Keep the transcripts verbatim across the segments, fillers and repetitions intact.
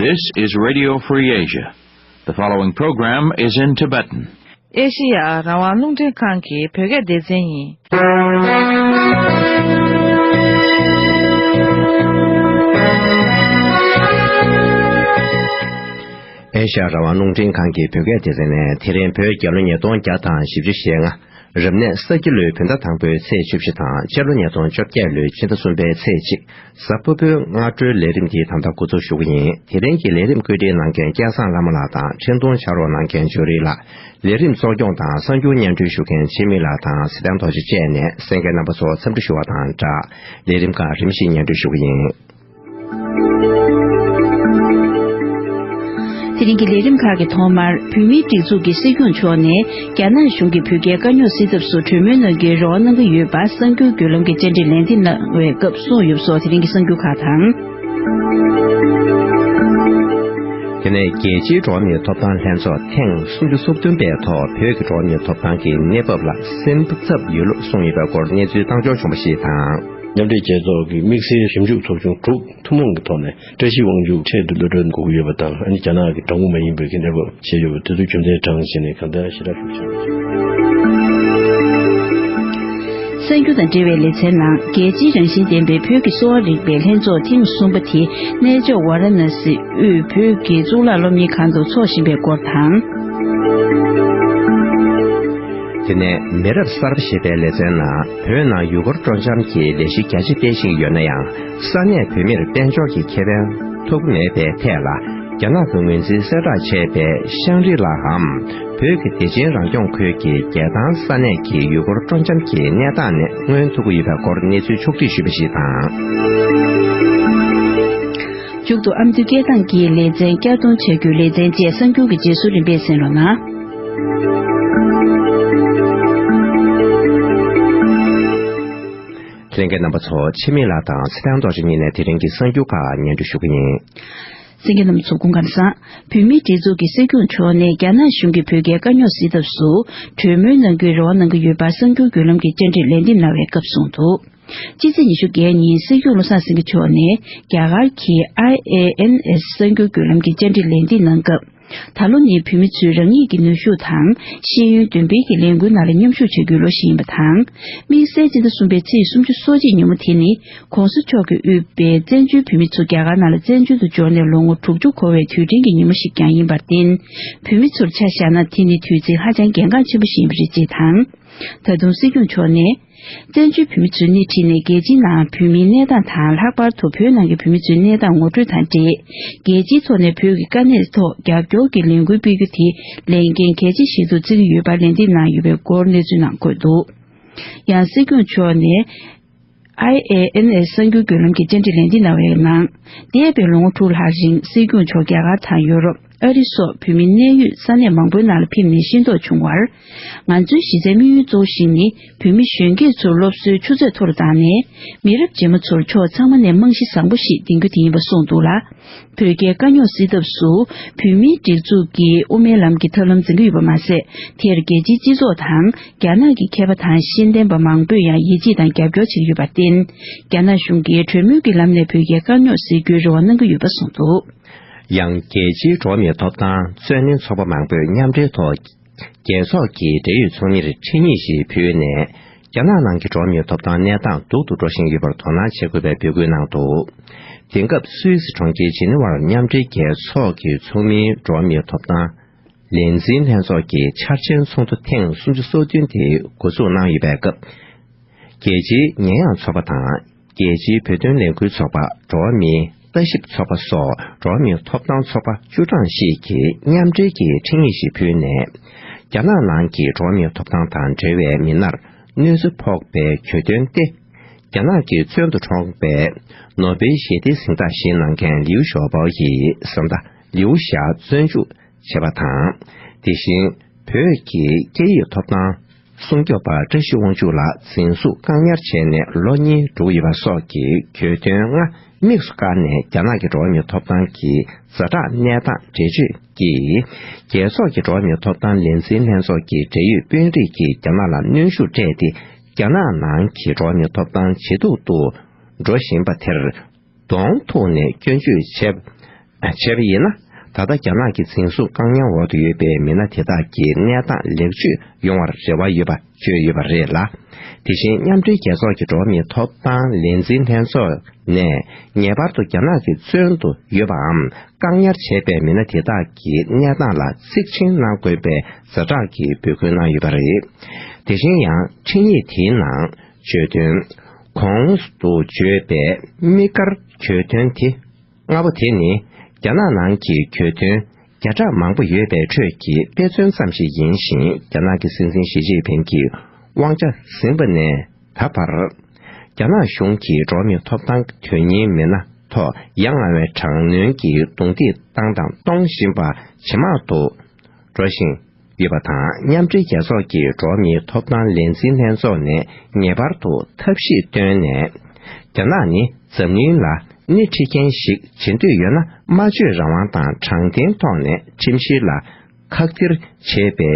This is Radio Free Asia. The following program is in Tibetan. ཨེ་ཤེ་ཡ་རང་དབང་རླུང་འཕྲིན་ཁང་གི་བོད་སྐད་སྡེ་ཚན་ཡིན། ཨེ་ཤེ་ཡ་རང་དབང་རླུང་འཕྲིན་ཁང་གི་བོད་སྐད་སྡེ་ཚན་ནས་དེ་རིང་བོད་རྒྱལ་ལོ་ཉིས་སྟོང་བརྒྱ་དང་བཞི་བཅུ་ཞེ་ལྔ། རབ་གནས་ས་ཁྱི་ལོའི་བོད་ཟླ་དང་པོའི་ཚེས་བཅུ་བཞི་དང་། ཕྱི་ལོ་ཉིས་སྟོང་བཅོ་བརྒྱད་ལོའི་ཕྱི་ཟླ་གསུམ་པའི་ཚེས་གཅིག། གཟའ་ཕུར་བུའི་སྔ་དྲོའི་ལས་རིམ་འདི་ད་ལྟ་འགོ་འཛུགས་ཞུ་གི་ཡིན། དེ་རིང་གི་ལས་རིམ་བཀོད་སྒྲིག་གནང་མཁན་སྐལ་བཟང་བླ་མ་ལགས་དང་། འཕྲིན་གཏོང་ཕྱག་རོགས་གནང་མཁན་ཇོ་རི་ལགས། ལས་རིམ་གཙོ་སྐྱོང་དང་གསར་འགྱུར་སྙན་སྒྲོན་ཞུ་མཁན་འཆི་མེད་ལགས་དང་། གཟི་ཐང་རྡོ་རྗེ་བཅས་ནས་གསན་མཁན་རྣམ་པ་ཚོ་འཚམས་འདྲི་ཞུ་བ་དང་སྦྲགས། ལས་རིམ་ཁག་རིམ་བཞིན་སྙན་སྒྲོན་ཞུ་གི་ཡིན། དེ་རིང་གི་ལས་རིམ་ཁག་གི་ཐོག་མར། བོད་མིའི་སྒྲིག་འཛུགས་ཀྱི་སྲིད་སྐྱོང་མཆོག་ནས་རྒྱ་ནག་གཞུང་གིས་བོད་རྒྱའི་དཀའ་རྙོག་སེལ་ཐབས་སུ་གྲོས་མོལ་གནང་རྒྱུའི་རེ་བ་གནང་གི་ཡོད་པ་གསར་འགྱུར་བརྒྱུད་ལམ་གྱི་བཅར་འདྲིར་ལན་འདེབས་གནང་བའི་སྐབས་གསུངས་ཡོད་པ་སོགས་དེ་རིང་གི་གསར་འགྱུར་ཁག་དང་། དེ་ནས་རྒྱལ་སྤྱིའི་འགྲོ་བ་མིའི་ཐོབ་ཐང་ལྷན་ཚོགས་ཐེངས་སུམ་ཅུ་སོ་བདུན་པའི་ཐོག་བོད་ཀྱི་འགྲོ་བ་མིའི་ཐོབ་ཐང་གི་གནས་བབ་ལ་སེམས་འཚབ་ཡོད་ལུགས་གསུངས་ཡོད་པའི་སྐོར་གནས་ཚུལ་བཏང་འབྱོར་བྱུང་བ་ཞིག་དང་། མཉམ་འབྲེལ་རྒྱལ་ཚོགས་ཀྱི་དམིགས་བསལ་ཞིབ་འཇུག་ཚོགས་ཆུང་དྲུག་ཐུན་མོང་གི་ཐོག་ནས་བཀྲ་ཤིས་དབང་ཕྱུག་འཕྲལ་དུ་གློད་གྲོལ་དགོས་ཀྱི་ཡོད་པ་དང་། ཨ་ནི་རྒྱ་ནག་གི་དྲང་པོ་མ་ཡིན་པའི་གི་གནས་བབ་བཤད་ཡོད་པ་དེ་ཚོ་རྒྱུ་མཚན་དྲངས་བྱས་ནས་གང་ལྟར་ཞེ་དྲག་ཤུགས་ཆེན་པོ་བྱུང་། གསར་འགྱུར་དང་འབྲེལ་བའི་ལེ་ཚན་ནང་། རྒྱལ་སྤྱིའི་རང་བཞིན་ལྡན་པའི་བོད་ཀྱི་གསོ་བ་རིག་པའི་ལྷན་ཚོགས་ཐེངས་གསུམ་པ་དེ་གནས་མཆོག་ཝཱ་ར་ཎ་སི་དབུས་བོད་ཀྱི་གཙུག་ལག་སློབ་གཉེར་ཁང་དུ་འཚོགས་བཞིན་པའི་སྐོར་དང་། དེ་ནས་མི་རབས་གསར་པ་ཞེས་པའི་ལེ་ཚན་ནང་། བོད་ནང་ཡུལ་སྐོར་སྤྲོ་འཆམ་གྱི་ལས་གཞི་རྒྱ་ཆེ་སྤེལ་བཞིན་ཡོད་ན་ཡང་། ས་གནས་བོད་མིར་དཔལ་འབྱོར་གྱི་ཁེ་ཕན་ཐོབ་ཀྱི་མེད་པའི་ཐད་ལ། རྒྱ་ནག་གི་ངོས་འཛིན་གསལ་བསྒྲགས་བྱས་པའི་ཤང་རི་ལའམ་བོད་ཀྱི་བདེ་ཆེན་རང་སྐྱོང་ཁུལ་གྱི་རྒྱལ་ཐང་ས་གནས་ཀྱི་ཡུལ་སྐོར་སྤྲོ་འཆམ་གྱི་གནས་སྟངས་ནས་མངོན་ཐུབ་ཀྱི་ཡོད་པའི་སྐོར་གནས་ཚུལ་ཕྱོགས་སྒྲིག་ཞུས་པ་ཞིག་དང་། མཇུག་ཏུ་ཨ་མདོའི་སྐད་གདངས་ཀྱི་ལེ་ཚན་བསྐྱར་གཏོང་བྱ་རྒྱུའི་ལེ་ཚན་བཅས་གསར་འགྱུར་གྱི་རྗེས་སུ་རིམ་པས་གསན་རོགས་གནང་། ལྷན་རྒྱས་རྣམ་པ་ཚོ། འཆི་མེད་ལགས་དང་ཚེ་རིང་རྡོ་རྗེ་གཉིས་ནས་དེ་རིང་གི་གསར་འགྱུར་ཁག་སྙན་སྒྲོན་ཞུ་གི་ཡིན། གསན་མཁན་རྣམ་པ་ཚོ་སྐུ་ཁམས་བཟང་། བོད་མིའི་སྒྲིག་འཛུགས་ཀྱི་སྲིད་སྐྱོང་མཆོག་ནས་རྒྱ་ནག་གཞུང་གིས་བོད་རྒྱའི་དཀའ་རྙོག་སེལ་ཐབས་སུ་གྲོས་མོལ་གནང་རྒྱུའི་རེ་བ་གནང་གི་ཡོད་པ་གསར་འགྱུར་བརྒྱུད་ལམ་གྱི་བཅར་འདྲིར་ལན་འདེབས་གནང་བའི་སྐབས་གསུངས་འདུག། ཕྱི་ཚེས་ཉི་ཤུ་བརྒྱད་ཉིན་སྲིད་སྐྱོང་བློ་བཟང་སེང་གེ་མཆོག་ནས་རྒྱ་གར་གྱི་ཨའི་ཨེ་ཨེན་ཨེས་གསར་འགྱུར་བརྒྱུད་ལམ་གྱི་བཅར་འདྲིར་ལན་འདེབས་གནང་སྐབས། ད་ལོ་ནི་བོད་མི་ཚོས་རང་ཉིད་ཀྱི་ནུས་ཤུགས་དང་ཤེས་ཡོན་འདོན་སྤེལ་གྱི་ལས་འགུལ་ནང་ལ་མཉམ་ཞུགས་བྱ་རྒྱུའི་ལོ་ཞིག་ཡིན་པ་དང་། དམིགས་བསལ་སྤྱི་ཟླ་གསུམ་པའི་ཚེས་སུམ་ཅུ་སོ་གཅིག་ཉིན་མོ་དེ་ནི་༸གོང་ས་མཆོག་གིས་དབུས་པའི་བཙན་བྱོལ་བོད་མི་ཚོ་རྒྱ་གར་ནང་ལ་བཙན་བྱོལ་དུ་འབྱོར་ནས་ལོ་ངོ་དྲུག་ཅུ་འཁོར་བའི་དུས་དྲན་གྱི་ཉིན་མོ་ཞིག་ཀྱང་ཡིན་པར་བརྟེན། བོད་མི་ཚོར་ཆ་བཞག་ན་དེ་ནི་དུས་ཚིགས་ཧ་ཅང་གལ་འགངས་ཆེན་པོ་ཞིག་ཡིན་པ་རེད་ཅེས་དང་། ད་དུང་སྲིད་སྐྱོང་མཆོག་ནས། བཙན་བྱོལ་བོད་མི་ཚོས་སྣེ་ཁྲིད་ནས་རྒྱལ་སྤྱིའི་ནང་བོད་མིའི་གནས་སྟངས་དང་། ལྷག་པར་དུ་བོད་ནང་གི་བོད་མི་ཚོའི་གནས་སྟངས་ངོ་སྤྲོད་དང་འབྲེལ། རྒྱལ་སྤྱིའི་ཐོག་ནས་བོད་ཀྱི་དཀའ་གནད་ཐོག་རྒྱབ་སྐྱོར་གྱི་ལས་འགུལ་སྤེལ་རྒྱུ་དེ་ལས་འགན་གལ་ཆེ་ཞིག་ཏུ་བརྩི་གི་ཡོད་པར་ལན་འདེབས་གནང་ཡོད་པའི་སྐོར་གནས་ཚུལ་ནང་འཁོད་འདུག། ཡང་སྲིད་སྐྱོང་མཆོག་ནས། ཨའི་ཨེ་ཨེན་ཨེས་གསར་འགྱུར་བརྒྱུད་ལམ་གྱི་བཅར་འདྲི་ལན་འདེབས་གནང་བའི་ནང་། འདས་པའི་ལོ་ངོ་དྲུག་ལྷག་རིང་སྲིད་སྐྱོང་མཆོག་རྒྱ་གར་དང་ཡོ་རོབ། ཨ་རི་སོགས་བོད་མི་གནས་ཡུལ་ས་གནས་མང་པོའི་ནང་ལ་ཕེབས་ནས་ཤེས་རྟོགས་བྱུང་བར། ང་ཚོའི་གཞི་རྩའི་དམིགས་ཡུལ་གཙོ་བོ་ཞིག་ནི། བོད་མི་གཞོན་སྐྱེས་ཚོར་སློབ་གསོའི་ཆུ་ཚད་མཐོ་རུ་བཏང་ནས། མི་རབས་རྗེས་མ་ཚོར་ཕྱོགས་ཚང་མ་ནས་རྨང་གཞི་བཟང་པོ་ཞིག་འདིང་རྒྱུ་དེ་ཡིན་པ་གསུངས་འདུག་ལ། བོད་རྒྱའི་དཀའ་རྙོག་སེལ་ཐབས་སུ། བོད་མིའི་སྒྲིག་འཛུགས་ཀྱིས་དབུ་མའི་ལམ་གྱི་ཐབས་ལམ་འཛིན་གྱི་ཡོད་པ་མ་ཟད། དེར་རྒྱལ་སྤྱིའི་སྤྱི་ཚོགས་དང་། རྒྱ་ནག་གི་མཁས་པ་དང་ཤེས་ལྡན་པ་མང་པོས་ཡང་ཡིད་ཆེས་དང་རྒྱབ་སྐྱོར་བྱེད་ཀྱི་ཡོད་པར་བརྟེན། རྒྱ་ནག་གཞུང་གིས་གྲོས་མོལ་གྱི་ལམ་ནས་བོད་རྒྱའི་དཀའ་རྙོག་སེལ་རྒྱུའི་རེ་བ་གནང་གི་ཡོད་པ་གསུངས་འདུག། ཡང་རྒྱལ་སྤྱིའི་འགྲོ་བ་མིའི་ཐོབ་ཐང་རྩོད་ལེན་ཚོགས་པ་མང་པོས་མཉམ་འབྲེལ་ཐོག་རྒྱལ་ཚོགས་ཀྱི་འབྲེལ་ཡོད་ཚོགས་མིར་འཕྲིན་ཡིག་ཞིག་ཕུལ་ནས། རྒྱ་ནག་ནང་གི་འགྲོ་བ་མིའི་ཐོབ་ཐང་གནས་སྟངས་སྡུག་ཏུ་འགྲོ་བཞིན་ཡོད་པར་དོ་སྣང་བྱེད་དགོས་པའི་འབོད་སྐུལ་གནང་འདུག། དེང་སྐབས་སུད་སི་གྲོང་ཁྱེར་ཇི་ནི་ཝར་མཉམ་འབྲེལ་རྒྱལ་ཚོགས་ཀྱི་ཚོགས་མིའི་འགྲོ་བ་མིའི་ཐོབ་ཐང་ལས་འཛིན་ལྷན་ཚོགས་ཀྱི་འཆར་ཅན་ཚོགས་འདུ་ཐེངས་སུམ་ཅུ་སོ་བདུན་དེ་འགོ་འཛུགས་གནང་ཡོད་པའི་སྐབས། རྒྱལ་སྤྱིའི་ཉེས་ཡངས་ཚོགས་པ་དང་། རྒྱལ་སྤྱིའི་བོད་དོན་ལས་འགུལ་ཚོགས་པ། འགྲོ་བ་མིའི་ལྟ་ཞིབ་ཚོགས་པ་སོགས་འགྲོ་བ་མིའི་ཐོབ་ཐང་ཚོགས་པ་བཅུ་གྲངས་ཤིག་གིས་མཉམ་འབྲེལ་གྱིས་འཕྲིན་ཡིག་ཞིག་ཕུལ་ནས། རྒྱ་ནག་ནང་གི་འགྲོ་བ་མིའི་ཐོབ་ཐང་དང་འབྲེལ་བའི་མི་སྣར་གནོད་འཚེ་ཕོག་པའི་གྱོད་དོན་ཏེ། རྒྱ་ནག་གིས་བཙོན་དུ་གྲོངས་པའི་ནོ་སྦེལ་ཞི་བདེའི་གཟེངས་རྟགས་བཞེས་གནང་མཁན་ལིའུ་ཞའོ་པའོ་ཡི་གཟེངས་རྟགས་ལིའུ་ཞའོ་བཙོན་འཇུག་བྱས་པ་དང་། དེ་བཞིན་བོད་ཀྱི་སྐད་ཡིག་ཐོབ་ཐང་སྲུང་སྐྱོབ་པ་བཀྲ་ཤིས་དབང་ཕྱུག་ལགས་འཛིན་བཟུང་བཀག་ཉར་བྱས་ནས་ལོ་གཉིས་འགྲོ་གི་ཡོད་པ་སོགས་ཀྱི་གྱོད་དོན་ལྔ་དམིགས་སུ་བཀར་ནས། རྒྱ་ནག་གི་འགྲོ་བ་མིའི་ཐོབ་ཐང་གི་ཛ་དྲག་གནས་སྟངས་འགྲེལ་བརྗོད་ཀྱིས། རྒྱལ་ཚོགས་ཀྱི་འགྲོ་བ་མིའི་ཐོབ་ཐང་ལས་འཛིན་ལྷན་ཚོགས་ཀྱི་འབྲེལ་ཡོད་དཔོན་རིགས་ཀྱིས་རྒྱ་ནག་ལ་གནོན་ཤུགས་སྤྲད་དེ། རྒྱ་ནག་ནང་གི་འགྲོ་བ་མིའི་ཐོབ་ཐང་ཇེ་སྡུག་ཏུ་འགྲོ་བཞིན་པ་དེར། གདོང་ཐུག་ནས་སྐྱོན་བརྗོད་བྱས། བྱས་པ་ཡིན་ན། ད་ལྟ་རྒྱ་ནག་གི་འཛིན་བཟུང་བཀག་ཉར་འོག་ཏུ་ཡོད་པའི་མི་སྣ་དེ་དག་གི་གནས་སྟངས་ལེགས་བཅོས་ཡོང་བར་རེ་བ་ཡོད་པ་བརྗོད་ཡོད་པ་རེད་ལ། དེ་བཞིན་མཉམ་འབྲེལ་རྒྱལ་ཚོགས་ཀྱི་འགྲོ་བ་མིའི་ཐོབ་ཐང་ལས་འཛིན་ལྷན་ཚོགས་ནས་ངེས་པར་དུ་རྒྱ་ནག་གི་བཙོན་དུ་ཡོད་པའམ་བཀག་ཉར་བྱས་པའི་མི་སྣ་དེ་དག་གི་གནས་སྟངས་ལ་གཙིགས་ཆེན་གནང་དགོས་པའི་ཛ་དྲག་གི་འབོད་སྐུལ་གནང་ཡོད་པ་རེད། དེ་བཞིན་ཡང་འཕྲིན་ཡིག་དེའི་ནང་བརྗོད་དོན། གོང་དུ་བརྗོད་པའི་དམིགས་བཀར་བརྗོད་དོན་དེ། ལྔ་པོ་དེ་ནི་རྒྱ་ནག་ནང་གི་གྱོད་དོན་བརྒྱ་ཕྲག་མང་པོ་ཡོད་པའི་ཁྲོད་ཀྱི་དཔེ་མཚོན་ཙམ་ཞིག་ཡིན་ཞིང་། རྒྱ་ནག་གི་སྲིད་འཛིན་ཞི་ཅིན་ཕིང་གི་དབང་ཆ་ཟིན་པ་ནས་ད་བར་རྒྱ་ནག་གཞུང་གིས་འགྲོ་བ་མིའི་ཐོབ་ཐང་དོན་གཉེར་མི་སྣ་ཐོག་ཡ་ང་བའི་དྲག་གནོན་གྱི་རྡུང་རྡེག་བཏང་དང་གཏོང་བཞིན་པ་ཇེ་མང་དུ་འགྲོ་བཞིན་ཡོད་པ་དང་། མཉམ་འབྲེལ་རྒྱལ་ཚོགས་ཀྱི་འགྲོ་བ་མིའི་ཐོབ་ཐང་ལས་འཛིན་ལྷན་ཚོགས་ནས་ངེས་པར་དུ་ཐབས་ཤེས་བཏོན་ནས། རྒྱ་ནག་ནི་འཛམ་གླིང་ལ་སྣེ་ཁྲིད་མཁན་ཞིག་བྱེད་འདོད་ཡོད་ན། སྨྲ་བརྗོད་རང་དབང་དང་དྲང་བདེན་ཐོག་ནས་ཁྲིམས་གཞི་ལ་ཁག་ཐེག་བྱེད་པའི་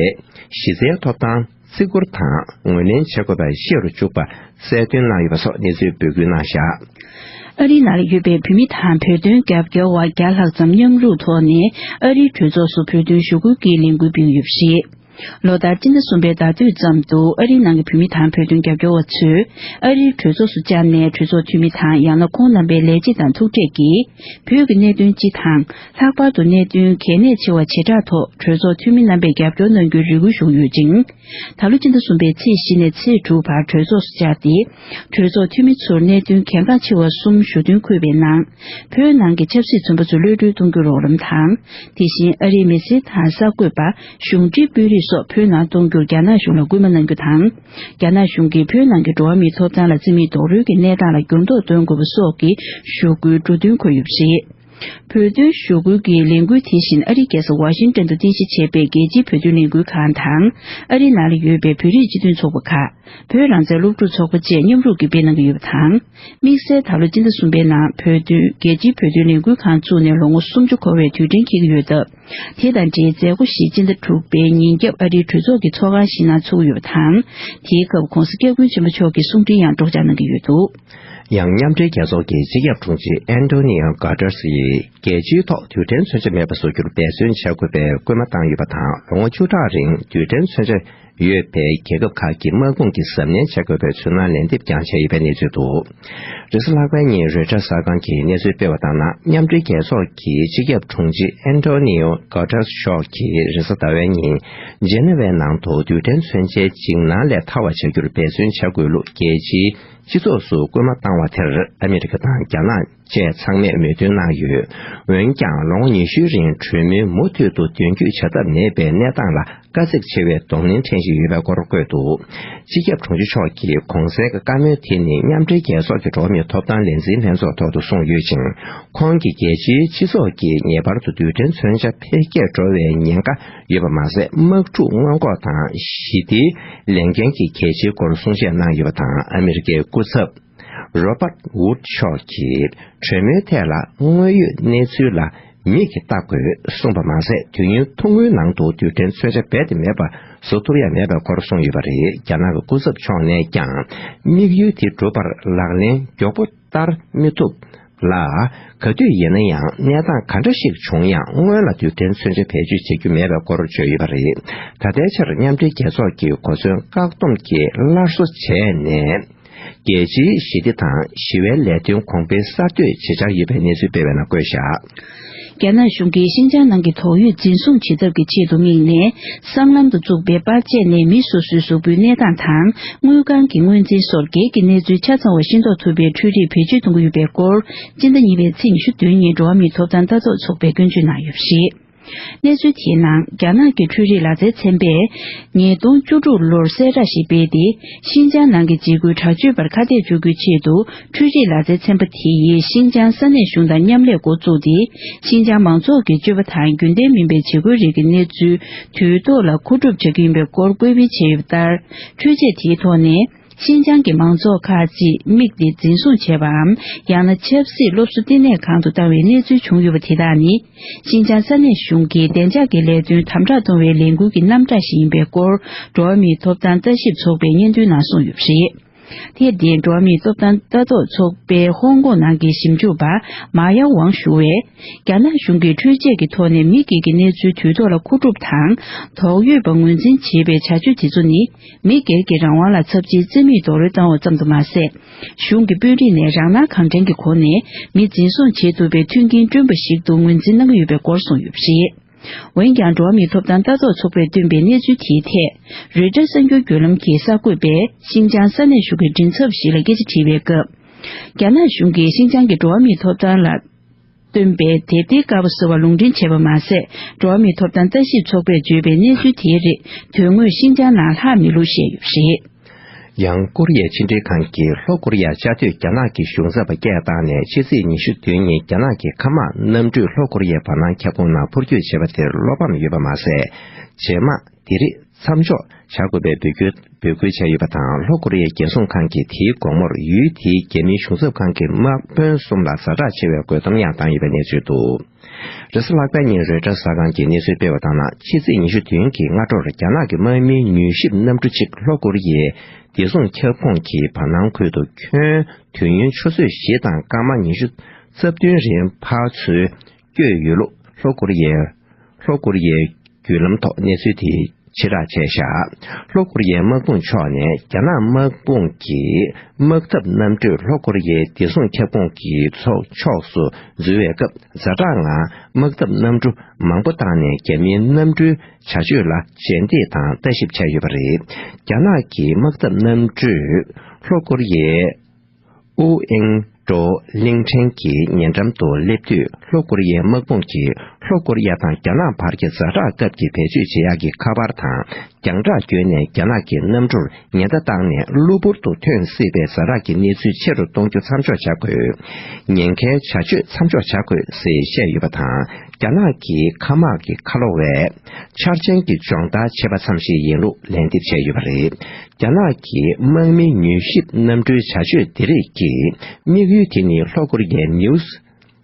གཞི་རྩའི་ཐོབ་ཐང་བརྩི་བཀུར་དང་ངོས་ལེན་བྱེད་དགོས་པ་ཤེས་རུ་བཅུག་པ་གསལ་སྟོན་གནང་ཡོད་པ་སོགས་གནས་ཚུལ་འབོད་སྐུལ་གནང་བཞག། ཨ་རིའི་ནང་ལ་ཡོད་པའི་བོད་མི་དང་བོད་དོན་རྒྱབ་སྐྱོར་བ་བརྒྱ་ལྷག་ཙམ་མཉམ་རུབ་ཐོག་ནས་ཨ་རིའི་གྲོས་ཚོགས་སུ་བོད་དོན་ཞུ་སྐུལ་གྱི་ལས་འགུལ་སྤེལ་ཡོད་པ་རེད། ལོ་ལྟར་སྤྱི་ཟླ་གསུམ་པའི་ཟླ་སྟོད་ཙམ་དུ་ཨ་རིའི་ནང་གི་བོད་མི་དང་བོད་དོན་རྒྱབ་སྐྱོར་བ་ཚོས་ཨ་རིའི་གྲོས་ཚོགས་སུ་བཅར་ནས་གྲོས་ཚོགས་འཐུས་མི་དང་ཡང་ན་ཁོང་རྣམ་པའི་ལས་བྱེད་དང་ཐུག་འཕྲད་ཀྱིས་བོད་ཀྱི་གནད་དོན་སྤྱི་དང་། ལྷག་པར་དུ་གནད་དོན་གལ་གནད་ཆེ་བ་བྱེ་བྲག་ཐོག་གྲོས་ཚོགས་འཐུས་མི་རྣམ་པས་རྒྱབ་སྐྱོར་གནང་རྒྱུའི་རེ་སྐུལ་ཞུས་ཡོད་ཅིང་། ད་ལོ་སྤྱི་ཟླ་གསུམ་པའི་ཚེས་བཞི་ནས་ཚེས་དྲུག་བར་གྲོས་ཚོགས་སུ་བཅར་ཏེ། གྲོས་ཚོགས་འཐུས་མི་ཚོར་གནད་དོན་གལ་འགངས་ཆེ་བ་གསུམ་ཞུ་འདུན་འཁོད་པའི་ནང་། བོད་ནང་གི་ཆབ་སྲིད་བཙོན་པ་ཚོ་གློད་གྲོལ་གཏོང་རྒྱུར་རོགས་རམ་དང་། དེ་བཞིན་ཨ་རིའི་མི་སེར་དང་གསར་འགོད་པ། གཞུང་འབྲེལ་དཔོན་རིགས་སོགས་བོད་ནང་གཏོང་རྒྱུར་རྒྱ་ནག་གཞུང་ལ་སྐུལ་མ་གནང་རྒྱུ་དང་། རྒྱ་ནག་གཞུང་གིས་བོད་ནང་གི་འགྲོ་བ་མིའི་ཐོབ་ཐང་ལ་བརྩི་མེད་རྡོག་རོལ་གྱི་གནས་སྟངས་ལ་འགྱུར་ལྡོག་གཏོང་དགོས་པ་སོགས་ཀྱི་ཞུ་སྐུལ་འགྲོ་འདུན་འཁོད་ཡོད་པ་རེད། བོད་དོན་ཞུ་སྐུལ་གྱི་ལས་འགུལ་དེ་བཞིན་ཨ་རིའི་རྒྱལ་ས་ཝ་ཤིང་ཏན་དུ་རྟེན་གཞི་བྱས་པའི་རྒྱལ་སྤྱིའི་བོད་དོན་ལས་འགུལ་ཁང་དང་། ཨ་རིའི་ནང་ལ་ཡོད་པའི་བོད་རིགས་སྤྱི་མཐུན་ཚོགས་པ་ཁག་བོད་རང་བཙན་སློབ་ཕྲུག་ཚོགས་པ་བཅས་མཉམ་རུབ་ཀྱིས་སྤེལ་གནང་གི་ཡོད་པ་དང་། དམིགས་བསལ་ད་ལོ་སྤྱི་ཟླ་གསུམ་པའི་ནང་བོད་དོན་རྒྱལ་སྤྱིའི་བོད་དོན་ལས་འགུལ་ཁང་བཙུགས་ནས་ལོ་ངོ་སུམ་ཅུ་འཁོར་བའི་དུས་དྲན་འཁེལ་གྱི་ཡོད་སྟབས། དེ་དང་འབྲེལ་མཛད་སྒོ་ཞིག་སྤྱི་ཟླ་དྲུག་པའི་ཉིན་རྒྱབ་ཨ་རིའི་གྲོས་ཚོགས་ཀྱི་ཚོགས་ཁང་ཞིག་ནང་ཚུགས་ཡོད་པ་དང་། དེའི་སྐབས་༧གོང་ས་༧སྐྱབས་མགོན་ཆེན་པོ་མཆོག་གིས་གསུང་འཕྲིན་ཡང་སྒྲོག་སྦྱང་གནང་གི་ཡོད་འདུག། ཡང་མཉམ་འབྲེལ་རྒྱལ་ཚོགས་ཀྱི་སྤྱི་ཁྱབ་དྲུང་ཆེ་ཨན་ཏོ་ནི་ཡོ་གྷ་ཏར་སི་ཡིས་རྒྱལ་སྤྱིའི་ཐོག་རྡུལ་ཕྲན་མཚོན་ཆ་མེད་པ་བཟོ་རྒྱུར་འབད་བརྩོན་བྱ་དགོས་པའི་སྐུལ་མ་བཏང་ཡོད་པ་དང་། ལོ་ངོ་བཅུ་ཕྲག་རིང་རྡུལ་ཕྲན་མཚོན་ཆ་ཡོད་པའི་རྒྱལ་ཁབ་ཁག་གི་དམག་དཔུང་གི་གཟབ་ནན་བྱ་དགོས་པའི་ཚུལ་སྣང་ལན་འདེབས་ཀྱང་བྱས་ཡོད་པའི་གནས་ཚུལ་འདུག། རེས་གཟའ་ལྷག་པའི་ཉིན་རོའི་ཊར་གསར་ཁང་གིས་གནས་ཚུལ་སྤེལ་བ་ལྟར་ན། མཉམ་འབྲེལ་རྒྱལ་ཚོགས་ཀྱི་སྤྱི་ཁྱབ་དྲུང་ཆེ་ཨན་ཏོ་ནི་ཡོ་གྷ་ཏར་སི་མཆོག་གིས་རེས་གཟའ་ཟླ་བའི་ཉིན་ཇེ་ནེ་ཝའི་ནང་དུ་རྡུལ་ཕྲན་མཚོན་ཆའི་འཇིགས་སྣང་ལས་ཐར་བ་བྱ་རྒྱུར་འབད་བརྩོན་བྱ་དགོས་ལུགས་རྒྱལ་སྤྱིའི་སྤྱི་ཚོགས་སུ་སྐུལ་མ་བཏང་བ་དེར་ཨ་མི་རི་ཀ་དང་རྒྱ་ནག་བཅས་ཚང་མས་མོས་མཐུན་གནང་ཡོད། འོན་ཀྱང་ལོ་ངོ་ཉི་ཤུའི་རིང་གྲོས་མོལ་མུ་མཐུད་དུ་དོན་འཁྱོལ་བྱ་ཐབས་མེད་པའི་གནས་སྟངས་ལ་དཀའ་ཚེགས་ཆེ་བའི་གདོང་ལེན་འཕྲད་བཞིན་ཡོད་པའི་སྐོར་བཀོད་འདུག། སྤྱི་ཁྱབ་དྲུང་ཆེ་མཆོག་གིས་གོང་གསལ་གྱི་བཀའ་མོལ་དེ་ནི་མཉམ་འབྲེལ་རྒྱལ་ཚོགས་ཀྱི་འགྲོ་བ་མིའི་ཐོབ་ཐང་ལས་འཛིན་ལྷན་ཚོགས་ཐོག་ཏུ་གསུངས་ཡོད་ཅིང་། ཁོང་གིས་རྒྱལ་སྤྱིའི་སྤྱི་ཚོགས་ཀྱིས་ངེས་པར་དུ་རྡུལ་ཕྲན་མཚོན་ཆ་འཕེལ་རྒྱས་འགྲོ་བའི་ཉེན་ཁ་ཡོད་པ་མ་ཟད། དམག་འཁྲུག་སྔོན་འགོག་དང་ཞི་བདེའི་ལས་འགན་གྱི་གལ་ཆེའི་སྐོར་གསུང་བཤད་གནང་ཡོད་པ་དང་། ཨ་མི་རི་ཀའི་སྐུ་ཚབ་རོ་པར་ཝུད་མཆོག་གིས་གྲོས་མོལ་ཐད་ལ་དངོས་ཡོད་གནས་ཚུལ་ལ་མིག་གིས་ལྟ་དགོས་གསུངས་པ་མ་ཟད། དུས་ཡུན་ཐུང་ངུའི་ནང་དུ་རྡུལ་ཕྲན་མཚོན་ཆ་རྦད་དེ་མེད་པ་བཟོ་ཐུབ་ཡ་མེད་པའི་སྐོར་གསུངས་ཡོད་པ་རེད། རྒྱ་ནག་གི་སྐུ་ཚབ་མཆོག་ནས་ཀྱང་དམིགས་ཡུལ་དེ་འགྲུབ་པར་ལག་ལེན་མགྱོགས་པོ་བསྟར་མི་ཐུབ་ལ། ག་དུས་ཡིན་ན་ཡང་གནས་སྟངས་ག་འདྲ་ཞིག་བྱུང་ཡང་སྔོན་ལ་རྡུལ་ཕྲན་མཚོན་ཆ་བེད་སྤྱོད་བྱེད་རྒྱུ་མེད་པའི་སྐོར་བརྗོད་ཡོད་པ་རེད། ད་ལྟའི་ཆར་མཉམ་འབྲེལ་རྒྱལ་ཚོགས་ཀྱིས་གོ་མཚོན་བཀག་སྡོམ་གྱིས་སླར་གསོ་བྱས་ནས། རྒྱལ་སྤྱིའི་ཞི་བདེ་དང་ཞི་བའི་ལས་དོན་གོང་འཕེལ་གསར་གཏོད་བྱེད་འཆར་ཡོད་པའི་གནས་ཚུལ་སྤེལ་བའི་ནང་བཀོད་བཞག། རྒྱ་ནག་གཞུང་གིས་ཤིན་ཅང་ནང་གི་དོགས་ཡོད་འཛིན་བཟུང་བྱེད་ཐབས་ཀྱི་ཆེད་དུ་དམིགས་ནས། སྲང་ལམ་དུ་བཙུགས་པའི་པར་ཆས་ནས་མི་སོ་སོའི་གཟུགས་པོའི་གནས་སྟངས་དང་། དངུལ་ཁང་གི་དངོས་འཛིན་སོགས་སྒེར་གྱི་གནས་ཚུལ་ཆ་ཚང་བ་ཤེས་རྟོགས་ཐུབ་པའི་འཕྲུལ་རིགས་བེད་སྤྱོད་གཏོང་གི་ཡོད་པའི་སྐོར། སྤྱི་ཟླ་གཉིས་པའི་ཚེས་ཉི་ཤུ་བདུན་ཉིན་འགྲོ་བ་མིའི་ཐོབ་ཐང་ལྟ་རྟོག་ཚོགས་པས་སྐྱོན་བརྗོད་གནང་ཡོད་པ་རེད། གནས་ཚུལ་དེའི་ནང་། རྒྱ་ནག་གི་འཕྲུལ་རིག་ལག་རྩལ་ཚན་པས། ཉིས་སྟོང་བཅུ་དྲུག་ལོར་གསལ་བསྒྲགས་ཤིག་སྤེལ་ཏེ། ཤིན་ཅང་ནང་གི་འཇིགས་སྐུལ་དྲག་སྤྱོད་པར་ཁ་གཏད་གཅོག་རྒྱུའི་ཆེད་དུ། འཕྲུལ་རིག་ལག་རྩལ་ཚན་པ་དེ་ཡིས་ཤིན་ཅང་ས་གནས་གཞུང་དང་མཉམ་ལས་འགོ་བཙུགས་ཏེ། ཤིན་ཅང་མང་ཚོགས་ཀྱི་སྤྱོད་པ་དང་རྒྱུན་ལྡན་མིན་པའི་བྱེད་སྒོའི་རིགས་ཀྱི་གནས་ཚུལ་དུས་ཐོག་ལ་མཁོ་སྒྲུབ་བྱ་རྒྱུ་ཡིན་པའི་སྐོར་བཀོད་སྤེལ་བྱས་ཡོད་པ་ལྟར། འཕྲུལ་ཆས་དེའི་ཐོག་ནས། ཤིན་ཅང་གི་མང་ཚོགས་ཁག་ཅིག་དམིགས་ཏེ་འཛིན་བཟུང་བྱས་པའམ། ཡང་ན་ཆབ་སྲིད་སློབ་གསོ་བསྟི་གནས་ཁང་དུ་བཏང་བའི་གནས་ཚུལ་བྱུང་ཡོད་པ་དེ་དག་ནི། ཤིན་ཅང་ས་གནས་གཞུང་གིས་བདེ་འཇགས་ཀྱི་ལས་དོན་དམ་དྲག་གཏོང་བའི་ལས་འགུལ་གྱི་རྣམ་གྲངས་ཤིག་ཡིན་པའི་སྐོར། འགྲོ་བ་མིའི་ཐོབ་ཐང་ལྟ་ཞིབ་ཚོགས་པའི་སྙན་ཐོའི་ནང་གསུངས་ཡོད་པ་རེད། དེར་བརྟེན། འགྲོ་བ་མིའི་ཐོབ་ཐང་ལྟ་རྟོག་ཚོགས་པའི་ཧོང་ཀོང་ནང་གི་ཞིབ་འཇུག་པ་མཱ་ཡ་ཝང་ཞུ་བས། རྒྱ་ནག་གཞུང་གིས་འཕྲུལ་ཆས་ཀྱི་ཐོག་ནས་མི་སྒེར་གྱི་གནས་ཚུལ་དུས་ཐོག་ལ་མཁོ་སྒྲུབ་དང་། དོགས་ཡོད་པ་ངོས་འཛིན་བྱེད་པའི་བྱ་སྤྱོད་དེ་ཚོ་ནི། མི་སྒེར་གྱི་རང་དབང་ལ་ཚབས་ཆེའི་རྩིས་མེད་རྡོག་རོལ་བཏང་བ་ཙམ་དུ་མ་ཟད། གཞུང་གི་དཔོན་རིགས་ནས་རང་སྣང་གང་དྲན་གྱི་སྒོ་ནས་མི་འཛིན་བཟུང་བྱེད་ཐུབ་པའི་མཐུན་རྐྱེན་བསྐྲུན་པ་ཞིག་ཏུ་ངོས་འཛིན་གནང་གི་ཡོད་པའི་སྐོར་གསུངས་ཡོད་པ་རེད། འོན་ཀྱང་། འགྲོ་བ་མིའི་ཐོབ་ཐང་ལྟ་རྟོག་ཚོགས་པས་བཏོན་པའི་གནས་ཚུལ་དེའི་ཐད། རོའི་ཊར་གསར་འགྱུར་བརྒྱུད་ལམ་གྱིས་གསར་འགོད་པས་ཤིན་ཅང་ས་གནས་གཞུང་གི་མགྲིན་ཚབ་ཞིག་ལ་སྐད་ཆ་དྲིས་པའི་སྐབས། རྒྱ་ནག་གཞུང་གིས་ཤིན་ཅང་གི་འགྲོ་བ་མིའི་ཐོབ་ཐང་ལ་བཏོན་པའི་དེབ་ཐེར་དཀར་པོ་ཟེར་བ་ལུང་འདྲེན་བྱས་པ་མ་ཟད། འགྲོ་བ་མིའི་ཐོབ་ཐང་ལྟ་ཞིབ་ཚོགས་པས་བརྗོད་པའི་གནས་ཚུལ་དེའི་རིགས་དོན་དངོས་ཤིན་ཅང་ནང་ལྷག་མེད་ལུགས་བཤད་ཡོད་པ་རེད། ཡང་། ཀོ་རི་ཡའི་ཕྱི་འབྲེལ་ཁང་གིས་ལྷོ་ཀོ་རི་ཡར་བཅའ་སྡོད་རྒྱ་ནག་གི་གཞུང་ཚབ་པ་སྐད་བཏང་ནས། ཕྱི་ཚེས་ཉི་ཤུ་བདུན་ཉིན་རྒྱ་ནག་གི་མཁའ་དམག་གནམ་གྲུས་ལྷོ་ཀོ་རི་ཡའི་བར་སྣང་ཁྱབ་ཁོངས་ནང་འཕུར་སྐྱོད་བྱས་པ་དེར་བློ་ཕམ་ཡོད་པ་མ་ཟད། རྗེས་མ་དེ་རིགས་མཚམས་འཇོག་བྱ་དགོས་པའི་འབོད་སྐུལ་འབོད་སྐུལ་བྱས་ཡོད་པ་དང་། ལྷོ་ཀོ་རི་ཡའི་རྒྱལ་སྲུང་ཁང་གིས་དེའི་དགོང་མོར་ཡུལ་དེའི་རྒྱ་མིའི་གཞུང་ཚབ་ཁང་གི་དམག་དཔོན་གསུམ་ལ་ཛ་དྲག་ཆེ་བའི་རྒོལ་གཏམ་ཡང་བཏང་ཡོད་པའི་གནས་ཚུལ་འདུག་རེས་གཟའ་ལྷག་པའི་ཉིན་རོའི་ཊར་གསར་ཁང་གིས་གནས་ཚུལ་སྤེལ་བ་ལྟར་ན། ཕྱི་ཚེས་ཉི་ཤུ་བདུན་གྱི་སྔ་དྲོར་རྒྱ་ནག་གི་དམག་མིའི་མྱུལ་ཞིབ་གནམ་གྲུ་གཅིག་ལྷོ་ཀོ་རི་ཡའི་བདེ་སྲུང་ཁྱབ་ཁོངས་ཀྱི་བར་སྣང་ཁུལ་དུ་ཁྱོན་དུས་ཡུན་ཆུ་ཚོད་བཞི་དང་སྐར་མ་ཉི་ཤུ་རྩ་བདུན་རིང་ཕར་ཚུར་བསྐྱོད་ཡོད་ལུགས་ལྷོ་ཀོ་རི་ཡའི་ལྷོ་ཀོ་རི་ཡའི་བརྒྱུད་ལམ་ཐོག་གནས་ཚུལ་དེ་ཕྱིར་བསྒྲགས་བྱས་བཞག་ལྷོ་ཀོ་རི་ཡའི་དམག་དཔུང་ཕྱོགས་ནས་རྒྱ་ནག་དམག་དཔུང་གིས་དམག་འཐབ་གནམ་གྲུས་ལྷོ་ཀོ་རི་ཡའི་བདེ་སྲུང་ཁྱབ་ཁོངས་ཀྱི་ཚོགས་ཕྱོགས་སུ་འཛུལ་བའི་སྐབས། ཛ་དྲག་ངང་དམག་འཐབ་གནམ་གྲུ་མང་པོ་བཏང་ནས་རྒྱ་མིའི་གནམ་གྲུའི་བྱ་སྤྱོད་ལ་རྗེས་འདེད་དང་ལྟ་ཞིབ་བྱས་ཡོད་པ་རེད། རྒྱ་ནག་གི་དམག་འཐབ་གནམ་གྲུས་ལྷོ་ཀོ་རི་ཡའི་ཨུ་ཨེང་ཀྲོའུ་གླིང་ཕྲན་གྱི་ཉེ་འགྲམ་དུ་སླེབས་དུས། ལྷོ་ཀོ་རི་ཡའི་དམག་དཔུང་གིས་ལྷོ་ཀོ་རི་ཡ་དང་རྒྱ་ནག་བར་གྱི་ཛ་དྲག་སྐབས་ཀྱི་བེད་སྤྱོད་བྱེད་ཡག་གི་ཁ་པར་དང་། རྒྱང་བསྒྲགས་བརྒྱུད་ནས་རྒྱ་ནག་གི་གནམ་གྲུར་ཉེན་བརྡ་བཏང་ནས་གློ་བུར་དུ་ཐོན་སྲིད་པའི་ཛ་དྲག་གི་གནས་ཚུལ་ཆེ་རུ་གཏོང་རྒྱུ་མཚམས་འཇོག་བྱ་དགོས། ཉེན་ཁའི་བྱ་སྤྱོད་མཚམས་འཇོག་བྱ་དགོས་ཞེས་བཤད་ཡོད་པ་དང་། རྒྱ་ནག་གི་མཁའ་དམག་གི་ཁ་ལོ་བས་འཆར་ཅན་གྱི་སྦྱོང་བརྡར་བྱས་པ་ཙམ་ཞིག་ཡིན་ལུགས་ལན་འདེབས་བྱས་ཡོད་པ་རེད། རྒྱ་ནག་གི་དམག་མིའི་མྱུལ་ཞིབ་གནམ་གྲུའི་བྱ་སྤྱོད་འདི་རིགས་ཀྱི་དམིགས་ཡུལ་དེ་ནི་ལྷོ་ཀོ་རི་ཡའི་ནིའུ་སི་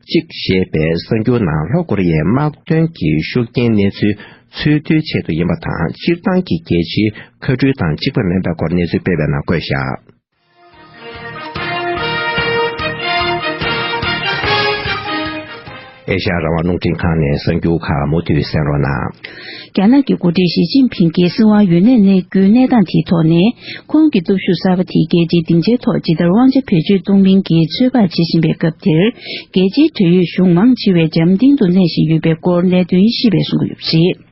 གཅིག་ཞེས་པའི་གསར་འགྱུར་ནང་ལྷོ་ཀོ་རི་ཡའི་དམག་དོན་གྱི་ཤུགས་རྐྱེན་གནས་ཚུལ་འཚོལ་བསྡུའི་ཆེད་དུ་ཡིན་པ་དང་། སྤྱིར་བཏང་གི་རྒྱལ་སྤྱིའི་མཁའ་འགྲུལ་དང་གཅིག་པ་མིན་པའི་སྐོར་གནས་ཚུལ་སྤེལ་བའི་ནང་བཀོད་བཞག་ཨེ་ཤ་ཡ་རང་དབང་རླུང་འཕྲིན་ཁང་ནས་གསར་འགྱུར་ཁག་མུ་མཐུད་གསན་རོགས་གནང་། རྒྱ་ནག་གི་འགོ་ཁྲིད་ཞི་ཅིན་ཕིང་གིས་སྲིད་དབང་ཡུན་གནས་གནས་རྒྱུའི་གནས་སྟངས་དེའི་ཐོག་ནས། ཁོང་གི་སྟོབས་ཤུགས་གསར་པ་དེས་རྒྱལ་སྤྱིའི་སྡིངས་ཆའི་ཐོག་ཇི་ལྟར་དབང་ཆ་བེད་སྤྱོད་གཏོང་མིན་གྱི་ཚོད་དཔག་བྱེད་བཞིན་པའི་སྐབས་དེར། རྒྱལ་སྤྱིའི་འབྲེལ་ཡོད་གཞུང་མང་ཆེ་བས་འཇམ་ཐིང་དུ་གནས་བཞིན་ཡོད་པའི་སྐོར་གནད་དོན་དབྱེ་ཞིབ་པས་གསུང་གི་ཡོད་པ་རེད།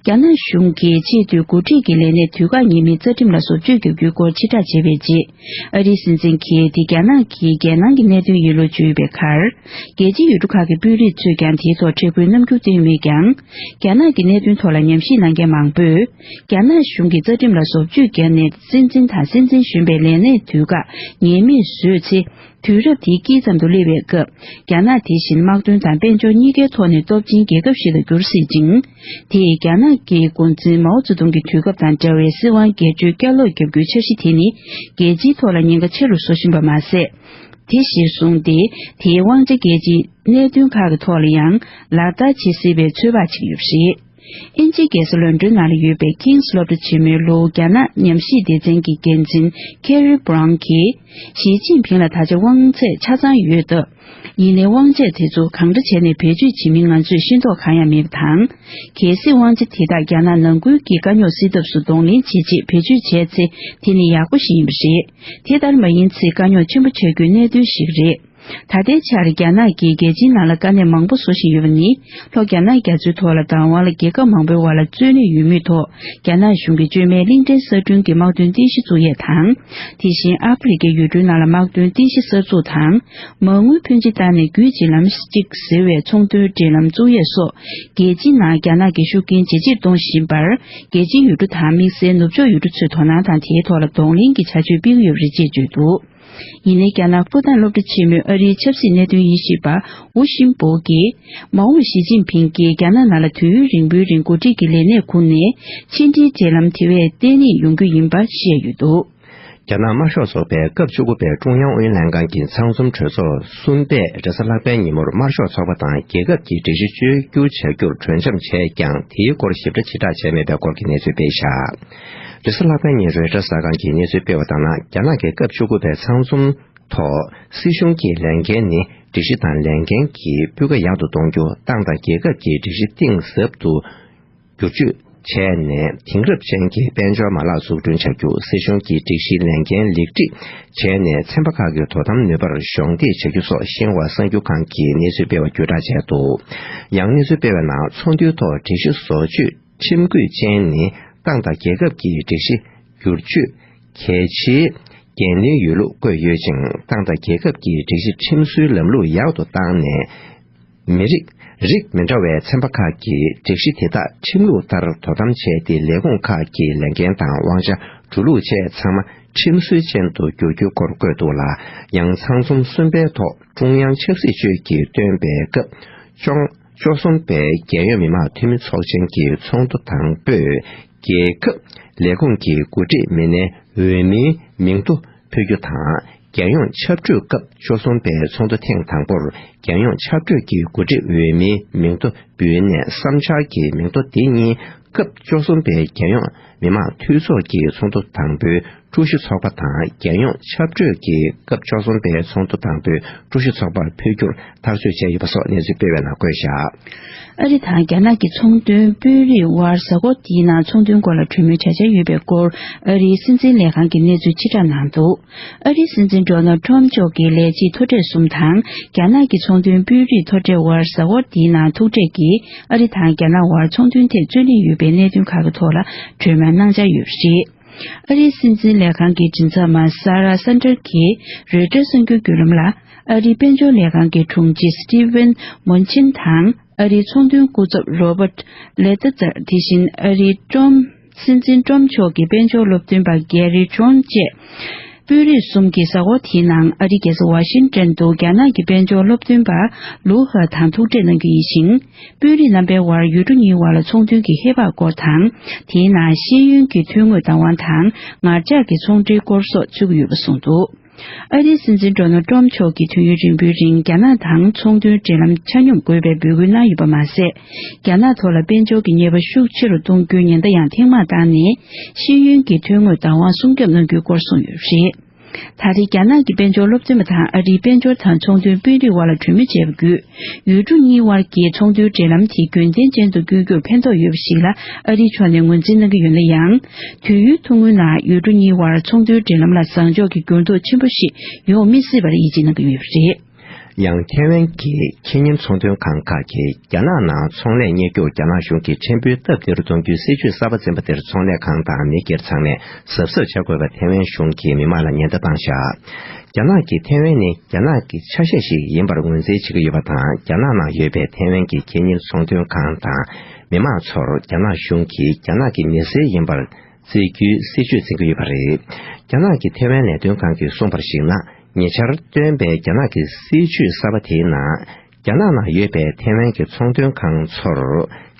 རྒྱ་ནག་གཞུང་གིས་ཆེས་མཐོའི་འགོ་ཁྲིད་ཀྱི་ལས་གནས་དུས་བཀག་ངེས་མེད་རྩ་ཁྲིམས་ལ་བཟོ་བཅོས་བརྒྱབ་རྒྱུའི་སྐོར་ཕྱིར་བསྒྲགས་བྱས་པའི་རྗེས། ཨ་རིའི་སྲིད་འཛིན་གྱིས་དེ་རྒྱ་ནག་གི་རྒྱལ་ནང་གི་གནད་དོན་ཡིན་ལུགས་བརྗོད་ཡོད་པའི་ཁར། རྒྱལ་སྤྱིའི་ཡུལ་གྲུ་ཁག་གི་དཔོན་རིགས་ཚོས་ཀྱང་དེའི་ཐོག་འཕྲལ་ཕུགས་རྣམ་འགྱུར་བསྟན་ཡོད་མེད་ཀྱང་། རྒྱ་ནག་གི་གནད་དོན་ཐོག་ལ་ཉམས་ཞིབ་གནང་མཁན་མང་པོས། རྒྱ་ནག་གཞུང་གིས་རྩ་ཁྲིམས་ལ་བཟོ་བཅོས་བརྒྱབ་ནས། སྲིད་འཛིན་དང་སྲིད་འཛིན་གཞོན་པའི་ལས་གནས་དུས་བཀག་ངེས་མེད་བཟོས་ཚེ། དུས་རབས་དེའི་དཀྱིལ་ཙམ་དུ་སླེབས་པའི་སྐབས། རྒྱ་ནག་དེ་བཞིན་དམག་དོན་དང་དཔལ་འབྱོར་གཉིས་ཀའི་ཐོག་ནས་སྟོབས་ཆེན་རྒྱལ་ཁབ་ཞིག་ཏུ་འགྱུར་སྲིད་ཅིང་། དེས་རྒྱ་ནག་གི་འགོ་འཛིན་མའོ་ཙེ་ཏུང་གི་དུས་སྐབས་དང་འདྲ་བའི་སྲིད་དབང་སྒེར་གཅོད་བསྐྱར་ལོག་བརྒྱབ་རྒྱུའི་འཆར་གཞི་དེ་ནི། རྒྱལ་སྤྱིའི་ཐོག་ལ་ཉེན་ཁ་ཆེ་རུ་བཟོ་བཞིན་པ་མ་ཟད། དེ་གཞིར་བཟུང་སྟེ། དེའི་དབང་ཆ་རྒྱལ་སྤྱིའི་གནད་དོན་ཁག་གི་ཐོག་ལ་ཡང་ལག་བསྟར་བྱེད་སྲིད་པའི་ཚོད་དཔག་བྱེད་ཀྱི་ཡོད་པ་རེད། དབྱིན་ཇིའི་རྒྱལ་ས་ལོན་ཀྲོན་ནང་ལ་ཡོད་པའི་ཁིང་སི་སློབ་གྲྭ་ཆེན་མོའི་ལོ་རྒྱ་ནག་ཉམས་ཞིབ་སྡེ་ཚན་གྱི་འགན་འཛིན་ཁེ་རི་བྷ་རའུན་གྱིས། ཞི་ཅིན་ཕིང་ལ་ད་ཆ་དབང་ཚད་ཆ་ཚང་ཡོད་སྟབས། ཡིན་ནའི་དབང་ཆ་དེ་ཚོ་གང་འདྲ་བྱས་ནས་བེད་སྤྱོད་བྱེད་མིན་ང་ཚོས་ཤེས་རྟོགས་གང་ཡང་མེད་པ་དང་། གལ་སྲིད་དབང་ཆ་དེ་དག་རྒྱ་ནག་ནང་ཁུལ་གྱི་དཀའ་རྙོག་སེལ་ཐབས་སུ་གདོང་ལེན་བྱེད་ཆེད་བེད་སྤྱོད་བྱས་ཚེ། དེ་ནི་ཡག་པོ་ཞིག་ཡིན་པ་རེད། དེ་ལྟར་མ་ཡིན་ཚེ་དཀའ་རྙོག་ཆེན་པོ་ཆགས་རྒྱུའི་གནད་དོན་ཞིག་རེད། ད་ལྟའི་ཆར་རྒྱ་ནག་གིས་རྒྱལ་སྤྱིའི་ནང་ལ་དཀའ་གནད་མང་པོ་བཟོ་བཞིན་ཡོད་པ་ནི། ལྷོ་རྒྱ་ནག་རྒྱ་མཚོའི་ཐོག་ལ་བདག་དབང་ལ་རྒྱལ་ཁབ་མང་པོའི་བར་ལ་རྩོད་གླེང་ཡོད་མུས་ཐོག་རྒྱ་ནག་གཞུང་གིས་བཅོས་མའི་གླིང་ཕྲན་གསར་སྐྲུན་གྱི་དམག་དོན་རྟེན་གཞི་བཙུགས་ཡས་དང་། དེ་བཞིན་ཨ་ཧྥེ་རི་ཁའི་ཡུལ་གྲུའི་ནང་ལ་དམག་དོན་རྟེན་གཞི་གསར་འཛུགས་དང་། མ་དངུལ་ཕོན་ཆེ་བཏང་ནས་རྒྱུད་བྱེད་ལམ་གཅིག་ཟེར་བའི་ཚོང་དོན་འབྲེལ་ལམ་བཙུགས་ཡས་སོགས། རྒྱལ་སྤྱིའི་ནང་རྒྱ་ནག་གི་ཤུགས་རྐྱེན་ཇེ་ཆེར་གཏོང་བཞིན་པར། རྒྱལ་སྤྱིའི་ཡུལ་གྲུ་དང་དམིགས་བསལ་ནུབ་ཕྱོགས་ཡུལ་གྲུ་ཚོས་དོ་སྣང་དང་དེའི་ཐོག་ལ་གདོང་ལེན་གྱི་བྱ་སྤྱོད་སྤེལ་གྱི་ཡོད་པ་རེད་ཅེས་བརྗོད་འདུག་ཡིན་ནའི་རྒྱ་ནག་ཕུ་ཐན་སློབ་གྲྭ་ཆེན་མོའི་ཨ་རིའི་ཆབ་སྲིད་གནད་དོན་དབྱེ་ཞིབ་པ་ཝུ་ཤིན་པོ་གིས། མ་འོངས་ཞི་ཅིན་ཕིང་གིས་རྒྱ་ནག་ནང་ལ་དུས་ཡུན་རིང་པོའི་རིང་འགོ་ཁྲིད་ཀྱི་ལས་གནས་ཁུར་ནས། ཕྱི་འབྲེལ་འབྲེལ་ལམ་དེ་བས་བརྟན་ལྷིང་ཡོང་རྒྱུ་ཡིན་པ་བཤད་ཡོད་འདུག་རྒྱ་ནག་དམར་ཤོག་ཚོགས་པའི་སྐབས་བཅུ་དགུ་པའི་ཀྲུང་དབྱང་ཨུ་ཡོན་ལྷན་ཁང་གི་ཚང་འཛོམས་གྲོས་ཚོགས་གསུམ་པས་རེས་གཟའ་ལྷག་པའི་ཉིན་མོར་དམར་ཤོག་ཚོགས་པ་དང་རྒྱལ་ཁབ་ཀྱི་སྒྲིག་གཞི་བཅོས་བསྒྱུར་བྱ་རྒྱུར་གྲོས་འཆམ་བྱས་ཀྱང་། དེའི་སྐོར་ཞིབ་ཕྲ་དྲིལ་བསྒྲགས་བྱས་མེད་པའི་སྐོར་གྱི་གནས་ཚུལ་སྤེལ་བཞག་རེས་གཟའ་ལྷག་པའི་ཉིན་རོའི་ཊར་གསར་ཁང་གིས་གནས་ཚུལ་སྤེལ་བ་ལྟར་ན། རྒྱ་ནག་གི་སྐབས་བཅུ་དགུ་པའི་ཚང་འཛོམས་ཐོག་སྲིད་གཞུང་གི་ལས་འགན་ནི་སྒྲིག་གཞི་དང་ལས་འགན་གྱི་སྤུས་ཀ་ཡག་ཏུ་གཏོང་རྒྱུ། ཏང་དང་རྒྱལ་ཁབ་ཀྱི་སྒྲིག་གཞི་གཏིང་ཟབ་ཏུ་བསྒྱུར་བཅོས་བྱས་ནས། དེང་རབས་ཅན་གྱི་དཔལ་འབྱོར་མ་ལག་འཛུགས་སྐྲུན་བྱ་རྒྱུ། སྲིད་གཞུང་གི་སྒྲིག་གཞིའི་ལས་འགན་ལེགས་སྒྲིག་བྱས་ནས། ཚན་པ་ཁག་གི་དོ་དམ་ནུས་པར་གཞོགས་འདེགས་བྱ་རྒྱུ་སོགས་ཤིན་ཧྭ་གསར་འགྱུར་ཁང་གིས་གནས་ཚུལ་སྤེལ་བ་བརྒྱུད་བསྒྲགས་བྱས་འདུག་ཡང་གནས་ཚུལ་སྤེལ་བའི་ནང་། ཚོགས་འདུའི་ཐོག་སྒྲིག་གཞི་བཟོ་བཅོས་ཁྲིམས་བཀོད་ཅན་ནི་ཏང་དང་རྒྱལ་ཁབ་ཀྱི་སྒྲིག་གཞི་བསྒྱུར་བཅོས་གལ་ཆེའི་འགན་ལེན་ཡོད་ལུགས་བཀོད་ཡོད་ཅིང་། ཏང་དང་རྒྱལ་ཁབ་ཀྱི་སྒྲིག་གཞི་ཁྲིམས་སྲོལ་ལམ་ལུགས་ཡག་ཏུ་བཏང་ནས། མི་རིགས་རིགས་མི་འདྲ་བའི་ཚན་པ་ཁག་གིས་སྒྲིག་གཞི་དེ་དག་ཁྲིམས་ལུགས་ལྟར་དོ་དམ་བྱས་ཏེ། ལས་ཁུངས་ཁག་གི་ལས་འགན་དང་དབང་ཆ། འགྲོ་ལུགས་བཅས་ཚང་མ་ཁྲིམས་སྲོལ་ཅན་དུ་བསྒྱུར་རྒྱུའི་སྐོར་བཀོད་འདུག་ལ། ཡང་། ཚང་འཛོམས་གསུམ་པའི་ཐོག་ཀྲུང་དབྱང་ཆབ་སྲིད་ཅུས་ཀྱིས་བཏོན་པའི་སྐབས་བཅོ་བཅུ་གསུམ་པའི་རྒྱལ་ཡོངས་མི་དམངས་འཐུས་མི་ཚོགས་ཆེན་གྱི་ཚོགས་འདུ་དང་པོས། རྒྱལ་ཁབ་ལས་ཁུངས་ཀྱི་འགོ་ཁྲིད་མི་སྣའི་འོས་མིའི་མིང་ཐོ་འཕུལ་རྒྱུ་དང་། རྒྱལ་ཡོངས་ཆབ་གྲོས་སྐབས་བཅུ་གསུམ་པའི་ཚོགས་འདུ་ཐེངས་དང་པོར། རྒྱལ་ཡོངས་ཆབ་གྲོས་ཀྱི་འགོ་ཁྲིད་འོས་མིའི་མིང་ཐོ་འབུལ་ནས། བསམ་འཆར་གྱི་མིང་ཐོ་དེ་གཉིས་སྐབས་བཅུ་གསུམ་པའི་རྒྱལ་ཡོངས་མི་དམངས་འཐུས་ཚོགས་ཀྱི་ཚོགས་འདུ་དང་པོའི་ཀྲུའུ་ཞི་ཚོགས་པ་དང་། རྒྱལ་ཡོངས་ཆབ་གྲོས་ཀྱི་སྐབས་བཅུ་གསུམ་པའི་ཚོགས་འདུ་དང་པོའི་ཀྲུའུ་ཞི་ཚོགས་པར་འཕུལ་རྒྱུར་ཐག་གཅོད་བྱས་ཡོད་པ་སོགས་གནས་ཚུལ་སྤེལ་བའི་ནང་བཀོད་བཞག་ཨ་རི་དང་རྒྱ་ནག་གི་ཚོང་དོན་དཔོན་རིགས་དབར་གཟའ་འཁོར་འདིའི་ནང་ཚོང་དོན་སྐོར་ལ་གྲོས་མོལ་བྱ་འཆར་ཡོད་པའི་སྐོར། ཨ་རིའི་སྲིད་འཛིན་ལས་ཁང་གིས་གནས་ཚུལ་ཕྱིར་བསྒྲགས་གནང་འདུག་ཨ་རིའི་སྲིད་འཛིན་ཌོ་ནལ་ཊམ་མཆོག་གི་ལས་བྱེད་མཐོ་གྲས་གསུམ་དང་། རྒྱ་ནག་གི་ཚོང་དོན་དཔོན་རིགས་མཐོ་གྲས་དབར་གཟའ་འཁོར་འདིའི་ནང་ཐུག་འཕྲད་ཀྱིས། ཨ་རི་དང་རྒྱ་ནག་དབར་ཚོང་དོན་ཐད་རྩོད་གླེང་ཡོད་པའི་གནད་དོན་ཁག་གི་ཐོག་ལ་གྲོས་མོལ་གནང་འཆར་ཡོད་པ་རེད། ཨ་རིའི་སྲིད་འཛིན་ལས་ཁང་གི་མགྲིན་ཚབ་པ་སཱ་ར་སན་ཏར་གྱིས་རོའི་ཊར་གསར་འགྱུར་བརྒྱུད་ལམ་ལ། ཨ་རིའི་དཔལ་འབྱོར་ལས་ཁང་གི་དྲུང་ཆེ་སི་ཏི་ཝན་མོན་ཆིན་དང་། ཨ་རིའི་ཚོང་དོན་སྐུ་ཚབ་རོ་པར་ལེ་ཏི་ཙར། དེ་བཞིན་ཨ་རིའི་ཊམ་སྲིད་འཛིན་ཊམ་མཆོག་གི་དཔལ་འབྱོར་སློབ་སྟོན་པ་གེ་རི་ཇོན་བཅས། དཔོན་རིགས་གསུམ་གྱིས་གཟའ་འཁོར་དེའི་ནང་ཨ་རིའི་རྒྱལ་ས་ཝ་ཤིང་ཊོན་དུ་རྒྱ་ནག་གི་དཔལ་འབྱོར་སློབ་སྟོན་པ་ལུའུ་ཧེ་དང་ཐུག་འཕྲད་གནང་རྒྱུ་ཡིན་ཞིང་། དཔོན་རིགས་རྣམ་པའི་དབར་ཡུལ་གྲུ་གཉིས་དབར་ལ་ཚོང་དོན་གྱི་ཧེ་བག་སྐོར་དང་། དེའི་ནང་ཤེས་ཡོན་གྱི་ཐོན་དངོས་བདག་དབང་དང་། ངར་ལྕགས་ཀྱི་ཚོང་འབྲེལ་སྐོར་སོགས་ཚུད་ཀྱི་ཡོད་པ་གསུངས་འདུག་ཨ་རིའི་སྲིད་འཛིན་ཌོ་ནལ་ཊམ་མཆོག་གིས་དུས་ཡུན་རིང་པོའི་རིང་རྒྱ་ནག་དང་ཚོང་དོན་འབྲེལ་ལམ་ཆ་སྙོམས་དགོས་པའི་འབོད་སྐུལ་གནང་ཡོད་པ་མ་ཟད། རྒྱ་ནག་ཐོག་ལ་དཔལ་འབྱོར་གྱི་ཉེས་པ་ཤུགས་ཆེ་རུ་གཏོང་རྒྱུའི་ཉེན་བརྡ་ཡང་ཐེངས་མང་བཏང་ནས། ཤེས་ཡོན་གྱི་ཐོན་དངོས་བདག་དབང་སྲུང་སྐྱོབ་གནང་རྒྱུའི་སྐོར་གསུངས་ཡོད་པ་རེད། ད་རེས་རྒྱ་ནག་གི་དཔལ་འབྱོར་སློབ་སྟོན་པ་དང་ཨ་རིའི་དཔལ་འབྱོར་དང་ཚོང་དོན་དཔོན་རིགས་དབར་ལ་གྲོས་མོལ་བྱས་པ་བརྒྱུད། ཡུལ་གྲུ་གཉིས་དབར་གྱི་ཚོང་དོན་འབྲེལ་ལམ་དེ་རྒྱུན་ལྡན་ཅན་དུ་བསྐྱོད་རྒྱུར་ཕན་ཐོགས་ཡོད་པ་ཞིག་ལ་ཨ་རིའི་ཕྱོགས་ནས་ངོས་འཛིན་གནང་གི་ཡོད་ན་ཡང་། དུས་ཡུན་ཐུང་ངུའི་ནང་ཡུལ་གྲུ་གཉིས་དབར་ཚོང་དོན་འབྲེལ་ལམ་ལ་བཟང་ཕྱོགས་ཀྱི་འགྱུར་ལྡོག་ཆེན་པོ་ཞིག་ཡོང་མི་སྲིད་པར་ཡིད་ཆེས་གནང་གི་ཡོད་པ་རེད། ཡང་། ཐེ་ཝན་གྱི་ཁེ་གཉེར་ཚོང་དོན་ཁང་ཁག་གིས་རྒྱ་ནག་ནང་ཚོང་ལས་གཉེར་རྒྱུར་རྒྱ་ནག་གཞུང་གིས་ཕྲན་བུའི་སྟབས་བདེ་རུ་གཏོང་རྒྱུའི་སྲིད་ཇུས་གསར་པ་འཛིན་པ་དེར་ཚོང་ལས་ཁང་དང་མི་སྒེར་ཚང་མས་གཟབ་གཟབ་བྱ་དགོས་པ་ཐེ་ཝན་གཞུང་གིས་མི་མང་ལ་ཉེན་བརྡ་བཏང་བཞག་རྒྱ་ནག་གིས་ཐེ་ཝན་ནི་རྒྱ་ནག་གི་ཆ་ཤས་ཤིག་ཡིན་པར་ངོས་འཛིན་བྱེད་ཀྱི་ཡོད་པ་དང་། རྒྱ་ནག་ནང་ཡོད་པའི་ཐེ་ཝན་གྱི་ཁེ་གཉེར་ཚོང་དོན་ཁང་དང་མི་མང་ཚོར་རྒྱ་ནག་གཞུང་གིས་རྒྱ་ནག་གི་མི་སེར་ཡིན་པར་བརྩི་རྒྱུའི་སྲིད་ཇུས་འཛིན་གྱི་ཡོད་པ་རེད། རྒྱ་ནག་གི་ཐེ་ཝན་ལས་དོན་ཁང་གིས་གསུངས་པར་གཞིགས་ན། ཉེ་ཆར་བཏོན་པའི་རྒྱ་ནག་གི་སྲིད་ཇུས་གསར་པ་དེའི་ནང་། རྒྱ་ནག་ནང་ཡོད་པའི་ཐེ་ཝན་གྱི་ཚོང་དོན་ཁང་ཚོར།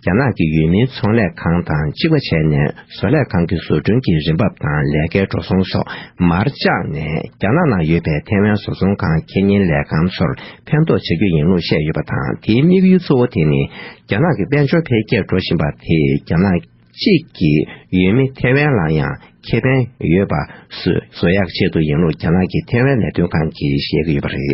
རྒྱ་ནག་གི་ཡུལ་མིའི་ཚོང་ལས་ཁང་དང་གཅིག་པ་བྱས་ནས། བཟོ་ལས་ཁང་གི་བཟོ་སྐྲུན་གྱི་རིན་འབབ་དང་ལས་ཀའི་འགྲོ་སོང་སོགས་མར་བཅག་ནས། རྒྱ་ནག་ནང་ཡོད་པའི་ཐེ་ཝན་བཟོ་ཚོང་ཁང་ཁེ་གཉེར་ལས་ཁང་ཚོར་ཕན་ཐོགས་བྱ་རྒྱུ་ཡིན་ལུགས་བཤད་ཡོད་པ་དང་། དེའི་དམིགས་ཡུལ་གཙོ་བོ་དེ་ནི། རྒྱ་ནག་གི་དཔལ་འབྱོར་འཕེལ་རྒྱས་འགྲོ་བཞིན་པ་དེས་རྒྱ་ནག་གཅིག་གི་ཡུལ་མི་ཐེ་ཝན་ལ་ཡང་ཁེ་ཕན་ཡོད་པ་བཟོ་བཟོ་ཡག་ཆེད་དུ་ཡིན་ལུགས་རྒྱ་ནག་གི་ཐེ་ཝན་ལས་དོན་ཁང་གིས་བཤད་ཀྱི་ཡོད་པ་རེད།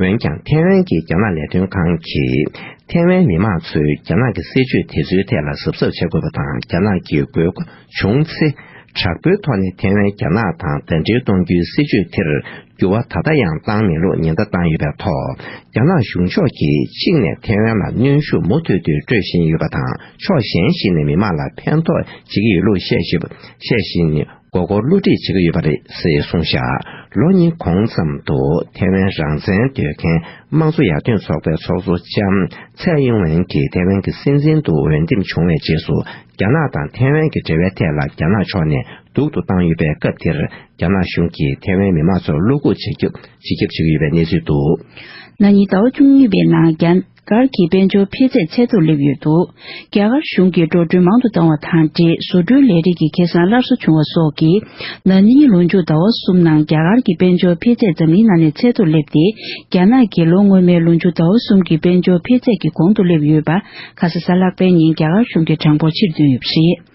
འོན་ཀྱང་། ཐེ་ཝན་གྱི་རྒྱ་ནག་ལས་དོན་ཁང་གིས། ཐེ་ཝན་མི་མང་ཚོས་རྒྱ་ནག་གི་སྲིད་ཇུས་དེ་ཚོའི་ཐད་ལ་གཟབ་གཟབ་བྱེད་དགོས་པ་དང་། རྒྱ་ནག་གི་དགོས་མཁོ་བྱུང་ཚེ། དྲག་པོའི་ཐོག་ནས་ཐེ་ཝན་རྒྱ་ནག་དང་ཟླ་སྒྲིལ་གཏོང་རྒྱུའི་སྲིད་ཇུས་དེར། འགྱུར་བ་ད་ལྟ་ཡང་བཏང་མེད་ལུགས་ཉེན་བརྡ་བཏང་ཡོད་པའི་ཐོག་རྒྱ་ནག་གཞུང་ཕྱོགས་ཀྱིས་གཅིག་ནས་ཐེ་ཝན་ལ་གནོན་ཤུགས་མུ་མཐུད་དུ་སྤྲོད་བཞིན་ཡོད་པ་དང་། ཕྱོགས་གཞན་ཞིག་ནས་མི་མང་ལ་ཕན་ཐོགས་བྱེད་ཀྱི་ཡོད་ལུགས་བཤད་བཞིན་བཤད་བཞིན་མགོ་སྐོར་བསླུ་བྲིད་བྱེད་ཀྱི་ཡོད་པ་རེད་ཟེར་གསུངས་བཞག་ལོ་གཉིས་གོང་ཙམ་དུ་ཐེ་ཝན་རང་བཙན་འདོད་མཁན་དམངས་གཙོ་ཡར་ཐོན་ཚོགས་པའི་ཚོགས་གཙོ་ལྕམ་ཚའེ་ཡིན་ཝེན་གྱིས་ཐེ་ཝན་གྱི་སྲིད་འཛིན་དུ་འོས་འདེམས་བྱུང་བའི་རྗེས་སུ། རྒྱ་ནག་དང་ཐེ་ཝན་གྱི་འབྲེལ་བའི་ཐད་ལ་རྒྱ་ནག་ཕྱོགས་ནས་སྡུག་ཏུ་བཏང་ཡོད་པའི་སྐབས་དེར། རྒྱ་ནག་གཞུང་གིས་ཐེ་ཝན་མི་མང་ཚོར་བློ་འགུག་བྱེད་རྒྱུ་བྱེད་ཁྱབ་བྱེད་ཀྱི་ཡོད་པའི་གནས་ཚུལ་འདུག་ན་ནིང་ཟླ་བ་བཅུ་གཉིས་པའི་ནང་རྒྱ་ རྒྱ་གར་གྱི་དཔལ་འབྱོར་འཕེལ་ཚད་ཚད་མཐོར་སླེབས་ཡོད་འདུག་རྒྱ་གར་གཞུང་གིས་འགྲོ་གྲོན་མང་དུ་བཏང་བ་དང་འབྲེལ་བཟོ་སྐྲུན་ལས་རིགས་ཀྱི་ཁེ་བཟང་སླར་གསོ་བྱུང་བ་སོགས་ཀྱིས། ན་ནིང་ལོ་མཇུག་ཟླ་བ་གསུམ་ནང་རྒྱ་གར་གྱི་དཔལ་འབྱོར་འཕེལ་ཚད་འཛམ་གླིང་ནང་ནས་ཚད་མཐོར་སླེབས་ཏེ། རྒྱ་ནག་གི་ལོ་སྔོན་མའི་ལོ་མཇུག་ཟླ་བ་གསུམ་གྱི་དཔལ་འབྱོར་འཕེལ་ཚད་ཀྱི་གོང་དུ་སླེབས་ཡོད་པ། ཁ་ས་གཟའ་ལྷག་པའི་ཉིན་རྒྱ་གར་གཞུང་གིས་གྲངས་འབོར་ཕྱིར་བཏོན་ཡོད་པ་རེད།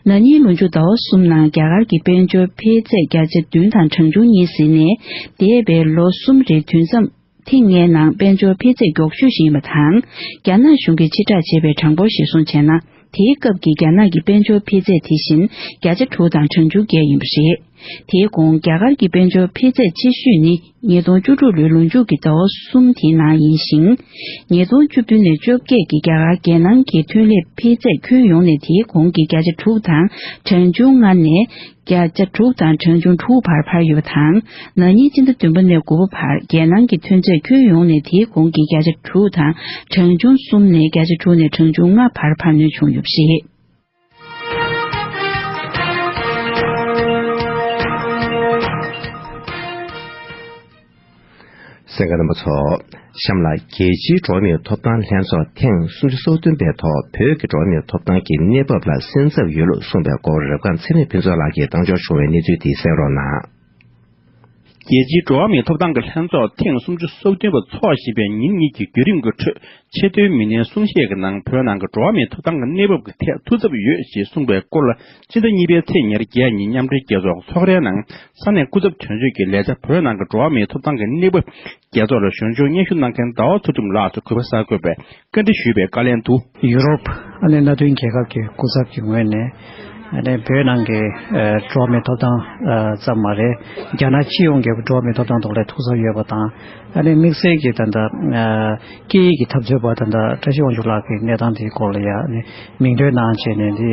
ན་ནིང་ལོ་མཇུག་ཟླ་བ་གསུམ་ནང་རྒྱ་གར་གྱི་དཔལ་འབྱོར་འཕེལ་ཚད་བརྒྱ་ཆ་བདུན་དང་གྲངས་ཆུང་གཉིས་ཟིན་ནས། འདས་པའི་ལོ་གསུམ་རེའི་དུས་མཚམས་ཐེངས་ལྔའི་ནང་དཔལ་འབྱོར་འཕེལ་ཚད་མགྱོགས་ཤོས་ཤིག་ཡིན་པ་དང་། རྒྱ་ནག་གཞུང་གིས་ཕྱིར་བསྒྲགས་བྱས་པའི་གྲངས་འབོར་གཞིར་བཟུང་བྱས་ན། དེའི་སྐབས་ཀྱི་རྒྱ་ནག་གི་དཔལ་འབྱོར་འཕེལ་ཚད་དེ་བཞིན་བརྒྱ་ཆ་དྲུག་དང་གྲངས་ཆུང་བརྒྱད་ཡིན་པ་རེད། དེའི་གོང་རྒྱ་གར་གྱི་དཔལ་འབྱོར་འཕེལ་ཚད་ཆེ་ཤོས་ནི། ཉིས་སྟོང་བཅུ་དྲུག་ལོའི་ལོ་མཇུག་གི་ཟླ་བ་གསུམ་དེའི་ནང་ཡིན་ཞིང་། ཉིས་སྟོང་བཅུ་བདུན་ནས་བཅོ་བརྒྱད་ཀྱི་རྒྱ་གར་རྒྱལ་ནང་གི་ཐོན་ལས་འཕེལ་ཚད་ཁྱོན་ཡོངས་ནས་དེའི་གོང་གི་བརྒྱ་ཆ་དྲུག་དང་གྲངས་ཆུང་ལྔ་ནས་བརྒྱ་ཆ་དྲུག་དང་གྲངས་ཆུང་དྲུག་བར་འཕར་ཡོད་པ་དང་། ན་ནིང་སྤྱི་ཟླ་བདུན་པ་ནས་དགུ་པ་བར་རྒྱལ་ནང་གི་ཐོན་ཚད་ཁྱོན་ཡོངས་ནས་དེའི་གོང་གི་བརྒྱ་ཆ་དྲུག་དང་གྲངས་ཆུང་གསུམ་ནས་བརྒྱ་ཆ་དྲུག་ནས་གྲངས་ཆུང་ལྔ་བར་འཕར་སྣོན་བྱུང་ཡོད་པ་རེད། གསན་མཁན་རྣམ་པ་ཚོ། གཤམ་ལ་རྒྱལ་སྤྱིའི་འགྲོ་བ་མིའི་ཐོབ་ཐང་ལྷན་ཚོགས་ཐེངས་སུམ་ཅུ་སོ་བདུན་པའི་ཐོག་བོད་ཀྱི་འགྲོ་བ་མིའི་ཐོབ་ཐང་གི་གནས་བབ་ལ་སེམས་འཚབ་ཡོད་ལུགས་གསུངས་པའི་སྐོར། རབ་སྒང་ཚེ་རིང་ཕུན་ཚོགས་ལགས་ཀྱིས་བཏང་འབྱོར་བྱུང་བའི་གནས་ཚུལ་དེ་གསན་རོགས་གནང་། རྒྱལ་སྤྱིའི་འགྲོ་བ་མིའི་ཐོབ་ཐང་གི་ལྷན་ཚོགས་ཐེངས་སུམ་ཅུ་སོ་བདུན་པ་འཚོགས་བཞིན་པའི་ཉིན་གཉིས་ཀྱི་བརྒྱུད་རིམ་གྱི་ཁྲོད། ཆེས་མཐོའི་མི་སྣའི་གསུང་བཤད་ཀྱི་ནང་བོད་ནང་གི་འགྲོ་བ་མིའི་ཐོབ་ཐང་གི་གནས་བབ་ཀྱི་ཐད་ཐུགས་འཚབ་ཡོད་ཅེས་གསུངས་པའི་སྐོར་ལ། སྤྱི་ཟླ་གཉིས་པའི་ཚེས་ཉེར་བརྒྱད་ཉིན་མཉམ་འབྲེལ་རྒྱལ་ཚོགས་ཚོགས་རའི་ནང་ས་གནས་སྐུ་ཚབ་དོན་གཅོད་ཀྱི་ལས་བྱ་བོད་ནང་གི་འགྲོ་བ་མིའི་ཐོབ་ཐང་གི་གནས་བབ། རྒྱལ་ཚོགས་ལ་ཞུ་སྦྱོར་སྙན་ཞུ་གནང་མཁན་ཟླ་བ་ཚུལ་ཁྲིམས་ལགས་སུ་གུས་པ་གསར་འགོད་པས་བཀའ་འདྲི་ཞུས་པའི་བཀའ་ལན་དུ། ཡུ་རོབ་ཨ་ནི་མནའ་མཐུན་རྒྱལ་ཁབ་ཀྱི་སྐུ་ཚབ་ཀྱི་ངོས་ནས་ཨ་ནི་བོད་ནང་གི་ཨ་འགྲོ་བ་མིའི་ཐོབ་ཐང་ཨ་ཙམ་མ་རེད། རྒྱ་ནག་སྤྱི་ཡོངས་ཀྱི་འགྲོ་བ་མིའི་ཐོབ་ཐང་ཐོག་ལ་ཐུགས་འཚབ་ཡོད་པ་དང་། ཨ་ནི་དམིགས་བསལ་གྱི་ད་ལྟ་ཨ་སྐད་ཡིག་གི་འཐབ་རྩོད་པ་ད་ལྟ་བཀྲ་ཤིས་དབང་ཕྱུག་ལགས་ཀྱི་གནས་སྟངས་དེའི་སྐོར་ལ་ཡང་ཨ་ནི་མིང་འདོན་གནང་བྱས་ནས་འདི་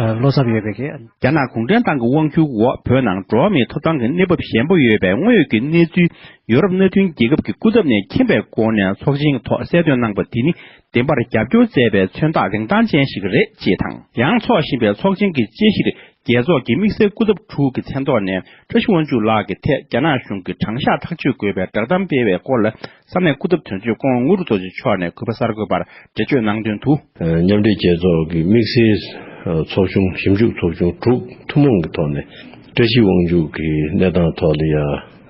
ཨ་བློ་འཚབ་ཡོད་པའི་གི། རྒྱ་ནག་གུང་ཁྲན་ཏང་གི་དབང་སྒྱུར་འོག་བོད་ནང་འགྲོ་བ་མིའི་ཐོབ་ཐང་གི་གནས་བབ་ཞན་པོ་ཡོད་པའི་དངོས་ཡོད་ཀྱི་གནས་ཚུལ། ཡོ་རོབ་མནའ་མཐུན་རྒྱལ་ཁབ་ཀྱི་སྐུ་ཚབ་ནས་མཁྱེན་པའི་སྒོ་ནས་ཚོགས་ཆེན་གྱི་ཐོག་གསལ་སྟོན་གནང་པ་འདི་ནི་བདེན་པར་རྒྱབ་སྐྱོར་མཛད་པའི་མཚོན་རྟགས་རིན་ཐང་ཅན་ཞིག་རེད་ཅེས་དང་། ཡང་འཚོགས་བཞིན་པའི་ཚོགས་ཆེན་གྱི་དཔྱད་གཞིར་རྒྱལ་ཚོགས་ཀྱི་དམིགས་བསལ་སྐུ་ཚབ་དྲུག་གི་མཚན་ཐོག་ནས་བཀྲ་ཤིས་དབང་ཕྱུག་ལགས་ཀྱི་ཐད་རྒྱ་ནག་གཞུང་གིས་དྲང་གཞག་ཐག་གཅོད་དགོས་པའི་བསྒྲགས་གཏམ་སྤེལ་བའི་སྐོར་ལ། ས་གནས་སྐུ་ཚབ་དོན་གཅོད་ཀོང་དངུལ་རྡོ་རྗེ་མཆོག་ནས་གུས་པ་གསར་འགོད་པར་འགྲེལ་བརྗོད་གནང་དོན་དུ། མཉམ་འབྲེལ་རྒྱལ་ཚོགས་ཀྱི་དམིགས་བསལ་ཚོགས་ཆུང་ཞིབ་འཇུག་ཚོགས་ཆུང་དྲུག་ཐུན་མོང་གི་ཐོག་ནས་བཀྲ་ཤིས་དབང་ཕྱུག་གི་གནས་སྟངས་ཐོག་ལ་ཡ་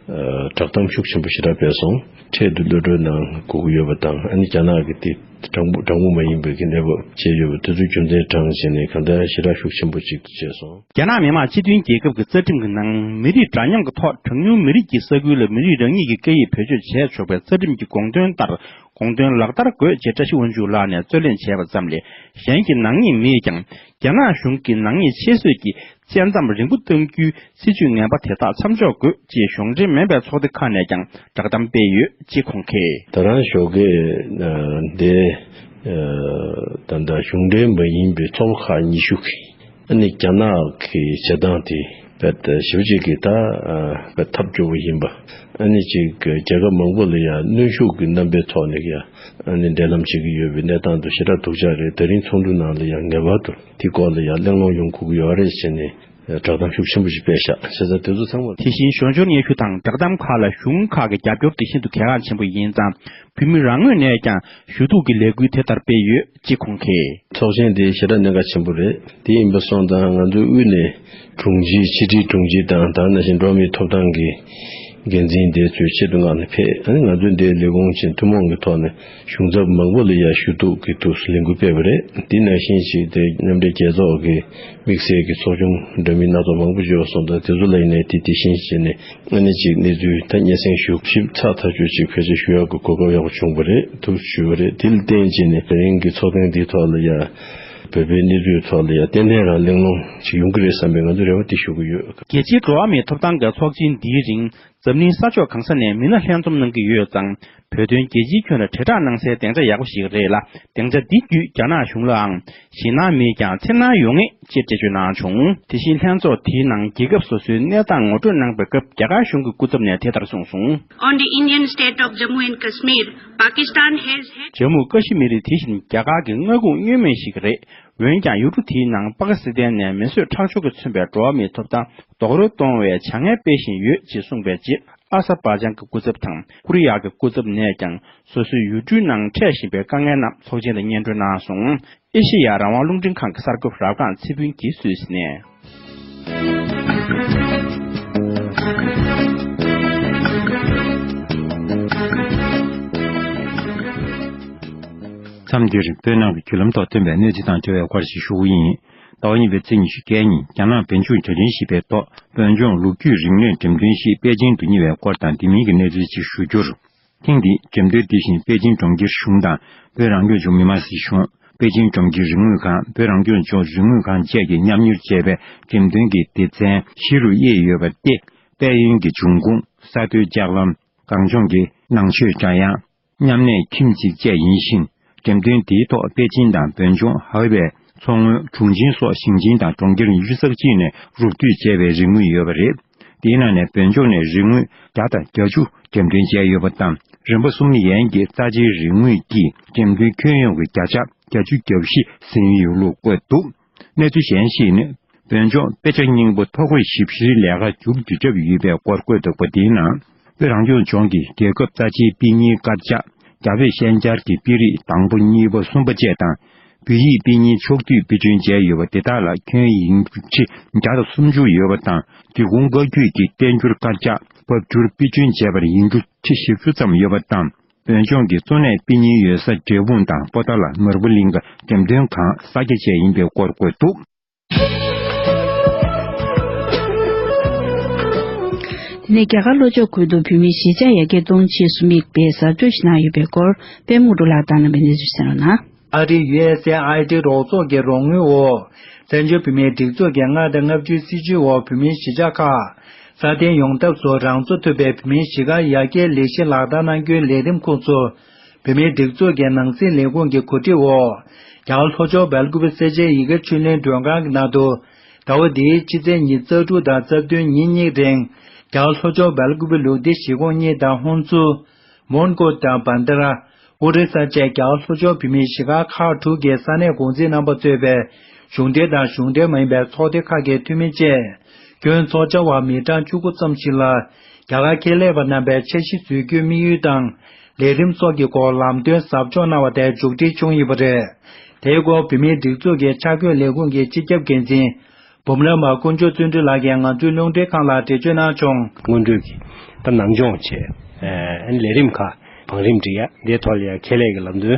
བསྒྲགས་གཏམ་ཤུགས་ཆེན་པོ་ཞེ་དྲག་སྤེལ་སོང་། འཕྲལ་དུ་གློད་གྲོལ་གནང་དགོས་ཀྱི་ཡོད་པ་དང་། ཨ་ནི་རྒྱ་ནག་གི་དེ་དྲང་པོ་དྲང་པོ་མ་ཡིན་པའི་གི་གནས་བབ་བྱས་ཡོད་པ་དེ་ཚོའི་རྒྱུ་མཚན་དྲངས་བྱས་ནས་གང་ལྟར་ཞེ་དྲག་ཤུགས་ཆེན་པོ་ཅིག་བྱས་སོང་། རྒྱ་ནག་མི་དམངས་སྤྱི་མཐུན་རྒྱལ་ཁབ་ཀྱི་རྩ་ཁྲིམས་ཀྱི་ནང་མི་རིགས་འདྲ་མཉམ་གྱི་ཐོག་གྲངས་ཉུང་མི་རིགས་ཀྱི་ས་ཁུལ་ལ་མི་རིགས་རང་ཉིད་ཀྱི་སྐད་ཡིག་བེད་སྤྱོད་བྱས་ཆོག་པའི་རྩ་ཁྲིམས་ཀྱི་དགོངས་དོན་ལྟར། དགོངས་དོན་ལག་བསྟར་དགོས་ཅེས་བཀྲ་ཤིས་དབང་ཕྱུག་ལགས་ནས་རྩོད་ལེན་བྱས་པ་ཙམ་ལས། གཞན་གྱི་ནག་ཉེས་མེད་ཀྱང་། རྒྱ་ནག་གཞུང་གིས་ནག་ཉེས་ཆེ་ཤོས་ཀྱི་དཔྱད་མཚམས་རིང་པོ་གཏང་རྒྱུའི་སྲིད་ཇུས་ངན་པ་དེ་དག་མཚམས་འཇོག་དགོས་ཅེས་གཞུང་འབྲེལ་མིན་པའི་ཚོགས་སྡེ་ཁག་ནས་ཀྱང་བསྒྲགས་གཏམ་སྤེལ་ཡོད་ཅེས་ཁོང་གིས། ད་རང་ཞོགས་ཀས་འདི་ད་ལྟ་གཞུང་འབྲེལ་མ་ཡིན་པའི་ཚོགས་པ་ཁག་ཉི་ཤུ་གིས། ཨ་ནི་རྒྱ་ནག་གི་བྱེད་སྟངས་དེ་རྦད་ཞེ་པོ་ཅིག་གི་ད་རྦད་ཐབས་སྐྱོ་བོ་ཡིན་པ། ཨ་ནི་ཅིག་རྒྱལ་ཁབ་མང་པོ་ལ་ཡང་གནོན་ཤུགས་ཀྱི་རྣམ་པའི་ཐོག་ནས་ཡང་ཨ་ནི་འབྲེལ་ལམ་བྱེད་ཀྱི་ཡོད་པའི་གནས་སྟངས་དེ་ཞེ་དྲག་སྡུག་ཅག་རེད། ད་རིང་ཚོགས་འདུ་ནང་ལ་ཡང་ངེས་པར་དུ་དེ་སྐོར་ལ་ཡང་གླེང་སློང་ཡོང་དགོས་ཀྱི་ཡོད་རེད་ཟེར་ནས་བསྒྲགས་གཏམ་ཤུགས་ཆེན་པོ་ཞིག་སྤེལ་ཤག་བྱས་ཙང་དེ་ཚོ་ཚང་མ། དེ་བཞིན་གཞོན་སྐྱེས་སྙན་ཞུ་དང་བསྒྲགས་གཏམ་ཁག་ལ་གཞུང་ཁག་གི་རྒྱབ་སྐྱོར་དེ་ཤིན་ཏུ་གལ་འགངས་ཆེན་པོ་ཡིན་ཙང་། བོད་མི་རང་ངོས་ནས་ཀྱང་ཞུ་གཏུག་གི་ལས་འགུལ་དེ་ལྟར་སྤེལ་ཡོད་ཅེས་ཁོང་གིས། ཚོགས་ཆེན་དེ་ཞེ་དྲག་གནད་འགག་ཆེན་པོ་རེད། དེ་ཡིན་པ་སོང་ཙང་ང་ཚོའི་དབུས་ནས་དྲུང་ཆེ་ཕྱི་དྲིལ་དྲུང་ཆེ་དང་ད་ནང་བཞིན་འགྲོ་བ་མིའི་ཐོབ་ཐང་གི་འགན་འཛིན་དེ་ཚོས་ཆེད་དུ་མངགས་ནས་ཕེབས། ཨ་ནི་ང་ཚོས་འདིའི་ལས་ཁུངས་ཆེན་ཐུན་མོང་གི་ཐོག་ནས་གཞུང་ཚབ་མང་པོ་ལ་ཡང་ཞུ་གཏུག་གི་ཐུགས་སུ་ལས་འགུལ་སྤེལ་བ་རེད། དེ་ནང་བཞིན་ཞིག་དེ་མཉམ་འབྲེལ་རྒྱལ་ཚོགས་ཀྱི་དམིགས་བསལ་གྱི་ཚོགས་ཆུང་འདྲ་མིན་སྣ་ཚོགས་མང་པོ་ཞིག་ཡོད་སོང་ཙང་དེ་ཚོ་ལ་ཡིན་ནའི་དེ་དེ་བཞིན་བྱས་ནས། ཨ་ནི་གཅིག་གནས་ཚུལ་ད་སྙན་སེང་ཞུ་ཞིབ་ཚགས་ཐག་ཆོད་ཅིག་ཕལ་ཆེར་ཞུ་ཡག་གི་གོ་སྐབས་ཡག་པོ་བྱུང་བ་རེད། ཐུགས་ཞུས་པ་རེད། དེ་ལ་བརྟེན་བྱས་ནས་དེ་རིང་གི་ཚོགས་ཐེངས་འདིའི་ཐོག་ལ་ཡ་བོད་པའི་གནས་ཚུལ་ཐོག་ལ་ཡ་ཏན་ཏན་རང་གླེང་སློང་ཅིག་ཡོང་གི་རེད་བསམ་པའི་ང་ཚོས་རེ་བ་དེ་ཞུ་གི་ཡོད། རྒྱལ་སྤྱིའི་འགྲོ་བ་མིའི་ཐོབ་ཐང་གི་ཚོགས་ཆེན་འདིའི་རིང་འཛམ་གླིང་ས་ཕྱོགས་གང་ས་ནས་མི་སྣ་ལྷན་འཛོམས་གནང་གི་ཡོད་ཙང་། བོད་དོན་རྒྱལ་སྤྱིའི་ཁྱོན་ལ་དྲིལ་བསྒྲགས་གནང་སའི་སྡིངས་ཆ་ཡག་པོ་ཞིག་རེད་ལ། སྡིངས་ཆ་འདི་བརྒྱུད་རྒྱ་ནག་གཞུང་ལའང་ཞེད་སྣང་མེད་ཀྱང་འཚེར་སྣང་ཡོང་ངེས་ཅེས་འགྲེལ་བརྗོད་གནང་བྱུང་། དེ་བཞིན་ལྷན་ཚོགས་དེའི་ནང་རྒྱལ་ཁབ་སོ་སོའི་གནས་སྟངས་ངོ་སྤྲོད་གནང་པའི་སྐབས་རྒྱ་གར་གཞུང་གི་སྐུ་ཚབ་ནས་དེ་ལྟར་གསུངས་སོང་། On the Indian state of Jammu and Kashmir, Pakistan has had ཇམ་མུ་ཀ་ཤི་མིར་དེ་བཞིན་རྒྱ་གར་གྱི་མངའ་ཁོངས་བསྙོན་མེད་ཞིག་རེད། འོན་ཀྱང་ཡུལ་གྲུ་དེའི་ནང་པ་ཀི་སི་ཐན་ནས་མི་གསོད་ཁྲག་སྦྱོར་གྱིས་མཚོན་པའི་འགྲོ་བ་མིའི་ཐོབ་ཐང་རྡོག་རོལ་གཏོང་བའི་བྱ་ངན་སྤེལ་བཞིན་ཡོད་ཅེས་གསུངས་པའི་རྗེས། ཨ་ས་བྷ་ཇན་གྱི་སྐུ་ཚབ་དང་ཀོ་རི་ཡ་གི་སྐུ་ཚབ་ནས་ཀྱང་སོ་སོའི་ཡུལ་གྲུའི་ནང་འཕྲད་བཞིན་པའི་དཀའ་ངལ་རྣམས་ཚོགས་ཆེན་དུ་སྙན་སྒྲོན་གནང་སོང་། ཨེ་ཤེ་ཡ་རང་དབང་རླུང་འཕྲིན་ཁང་གི་གསར་འགོད་པ་རབ་སྒང་ཚེ་ཕུན་གྱིས་སུད་སི་ནས། མཚམས་འདིར་བོད་ནང་གི་བརྒྱུད་ལམ་ཐོག་ཐོན་པའི་གནས་ཚུལ་དང་འབྲེལ་བའི་སྐོར་ཞིག་ཞུ་གི་ཡིན། ཟླ་བ་གཉིས་པའི་ཚེས་ཉི་ཤུ་བརྒྱད་ཉིན་རྒྱ་ནག་བོད་ལྗོངས་དྲ་འཕྲིན་ཞེས་པའི་ཐོག་བོད་ལྗོངས་ལོ་རྒྱུས་རིག་གནས་འགྲེམས་སྟོན་ཞིག་པེ་ཅིང་དུ་གཉེར་བའི་སྐོར་དང་དེ་མིན་གྱི་གནས་ཚུལ་ཅིག་ཞུ་རྒྱུར། ཐེངས་འདིའི་འགྲེམས་སྟོན་འདི་བཞིན་པེ་ཅིང་གྲོང་ཁྱེར་གཞུང་དང་བོད་རང་སྐྱོང་ལྗོངས་མི་དམངས་སྲིད་གཞུང་། པེ་ཅིང་གྲོང་ཁྱེར་རིག་དངོས་ཁང་། བོད་རང་སྐྱོང་ལྗོངས་རིག་དངོས་ཁང་བཅས་ཀྱིས་མཉམ་གཉེར་བྱས་པའི་འགྲེམས་སྟོན་གྱི་སྡེ་ཚན་བཞི་རུ་དབྱེ་ཡོད་པ་སྟེ། དཔལ་ཡོན་གྱི་འབྱུང་ཁུངས། ས་མཐོའི་ལྕགས་ལམ། གངས་ལྗོངས་ཀྱི་ནང་ཆོས་སྒྲ་དབྱངས། མཉམ་གནས་ཁྱིམ་གཅིག་བཅས་ཡིན་ཞིང་། འགྲེམས་སྟོན་དེའི་ཐོག་པེ་ཅིང་དང་བོད་ལྗོངས། ཧའེ་ཝེ། མཚོ་སྔོན། ཁྲུང་ཆིང་སོགས་ཞིང་ཆེན་དང་གྲོང་ཁྱེར་ཉི་ཤུ་རྩ་གཅིག་ནས་རུབ་བསྡུས་བྱས་པའི་རིག་དངོས་ཡོད་པ་རེད། དེའི་ནང་ནས་བོད་ལྗོངས་ནས་རིག་དངོས་བརྒྱ་དང་བརྒྱད་ཅུ་འགྲེམས་སྟོན་བྱས་ཡོད་པ་དང་། རིམ་པ་གསུམ་ཡན་གྱི་རྩ་ཆེའི་རིག་དངོས་ཀྱིས་འགྲེམས་སྟོན་ཁྱོན་ཡོངས་ཀྱི་བརྒྱ་ཆ་བརྒྱད་ཅུ་གྱ་བཞི་ཟིན་ཡོད་ལུགས་བཀོད་འདུག་གནས་ཚུལ་གཞན་ཞིག་ནི། བོད་ལྗོངས་དཔེ་ཆ་རྙིང་པ་ཐོ་འགོད་ཞིབ་བཤེར་ལས་ཀ་མཇུག་བསྒྲིལ་གྲབས་ཡོད་པའི་སྐོར་བཀོད་འདུག་པ། དེའི་ནང་། བོད་རང་སྐྱོང་ལྗོངས་ཀྱི་རྒྱལ་ཁབ་རྩ་ཆེའི་དཔེ་རྙིང་དཀར་ཆག་རྒྱ་བོད་ཤན་སྦྱར་གྱི་དཔེ་རིས་དང་པོ་གཉིས་པ་གསུམ་པ་བཅས་དང་། བོད་ཡིག་དཔེ་རྙིང་ཕྱོགས་བསྡུས་དཔེ་སྐྲུན་བྱས་ཡོད་པ་དེ་དག་ལ་ཁྱོན་ཡོངས་ཆེད་བརྒྱ་དང་སུམ་ཅུ་ཡོད་པ་དང་། འབྲི་གུང་བཀའ་བརྒྱུད་ཀྱི་བསྟན་འགྱུར་དཀར་ཆག་ཕབ་བསྒྱུར་དཔེ་སྐྲུན་བྱས་པར་ཡིན་རྒྱུ་ཁྲི་བཞི་བཅུ་ཙམ་ཡོད་པ་དང་། བོད་ལྗོངས་ཀྱི་གཙོ་གནད་དཔེ་རྙིང་ཡོད་ས་འབྲས་སྤུངས་དང་པོ་ཏཱ་ལ་ནོར་བུ་གླིང་ག་འགྲེམས་སྟོན་ཁང་གསར་རྒྱག་བྱས་ཡིན་པའི་སྐོར་བཀོད་འདུག་དེ་ནས་རྒྱ་གར་ལྷོ་ཕྱོགས་ཁུལ་དུ་བོད་མིའི་གཞིས་ཆགས་ཡར་རྒྱས་གཏོང་ཆེད་བཟོ་དམིགས་པའི་གཟབ་སྤྱོད་ཞིག་གནང་ཡོད་པའི་སྐོར་པད་མུག་རུ་ལགས་དང་རྣམ་པའི་གནས་ཚུལ་གསན་རོགས་གནང་། ཨ་རིའི་ཡུ་ཨེས་ཨེ་ཨའི་ཊི་རོགས་ཚོགས་ཀྱི་རོགས་དངུལ་འོག་བཙན་བྱོལ་བོད་མིའི་སྒྲིག་འཛུགས་ཀྱི་ལྔ་དང་ལྔ་བཅུའི་སྲིད་བྱུས་འོག་བོད་མིའི་གཞིས་ཆགས་ཁག་སྲ་བརྟན་ཡོང་ཐབས་སུ་རང་འཚོ་ཐུབ་པའི་བོད་མིའི་གཞིས་ཁར་ཡར་རྒྱས་ལས་གཞི་ལག་བསྟར་གནང་རྒྱུའི་ལས་རིམ་ཁོངས་སུ། བོད་མིའི་སྒྲིག་འཛུགས་ཀྱི་ནང་སྲིད་ལས་ཁུངས་ཀྱི་གོ་སྒྲིག་འོག་རྒྱ་གར་ལྷོ་ཕྱོགས་སྦེལ་ཀུ་པེ་སེར་བྱེས་ཡི་གེ་ཆོས་གླིང་མགྲོན་ཁང་གི་ནང་དུ། ཟླ་བ་འདིའི་ཕྱི་ཚེས་ཉི་ཤུ་རྩ་དྲུག་དང་རྩ་བདུན་ཉིན་གཉིས་རིང་། རྒྱ་གར་ལྷོ་ཕྱོགས་སྦེལ་ཀུ་པེ་ལུགས་བདེ་གཞིས་ཁོངས་གཉིས་དང་ཧོན་སུར། མོན་གྷོ་དང་བན་དྷ་ར། ཨོ་རི་ས་བཅས་རྒྱ་གར་ལྷོ་ཕྱོགས་བོད་མིའི་གཞིས་སྒར་ཁག་དྲུག་གི་ས་གནས་འགོ་འཛིན་རྣམ་པ་གཙོས་པའི་གཞུང་འབྲེལ་དང་གཞུང་འབྲེལ་མ་ཡིན་པའི་ཚོགས་སྡེ་ཁག་གི་འཐུས་མི་བཅས་ཁྱོན་ཚོགས་བཅར་བ་མི་གྲངས་བཅུ་དགུ་ཙམ་ཞིག་ལ་རྒྱ་གར་ཁྱད་ལས་པ་རྣམ་པས་འཆར་གཞི་འཛུལ་རྒྱུའི་དམིགས་ཡུལ་དང་ལས་རིམ་སོགས་ཀྱི་སྐོར་ལམ་སྟོན་ཟབ་སྦྱོང་གནང་བ་དེ་མཇུག་སྒྲིལ་བྱུང་ཡོད་པ་རེད། དེའི་སྐོར་བོད་མིའི་སྒྲིག་འཛུགས་ཀྱི་འཆར་འགོད་ལས་ཁུངས་ཀྱི་སྤྱི་ཁྱབ་འགན་འཛིན། འབུམ་རམས་པ་དཀོན་མཆོག་བརྩོན་འགྲུས་ལགས་ཀྱིས་ང་ཚོའི་རླུང་འཕྲིན་ཁང་ལ་འགྲེལ་བརྗོད་གནང་བྱུང་། སྔོན་འགྲོའི་གི་ད་ནང་སྦྱོང་བྱས། ཨ་ནི་ལས་རིམ་ཁག་བང་རིམ་སྒྲིག་ཡ་འདིའི་ཐོག་ལ་ཡང་ཁེ་ལས་ཀྱི་ལམ་སྟོན།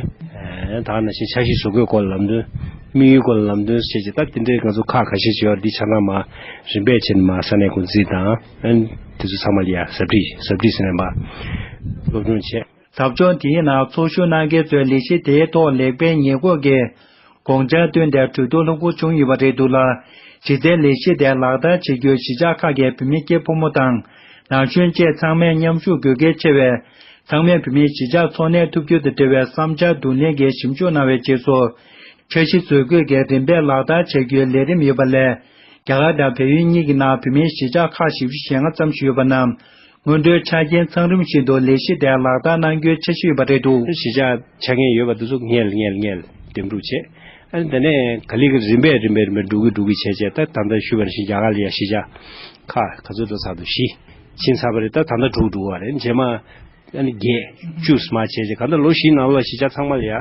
ཨ་ད་ནང་བཞིན་འཆར་གཞི་བཟོ་འགོད་སྐོར་ལ་ལམ་སྟོན། དམིགས་ཡུལ་སྐོར་ལ་ལམ་སྟོན་བྱས་རྗེས་ད་དེ་འདྲའི་ང་ཚོ་ཁག་ཁ་ཤས་ཅིག་ཡོད་རེད། འདི་ཆ་ཚང་མ་རིམ་པས་བྱས་ནས་མ་ས་གནས་འགོ་འཛིན་དང་ཨ་ནི་དེ་ཚོ་ཚང་མ་ལ་ཡང་ཟབ་ཁྲིད་ཟབ་ཁྲིད་ཟེར་ནས་མ་སློབ་སྦྱོང་བྱས། ཟབ་སྦྱོང་དེའི་ནང་ཚོགས་ཞུགས་གནང་མཁན་ཚོས་ལས་གཞི་དེའི་ཐོག་ལེགས་སྤེལ་ཉེས་འགོག་གི་དགོངས་འཆར་བཏོན་ཏེ་གྲོས་བསྡུར་ལྷུག་པོ་བྱུང་ཡོད་པ་རེད་འདུག་ལ། གཞི་རྩའི་ལས་གཞི་དེ་ལག་བསྟར་བྱེད་རྒྱུར་གཞིས་ཆགས་ཁག་གི་བུད་མེད་སྐྱེས་ཕོ་མོ་དང་ན་གཞོན་བཅས་ཚང་མས་མཉམ་ཞུགས་དགོས་གལ་ཆེ་བས། ཚང་མས་བུད་མེད་གཞིས་ཆགས་འཚོ་གནས་ཐུབ་རྒྱུ་དང་འབྲེལ་བའི་བསམ་འཆར་བསྡུ་ལེན་གྱིས་ཞིབ་འཇུག་གནང་བའི་རྗེས་སུ། འཆར་གཞི་བཟོ་འགོད་ཀྱིས་རིམ་པས་ལག་བསྟར་བྱ་རྒྱུའི་ལས་རིམ་ཡོད་པ་ལས། རྒྱ་གར་དང་བལ་ཡུལ་གཉིས་ཀྱི་ནང་བོད་མིའི་གཞིས་ཆགས་ཁག་བཞི་བཅུ་ཞེ་ལྔ་ཙམ་ཞིག་ཡོད་པ་རྣམས་སྔོན་འགྲོའི་ཆ་རྐྱེན་ཚང་རིམ་བཞིན་དུ་ལས་གཞི་དེ་ལག་བསྟར་གནང་རྒྱུའི་འཆར་གཞི་ཡོད་པ་རེད་འདུག་གཞིས་ཆགས་ཆ་རྐྱེན་ཡོད་པ་དེ་ཚོ་སྔོན་ལ་སྔོན་ལ་སྔོན་ལ་འདེམས་སྒྲུག་བྱས། ཨ་ནི་དེ་ནས་ག་ལེ་གི་རིམ་པས་རིམ་པས་རིམ་པས་འགྲོ་གི་འགྲོ་གི་བྱས་བྱས། ད་ད་ལྟ་ཞུས་པ་ནང་བཞིན་རྒྱ་གར་ལ་ཡ་གཞིས་ཆགས་ཁག་ག་ཚོད་འགྲོ་ཚར་འདུག་བཞི་ཕྱིན་ཚར་བ་རེད། ད་ད་ལྟ་དྲུག་འགྲོ་བ་རེད། རྗེས་མ་ཨ་ནི་བརྒྱད་བཅུ་མ་བྱས་རྗེས་ག་ད་ལོ་བཞིའི་ནང་ལོགས་གཞིས་ཆགས་ཚང་མ་ལ་ཡ་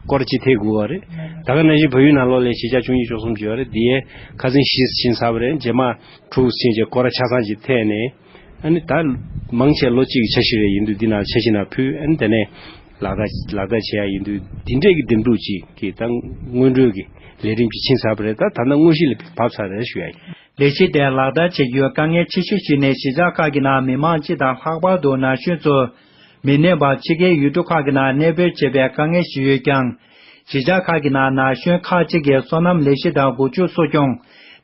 སྐོར་གཅིག་ཐེབས་དགོས་བ་རེད། ད་ག་ནང་བཞིན་བལ་ཡུལ་ནང་ལོགས་ལ་གཞིས་ཆགས་བཅུ་གཉིས་བཅུ་གསུམ་ཅིག་ཡོད་རེད། དེའི་ཁ་སང་བཞི་ཕྱིན་ཚར་བ་རེད། རྗེས་མ་དྲུག་ཕྱིན་རྗེས་སྐོར་ཆ་ཚང་ཅིག་ཐེབས་ནས། ཨ་ནི་ད་མང་ཆེ་ལོ་གཅིག་གི་འཆར་གཞི་རེ་ཡིན་དུས་འདི་ནང་འཆར་གཞི་ནང་ཕུལ། ཨ་ནི་དེ་ནས་ལག་བསྟར་ལག་བསྟར་བྱེད་ཡ་ཡིན་དུས་འདི་འདྲས་ཀྱི་འདེམས་སྒྲུག་ཅིག་གི་ད་སྔོན་འགྲོའི་གི་ལས་རིམ་ཅིག་ཕྱིན་ཚར་བ་རེད། ད་ད་ལྟ་དངོས་གཞི་ལ་བབས་ཚར་རེད་ཞུ་ཡ་ཡིན། ལས་གཞི་དེ་ལག་བསྟར་བྱེད་རྒྱུའི་དཀའ་ངལ་ཆེ་ཤོས་ཤིག་ནི་གཞིས་ཆགས་ཁག་གི་ནང་མི་མང་སྤྱི་དང་ལྷག་པར་དུ་ན་གཞོན་ཚོ་མི་གནས་པར་ཕྱི་རྒྱལ་ཡུལ་གྲུ་ཁག་གི་ནང་གནས་སྤོས་བྱེད་པའི་དཀའ་ངལ་ཞིག་ཡོད་ཀྱང་། གཞིས་ཆགས་ཁག་གི་ནང་ན་གཞོན་ཁག་ཅིག་གིས་སོ་ནམ་ལས་གཞི་དང་སྒོ་ཕྱུགས་གསོ་སྐྱོང་།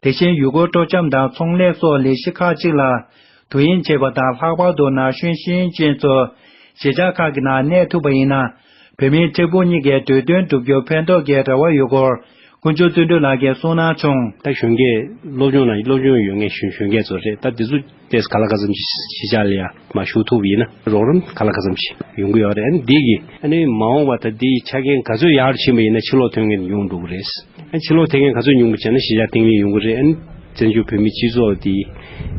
དེ་བཞིན་ཡུལ་སྐོར་སྤྲོ་འཆམ་དང་ཚོང་ལས་སོགས་ལས་གཞི་ཁག་ཅིག་ལ་དུས་ཡུན་ཆད་པ་དང་། ལྷག་པར་དུ་ན་གཞོན་ཤེས་ཡོན་ཅན་ཚོ་གཞིས་ཆགས་ཁག་གི་ནང་གནས་ཐུབ་པ་ཡིན་ན། བོད་མིའི་འཕྲལ་ཕུགས་གཉིས་ཀའི་འདོད་དོན་བསྒྲུབ་རྒྱུར་ཕན་ཐོགས་ཀྱི་རེ་བ་ཡོད་སྐོར་དཀོན་མཆོག་བརྩོན་འགྲུས་ལགས་ཀྱིས་གསུངས་གནང་བྱུང་། ད་གཞོན་སྐྱེས་སློབ་སྦྱོང་ནང་སློབ་སྦྱོང་ཡོད་མཁན་གཞོན་གཞོན་སྐྱེས་ཚོ་རེད། ད་འདི་ཚོ་ཏེས་ག་ལ་ག་ཙམ་ཞིག་གཞིས་ཆགས་ལ་ཡ་མ་ཞུགས་ཐུབ་པ་ཡིན་ན་རོགས་རམ་ག་ལ་ག་ཙམ་ཞིག་ཡོང་གི་ཡོད་རེད། ཨ་ནི་འདི་གི་ཨ་ནི་མ་འོངས་པ་ད་འདི་ཆ་རྐྱེན་ག་ཚོད་ཡར་ཕྱིན་པ་ཡིན་ན་ཕྱིར་ལོག་ཐོན་མཁན་ཉུང་འགྲོ་གི་རེད། ཨ་ནི་ཕྱིར་ལོག་ཐོན་མཁན་ག་ཚོད་ཉུང་པ་བྱས་ན་གཞིས་ཆགས་བརྟན་ལྷིང་ཡོང་གི་རེད། ཨ་ནི་ བཙན་བྱོལ་བོད་མིའི་སྤྱི་ཚོགས་དེ་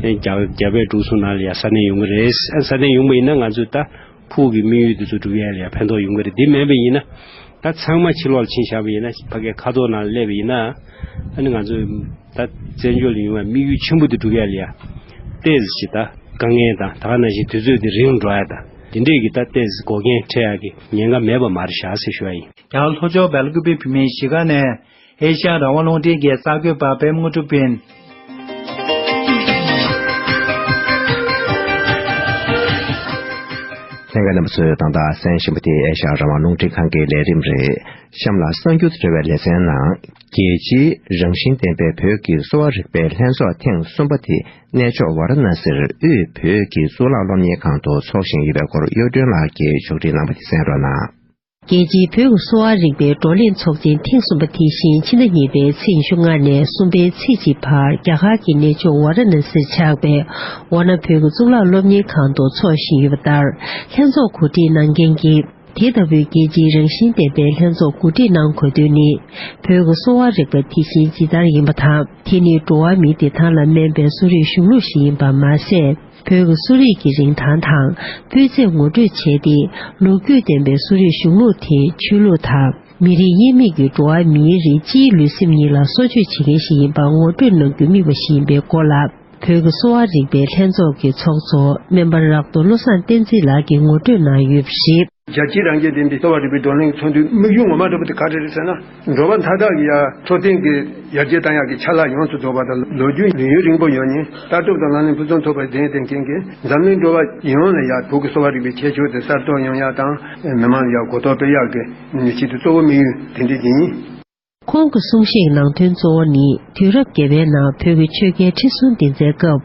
རྒྱ་རྒྱ་བལ་འབྲུག་གསུམ་ནང་ལ་ཡ་ས་གནས་ཡོང་གི་རེད། ས་གནས་ཡོང་པ་ཡིན་ན་ང་ཚོས་ད་ཕུགས་ཀྱི་དམིགས་ཡུལ་དེ་ཚོ་འགྲུབ་ཡ་ལ་ཡ་ཕན་ཐོགས་ཡོང་གི་རེད། དེ་མེད་པ་ཡིན་ན་ད་ཚང་མ་ཕྱི་ལོགས་ལ་ཕྱིན་བཞག་པ་ཡིན་ན། ཕ་གའི་ཁ་ཐོག་ནང་ལ་སླེབས་པ་ཡིན་ན། ཨ་ནི་ང་ཚོས་ད་བཙན་བྱོལ་ལ་ཡོང་བའི་དམིགས་ཡུལ་ཆེན་པོ་དེ་འགྲུབ་ཡ་ལ་ཡ་ཏོག་ཙམ་ཞིག་ད་དཀའ་ངལ་དང་། ད་ག་ནང་བཞིན་དུས་ཚོད་དེ་རིང་འགྲོ་ཡ་དང་། དེ་འདྲས་ཀྱི་ད་ཏོག་ཙམ་འགོག་རྐྱེན་འཕྲད་ཡ་གི་ཉེན་ཁ་མེད་པ་མ་རེད་བཞག་ཟེར་ཞུ་ཡ་ཡིན། རྒྱ་གར་ལྷོ་ཕྱོགས་སྦེལ་ཀུ་པེ་བོད་མིའི་གཞིས་ཀ་ནས་ཨེ་ཤ་ཡ་རང་དབང་རླུང་འཕྲིན་གྱི་གསར་འགོད་པ་པད་མ་དངོས་གྲུབ་ཡིན། ལྷན་རྒྱས་རྣམ་པ་ཚོས་ད་ལྟ་གསན་བཞིན་པ་དེ་ཨེ་ཤ་ཡ་རང་དབང་རླུང་འཕྲིན་ཁང་གི་ལས་རིམ་རེད། གཤམ་ལ་གསར་འགྱུར་དང་འབྲེལ་བའི་ལེ་ཚན་ནང་། རྒྱལ་སྤྱིའི་རང་བཞིན་ལྡན་པའི་བོད་ཀྱི་གསོ་བ་རིག་པའི་ལྷན་ཚོགས་ཐེངས་གསུམ་པ་དེ་གནས་མཆོག་ཝཱ་ར་ཎ་སིར་དབུས་བོད་ཀྱི་གཙུག་ལག་སློབ་གཉེར་ཁང་དུ་འཚོགས་བཞིན་ཡོད་པའི་སྐོར་གཡོ་སྒྲོན་ལགས་ཀྱིས་ཕྱོགས་སྒྲིག་གནང་བ་དེ་གསན་རོགས་གནང་། རྒྱལ་སྤྱིའི་བོད་ཀྱི་གསོ་བ་རིག་པའི་བགྲོ་གླེང་ཚོགས་ཆེན་ཐེངས་གསུམ་པ་དེ་བཞིན་ཕྱི་ཟླ་གཉིས་པའི་ཚེས་ཉི་ཤུ་ལྔ་ནས་གསུམ་པའི་ཚེས་གཅིག་བར་རྒྱ་གར་གྱི་གནས་མཆོག་ཝཱ་ར་ཎ་སིར་ཆགས་པའི་ཝཱ་ཎ་བོད་ཀྱི་གཙུག་ལག་སློབ་གཉེར་ཁང་དུ་འཚོགས་བཞིན་ཡོད་པ་ལྟར། ལྷན་ཚོགས་གོ་སྒྲིག་གནང་མཁན་གྱི་དེ་ལྟ་བུའི་རྒྱལ་སྤྱིའི་རང་བཞིན་ལྡན་པའི་ལྷན་ཚོགས་གོ་སྒྲིག་གནང་དགོས་དོན་ནི། བོད་ཀྱི་གསོ་བ་རིག་པ་དེ་བཞིན་ཇི་ལྟར་ཡིན་པ་དང་། དེ་ནི་འགྲོ་བ་མིའི་བདེ་ཐང་ལ་སྨན་པའི་གསོ་རིག་གཞུང་ལུགས་ཤིག་ཡིན་པ་མ་ཟད། བོད་ཀྱི་གསོ་རིག་གི་རིན་ཐང་དང་སྤུས་ཚད་ངོ་སྤྲོད་བྱས་ཏེ། ལོ་རྒྱུས་ལྡན་པའི་གསོ་རིག་གཞུང་ལུགས་དེ་ཆོས་ལུགས་དང་མི་རིགས་དབྱེ་མེད་ཀྱི་འགྲོ་བ་མིའི་རིགས་སྤྱིའི་ལུས་སེམས་གཉིས་ལ་གསོ་བཅོས་བྱེད་མཁན་ཞིག་ཡིན་པ་ངོ་སྤྲོད་གནང་རྒྱུ་དམིགས་པ་ཞིག་ཡིན་པའི་སྐོར་ལ། བོད་ཀྱི་གསོ་བ་རིག་པའི་ལྷན་ཚོགས་ཀྱི་ཚོགས་གཙོ་སྨན་པ་རག་རྡོར་བློ་བཟང་བསྟན་འཛིན་ལགས་ཀྱིས་ངོ་སྤྲོད་གནང་ཡོད་པ་རེད། རྒྱལ་སྤྱིའི་རང་བཞིན་ལྡན་པའི་གསོ་བ་རིག་པའི་བགྲོ་གླེང་ཚོགས་འདུའི་དམིགས་ཡུལ་ངོ་མ་འདྲ་པོ་དེ་ག་རེ་རེད་ཟེར་ན། འགྲོ་བ་མཐའ་དག་གི་ཡ་འཚོ་རྟེན་གྱི་ཡར་རྒྱས་བཏང་ཡག་གི་ཆ་ལག་ཡོངས་སུ་རྫོགས་པ་དང་། ལོ་རྒྱུས་ལུས་ཡུན་རིང་པོ་ཡོད་མཁན། ལྟ་གྲུབ་དང་ལག་ལེན་ཕུན་སུམ་ཚོགས་པའི་གདེང་ལྡན་མཁན་གྱི་འཛམ་གླིང་འགྲོ་བ་ཡོངས་ལ་ཡ་བོད་ཀྱི་གསོ་བ་རིག་པའི་ཁྱད་ཆོས་དེ་གསར་རྟོགས་ཡོང་ཡག་དང་། མི་མང་ལ་ཡ་གོ་རྟོགས་སྤེལ་ཡག་གི་ཆེད་དུ་གཙོ་བོ་དམིགས་ཡུལ་དེ་འདྲ་ཅིག་ཡིན། ཁོང་གི་གསུང་བཤད་ནང་དོན་གཙོ་བོ་ནི། དུས་རབས་བརྒྱད་པའི་ནང་བོད་ཀྱི་ཆོལ་ཁའི་ཁྲི་སྲོང་ལྡེ་བཙན་སྐབས།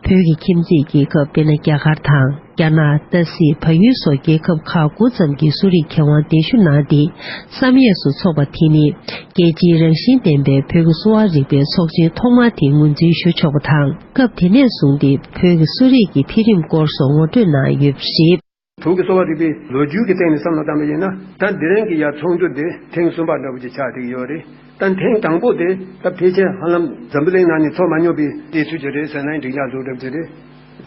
བོད་ཀྱི་ཁྱིམ་མཚེས་རྒྱལ་ཁབ། དཔེར་ན། རྒྱ་གར་དང་། རྒྱ་ནག་ཏ་སི། བལ་ཡུལ་སོགས་རྒྱལ་ཁབ་ཁག་དགུ་ཙམ་གྱི་གསོ་རིག་མཁས་དབང་གདན་ཞུ་གནང་སྟེ། བསམ་ཡས་སུ་འཚོགས་པ་དེ་ནི། རྒྱལ་སྤྱིའི་རང་བཞིན་ལྡན་པའི་བོད་ཀྱི་གསོ་བ་རིག་པའི་ཚོགས་ཆེན་ཐོག་མ་དེ་ངོས་འཛིན་ཞུ་ཆོག་པ་དང་། སྐབས་དེ་ནས་བཟུང་སྟེ་བོད་ཀྱི་གསོ་རིག་གི་འཕེལ་རིམ་སྐོར་སོགས་ངོ་སྤྲོད་གནང་ཡོད་པ་རེད། བོད་ཀྱི་གསོ་བ་རིག་པའི་ལོ་རྒྱུས་ཀྱི་སྟེང་ནས་བསམ་བློ་བཏང་པ་ཡིན་ན། ད་འདི་རིང་གི་ཡ་ཚོགས་འདུ་འདི་ཐེངས་གསུམ་པ་འདྲ་པོ་ཅིག་ཆགས་བསྡད་ཀྱི་ཡོད་རེད། ད་ཐེངས་དང་པོ་དེ་ད་ཕལ་ཆེར་ཧ་ལམ་འཛམ་བུ་གླིང་ནང་ནས་ཚོགས་མ་མྱོང་པའི་གནས་ཚུལ་ཅིག་རེད་ཟེར་ན་འགྲིག་ཡག་བཟོ་འདྲ་པོ་ཅིག་རེད།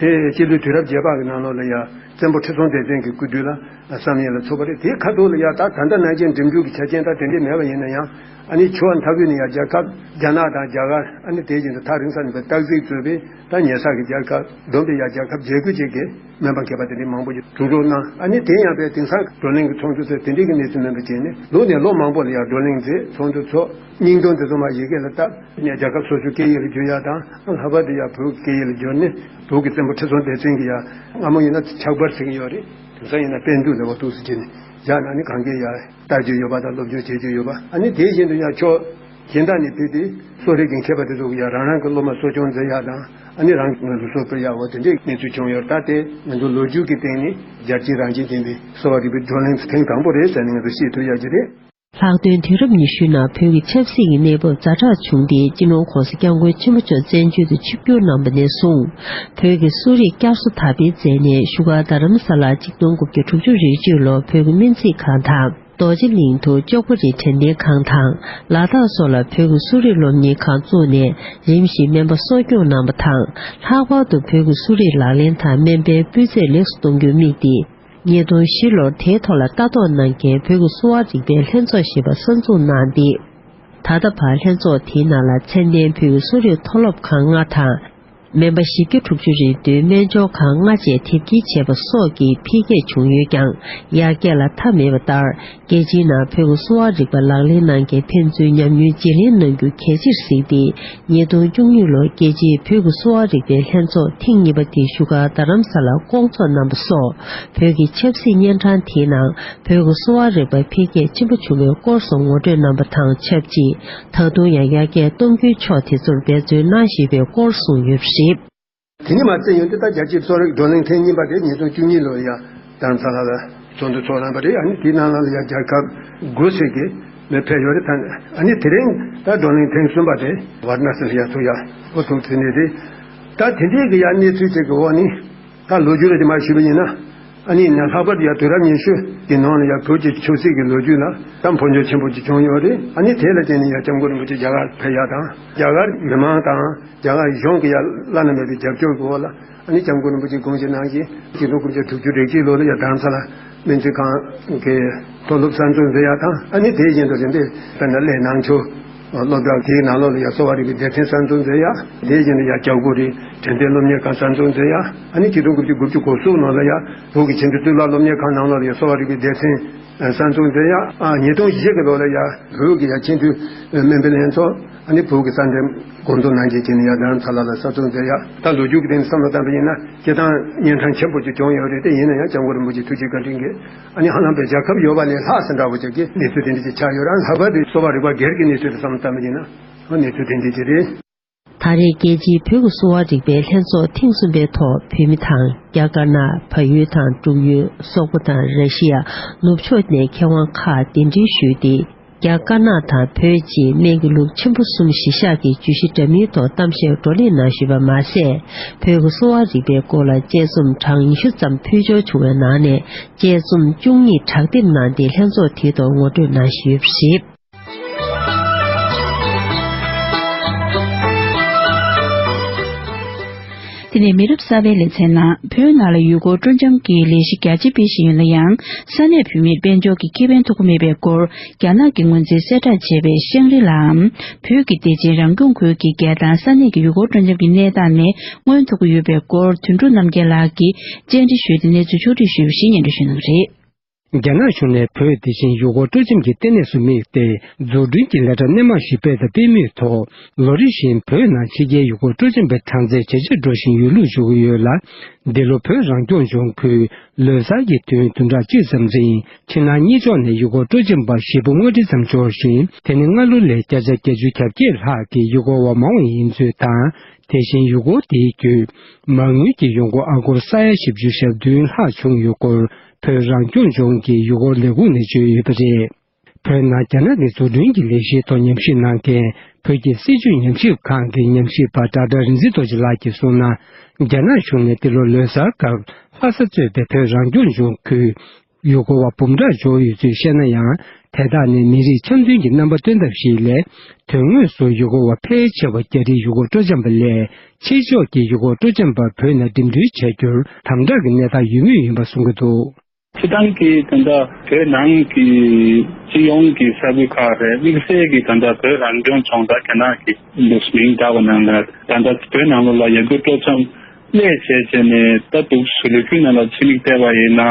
དེ་སྤྱི་ལོའི་དུས་རབས་བརྒྱད་པ་གི་ནང་ལོགས་ལ་ཡ་བཙན་པོ་ཁྲི་སྲོང་ལྡེ་བཙན་གྱི་སྐུ་དུས་ལ་བསམ་ཡས་ལ་ཚོགས་པ་རེད། དེའི་ཁ་ཐོག་ལ་ཡ་ད་ད་ལྟ་ནང་བཞིན་འགྲིམ་འགྲུལ་གྱི་ཆ་རྐྱེན་ད་དེ་འདྲས་མེད་པ་ཡིན་ན་ཡང་། ཨ་ནི་ཕྱོགས་མཐའ་ཀུན་ནས་ཡ་རྒྱལ་ཁབ་རྒྱ་ནག་དང་རྒྱ་གར། ཨ་ནི་དེ་བཞིན་དུ་ཐག་རིང་ས་ནས་པའི་སྟག་གཟིག་གཙོས་པའི་ད་ཉེ་ས་གི་རྒྱལ་ཁབ་བསྡོམས་པའི་ཡ་རྒྱལ་ཁབ་བརྒྱད་དགུ་ཅིག་གི་སྨན་པ་མཁས་པ་དེ་འདྲའི་མང་པོ་ཞིག་གྲོས་རོགས་གནང་། ཨ་ནི་དེ་ཡང་པའི་དེང་སང་བགྲོ་གླེང་གི་ཚོགས་འདུ་ཚོས་དེ་འདྲའི་གི་གནས་ཚུལ་མིན་པ་བྱས་ནས། ལོ་ནས་ལོ་མང་པོ་ལ་ཡང་བགྲོ་གླེང་མཛད། ཚོགས་འདུ་ཚོགས། སྙིང་དོན་དེ་ཚོ་མ་ཡི་གེ་ལ་བཏབ་ནས་རྒྱལ་ཁབ་སོ་སོའི་སྐད་ཡིག་ལ་བསྒྱུར་ཡག་དང་། ལྷག་པར་དུ་ཡང་བོད་སྐད་ཡིག་ལ་བསྒྱུར་ནས། བོད་ཀྱི་བཙན་པོ་ཁྲི་སྲོང་ལྡེ་བཙན་གྱི་ཡང་སྔ་མོ་ཡིན་ན་ཕྱག་དཔར་ཟེར་གྱི་ཡོད་རེད། དེང་སང་ཡིན་ན་པཎ་གྲུབ་ལབ་པ་འདུག་ཟེར་གྱི་ནས། བཞག་ན་ནི་གང་གའི་ཡང་ལྟ་རྒྱུ་ཡོད་པ་དང་སློབ་སྦྱོང་བྱེད་རྒྱུ་ཡོད་པ། ཨ་ནི་དེ་བཞིན་དུ་ཡང་ཕྱོགས་གཞན་དག་ནས་ཕེབས་ཏེ་གསོ་རིག་གི་མཁས་པ་དེ་ཚོ་གི་ཡང་རང་རང་གི་སློབ་མ་གསོ་སྐྱོང་མཛད་ཡག་དང་། ཨ་ནི་རང་གི་ངོས་སུ་གསོ་སྤེལ་ཡག་འོ་དེ་འདྲའི་གནས་ཚུལ་བྱུང་ཡོད་རེད། ད་དེ་ང་ཚོ་ལོ་རྒྱུས་ཀྱི་སྟེང་ནས་རྒྱལ་སྤྱིའི་རང་བཞིན་ལྡན་པའི་གསོ་བ་རིག་པའི་བགྲོ་གླེང་ཐེངས་དང་པོ་རེད་ཟེར་ནས་ང་ཚོ་ཤེས་ཐུབ་ཡག་ཅིག་རེད། ལྷག་དོན་དུས་རབས་ཉི་ཤུའི་ནང་བོད་ཀྱི་ཆབ་སྲིད་ཀྱི་གནས་བབ་ཛ་དྲག་བྱུང་སྟེ། སྤྱི་ནོར་༸གོང་ས་༸སྐྱབས་མགོན་ཆེན་པོ་མཆོག་བཙན་བྱོལ་དུ་ཆིབས་བསྒྱུར་གནང་བ་ནས་བཟུང་། བོད་ཀྱི་གསོ་རིག་བསྐྱར་གསོ་དར་སྤེལ་མཛད་ནས། བཞུགས་སྒར་རྡ་རམ་ས་ལར་ཆིག་སྟོང་དགུ་བརྒྱ་དྲུག་ཅུ་རེ་གཅིག་ལོར་བོད་ཀྱི་སྨན་རྩིས་ཁང་དང་། རྡོ་རྗེ་གླིང་དུ་ལྕགས་པོ་རི་དྲན་རྟེན་ཁང་དང་། ལ་དྭགས་སོགས་ལ་བོད་ཀྱི་གསོ་རིག་སློབ་གཉེར་ཁང་བཙུགས་ནས། རིམ་བཞིན་སྨན་པ་གསོ་སྐྱོང་གནང་བ་དང་། ལྷག་པར་དུ་བོད་ཀྱི་གསོ་རིག་ལག་ལེན་དང་སྨན་པའི་སྤུས་ཚད་ལེགས་སུ་གཏོང་རྒྱུར་དམིགས་ཏེ། ཉིས་སྟོང་བཞི་ལོར་དེའི་ཐོག་ལ་ལྟ་རྟོག་གནང་མཁན་བོད་ཀྱི་གསོ་བ་རིག་པའི་ལྷན་ཚོགས་ཞེས་པ་གསར་འཛུགས་གནང་སྟེ། ད་ལྟ་བར་ལྷན་ཚོགས་དེའི་ནང་ལ་ཚད་ལྡན་བོད་ཀྱི་གསོ་རིག་མཐོ་སློབ་ཁང་ལྔ་དང་། སྨན་པ་བཞི་བརྒྱ་དྲུག་ཅུ་རེ་བདུན་སྨན་སྦྱོར་ཁང་ལྔ་བཅས་དེབ་སྐྱེལ་བྱས་པ་སོགས་ཀྱི་འཕེལ་རྒྱས་བྱུང་ཡོད་ཀྱང་། ཡར་རྒྱས་ལ་མཐའ་མེད་པ་ལྟར། རྒྱལ་སྤྱིའི་ནང་བོད་ཀྱི་གསོ་བ་རིག་པ་ལག་ལེན་གནང་མཁན་ཕན་ཚུན་ཉམས་མྱོང་བརྗེ་ལེན་གནང་རྒྱུ་གལ་ཆེར་གཟིགས་ཏེ། ཉིས་སྟོང་བཅུ་གཉིས་ལོར་རྒྱལ་སྤྱིའི་བོད་ཀྱི་གསོ་བ་རིག་པའི་ལྷན་ཚོགས་ཐེངས་གཉིས་པ་དེ་བཞུགས་སྒར་རྡ་རམ་ས་ལར་བསྐོང་ཚོགས་གནང་པ་སོགས། བོད་ཀྱི་ཆབ་སྲིད་གཉན་འཕྲང་དེའི་ནང་བོད་ཀྱི་གསོ་བ་རིག་པ་འཕེལ་རྒྱས་ཆེན་པོ་བྱུང་བའི་སྐོར་སོགས་ངོ་སྤྲོད་གནང་པ་དང་ཆབས་ཅིག་ད་དུང་ཡང་ཡར་རྒྱས་གཏོང་རྒྱུའི་ཕྱོགས་དེ་ཚོར་འབད་བརྩོན་གནང་བཞིན་པའི་སྐོར་གསུངས་ཡོད་པ་རེད། དེ་ནི་མ་ཚད་ཡོང་དུས་ད་རྒྱལ་སྤྱིའི་གསོ་རིག་བགྲོ་གླེང་ཐེངས་གཉིས་པ་དེ་ཉིས་སྟོང་བཅུ་གཉིས་ལོར་ཡང་རྡ་རམ་ས་ལ་ལ་ཚོགས་འདུ་ཚོགས་གནང་བ་རེད། ཨ་ནི་དེའི་ནང་ལ་ཡང་རྒྱལ་ཁབ་དགུ་ཟིག་གི་མི་ཕེབས་ཡོད་རེད། ད་ཨ་ནི་དེ་རིང་ད་བགྲོ་གླེང་ཐེངས་གསུམ་པ་དེ་ཝཱ་ར་ཎ་སི་ལ་ཡང་ཚོགས་ཡག་འགོ་ཚུགས་ཟིན་ནི་རེད། ད་དེ་འདྲའི་གི་ཡང་གནས་ཚུལ་ཅིག་གི་འོག་ནས་ད་ལོ་རྒྱུས་ལ་དེ་མ་ཞུས་པ་ཡིན་ན། ཨ་ནི་ཡིན་ན་ལྷག་པར་དུ་ཡང་དུས་རབས་ཉི་ཤུ་གི་ནང་ལ་ཡང་བོད་ཀྱི་ཆབ་སྲིད་ཀྱི་ལོ་རྒྱུས་ལ་ད་འཕོ་འགྱུར་ཆེན་པོ་ཅིག་བྱུང་ཡོད་རེད། ཨ་ནི་དེ་ལ་བརྟེན་ནས་ཡང་སྐྱབས་མགོན་རིན་པོ་ཆེ་རྒྱ་གར་ཕེབས་ཡག་དང་། རྒྱ་གར་མི་མང་དང་རྒྱ་གར་གཞུང་གི་ཡང་བླ་ན་མེད་པའི་རྒྱབ་སྐྱོར་གྱི་འོག་ལ། ཨ་ནི་སྐྱབས་མགོན་རིན་པོ་ཆེ་དགོངས་གཞི་གནང་བཞིན་ཆིག་སྟོང་དགུ་བརྒྱ་དྲུག་ཅུ་རེ་གཅིག་ལོ་ལ་ཡང་དྷ་རམ་ས་ལ་སྨན་རྩིས་ཁང་གི་མཐོ་སློབ་གསར་འཛུགས་མཛད་ཡག་དང་། ཨ་ནི་དེ་བཞིན་དུ་རིམ་པས་དཔེར་ན་གླེ་ནང་ཆོས་སློབ་གྲྭ་དེའི་ནང་ལོགས་ལ་ཡང་གསོ་བ་རིག་པའི་སྡེ་ཚན་གསར་འཛུགས་མཛད་ཡག་དེ་བཞིན་དུ་ཡང་སྐྱབས་མགོན་རིན་དྲན་རྟེན་སློབ་གཉེར་ཁང་གསར་འཛུགས་མཛད་ཡག་ཨ་ནི་ཆིག་སྟོང་དགུ་བརྒྱ་དགུ་བཅུ་གོ་གསུམ་ལོ་ལ་ཡང་བོད་ཀྱི་ཆེས་མཐོའི་གཙུག་ལག་སློབ་གཉེར་ཁང་ནང་ལོགས་ལ་ཡང་གསོ་བ་རིག་པའི་སྡེ་ཚན་གསར་འཛུགས་མཛད་ཡག་ཨ་ཉིས་སྟོང་བཞི་གི་ལོ་ལ་ཡང་བོད་ཀྱི་ཡང་ཆེས་མཐོའི་སྨན་པའི་ལྷན་ཚོགས་ཨ་ནི་བོད་ཀྱི་ས་འདྲེན་སྐོར་འཛུགས་གནང་རྒྱུ་བྱས་ནས་ཡང་དྷ་རམ་ས་ལ་ལ་གསར་འཛུགས་མཛད་ཡག་ད་ལོ་རྒྱུས་ཀྱི་སྟེང་ནས་བསམ་བློ་བཏང་པ་ཡིན་ན་སྤྱིར་བཏང་གཉན་འཕྲང་ཆེན་པོ་ཅིག་བྱུང་ཡོད་རེད། དེ་ཡིན་ན་ཡང་སྐྱབས་མགོན་རིན་པོ་ཆེ་ཐུགས་རྗེ་བཀའ་དྲིན་གྱིས་ཨ་ནི་ཧ་ལམ་པའི་རྒྱལ་ཁབ་ཡོད་པ་ལས་ལྷག་ཟིན་འདྲ་བོ་ཅིག་གི་གནས་ཚུལ་དེ་འདྲ་ཅིག་ཆགས་ཡོད་རེད། ལྷག་པར་དུ་གསོ་བ་རིག་པ་སྒེར་གྱི་གནས་ཚུལ་དུ་བསམ་བློ་བཏང་པ་ཡིན་ན་ཨ་གནས་ཚུལ་དེ་འདྲ་ཅིག་རེད། ད་རེས་རྒྱལ་སྤྱིའི་བོད་ཀྱི་གསོ་བ་རིག་པའི་ལྷན་ཚོགས་ཐེངས་གསུམ་པའི་ཐོག་བོད་མི་དང་རྒྱ་དཀར་ནག་བལ་ཡུལ་དང་འབྲུག་ཡུལ། སོག་པོ་དང་ར་ཤི་ཡ། ནུབ་ཕྱོགས་ནས་མཁས་དབང་ཁག་གདན་འདྲེན་ཞུས་ཏེ། རྒྱ་དཀར་ནག་དང་བོད་ཀྱི་སྨན་གྱི་ལུགས་ཆེན་པོ་གསུམ་གཞིར་བཞག་གི་བརྗོད་གཞི་འདྲ་མིན་ཐོག་གཏམ་བཤད་བགྲོ་གླེང་གནང་བཞིན་པ་མ་ཟད། བོད་ཀྱི་གསོ་བ་རིག་པའི་སྐོར་ལ་དཔྱད་རྩོམ་གྲངས་ཉི་ཤུ་ཙམ་ཕུལ་འབྱོར་བྱུང་བའི་ནང་ནས་དཔྱད་རྩོམ་བཅུ་གཉིས་དྲག་འདེམས་གནང་སྟེ་ལྷན་ཚོགས་དེའི་ཐོག་ངོ་སྤྲོད་གནང་བཞིན་ཡོད་པ་རེད། དེ་ནས་མི་རབས་གསར་པའི་ལེ་ཚན་ནང་བོད་ནང་ལ་ཡུལ་སྐོར་སྤྲོ་འཆམ་གྱི་ལས་གཞི་རྒྱ་ཆེ་སྤེལ་བཞིན་ཡོད་ན་ཡང་། ས་གནས་བོད་མིར་དཔལ་འབྱོར་གྱི་ཁེ་ཕན་ཐོབ་ཀྱི་མེད་པའི་སྐོར་རྒྱ་ནག་གི་སྔོན་རྩིས་གསལ་བསྒྲགས་བྱས་པའི་ཤང་རི་ལའམ་བོད་ཀྱི་བདེ་ཆེན་རང་སྐྱོང་ཁུལ་གྱི་རྒྱལ་ཐང་ས་གནས་ཀྱི་ཡུལ་སྐོར་སྤྲོ་འཆམ་གྱི་གནས་སྟངས་ནས་མངོན་ཐུབ་ཀྱི་ཡོད་པའི་སྐོར་དོན་གྲུབ་རྣམ་རྒྱལ་ལགས་ཀྱིས་བཅར་འདྲི་ཞུས་ཏེ་གནས་ཚུལ་ཕྱོགས་སྒྲིག་ཞུས་པ་ཞིག་སྙན་སྒྲོན་ཞུ་གནང་གི་རེད། རྒྱ་ནག་གཞུང་ནས་བོད་དེ་བཞིན་ཡུལ་སྐོར་སྤྲོ་འཆམ་གྱི་ལྟེ་གནས་སུ་དམིགས་ཏེ་འཛུགས་སྐྲུན་གྱི་ལས་གྲྭ་སྣེ་མང་ཞིག་སྤེལ་དང་སྤེལ་མུས་ཐོག་ལོ་རེ་བཞིན་བོད་ནང་ཕྱི་རྒྱལ་ཡུལ་སྐོར་སྤྲོ་འཆམ་པའི་གྲངས་ཚད་ཇེ་ཆེར་འགྲོ་བཞིན་ཡོད་ལུགས་བརྗོད་ཀྱི་ཡོད་ལ། འདི་ལོ་བོད་རང་སྐྱོང་ལྗོངས་ཁུལ་ལོ་གསར་གྱི་དུས་ཡུན་བདུན་ཕྲག་གཅིག་ཙམ་རིང་ཕྱི་ནང་གཉིས་ཕྱོགས་ནས་ཡུལ་སྐོར་སྤྲོ་འཆམ་པ་བཞི་བཅུ་ལྔ་ཁྲི་ཙམ་འབྱོར་ཞིང་། དེ་ནི་སྔ་ལོ་ལས་བརྒྱ་ཆ་བརྒྱད་ཅུ་གྱ་བརྒྱད་ལྷག་གི་ཡུལ་སྐོར་བ་མང་བ་ཡིན་ཚུལ་དང་། དེ་བཞིན་ཡུལ་སྐོར་དེའི་བརྒྱུད་མ་དངུལ་གྱི་ཡོང་སྒོ་ཨ་སྒོར་ས་ཡ་བཞི་བཅུ་ཞེ་བདུན་ལྷག་བྱུང་ཡོད་སྐོར་བོད་རང་སྐྱོང་ལྗོངས་ཀྱི་ཡུལ་སྐོར་ལས་ཁུངས་ནས་བརྗོད་ཡོད་པ་རེད། བོད་ནང་རྒྱ་ནག་གི་འཛུགས་སྐྲུན་གྱི་ལས་གཞིའི་ཐོག་ཉམས་ཞིབ་གནང་མཁན་བོད་ཀྱི་སྲིད་བྱུས་ཉམས་ཞིབ་ཁང་གི་ཉམས་ཞིབ་པ་ཌོག་ཊར་རིག་འཛིན་རྡོ་རྗེ་ལགས་ཀྱིས་གསུངས་ན། རྒྱ་ནག་གཞུང་ནས་འདི་ལོ་ལོ་གསར་སྐབས་ལྷ་ས་གཙོས་པའི་བོད་རང་སྐྱོང་ལྗོངས་ཁུལ་ཡུལ་སྐོར་བ་འབུམ་ཕྲག་འབྱོར་ཡོད་ཚུལ་བཤད་ན་ཡང་། དེ་དག་ནི་མི་རིགས་འཆམ་མཐུན་གྱི་རྣམ་པ་སྟོན་ཐབས་ཤིག་ལས། དོན་དངོས་སུ་ཡུལ་སྐོར་བ་ཕལ་ཆེ་བ་རྒྱ་རིགས་ཡུལ་སྐོར་སྤྲོ་འཆམ་པ་ལས། ཕྱི་ཕྱོགས་ཀྱི་ཡུལ་སྐོར་སྤྲོ་འཆམ་པ་བོད་ནང་འགྲིམ་འགྲུལ་བྱ་རྒྱུར་དམ་དྲག་གི་གནས་སྟངས་ཡོད་མུས་ཡིན་པ་གསུང་གི་འདུག། སྤྱིར་བཏང་གི་ད་ལྟ་བོད་ནང་གི་སྤྱི་ཡོངས་ཀྱི་ས་ཁུལ་ཁག་རེད། དམིགས་བསལ་གྱི་ད་ལྟ་བོད་རང་སྐྱོང་ལྗོངས་དང་རྒྱ་ནག་གི་འདུག་མིང་བཏགས་པ་ནང་ལ་ད་ལྟ་བོད་ནང་ལོགས་ལ་ཡུལ་སྐོར་སྤྲོ་འཆམ་སླེབས་བྱས་བྱས་ནས་ད་འདུག་སུ་ལུ་ཁུལ་ནང་ལ་ཕྱི་མིག་བལྟས་པ་ཡིན་ན།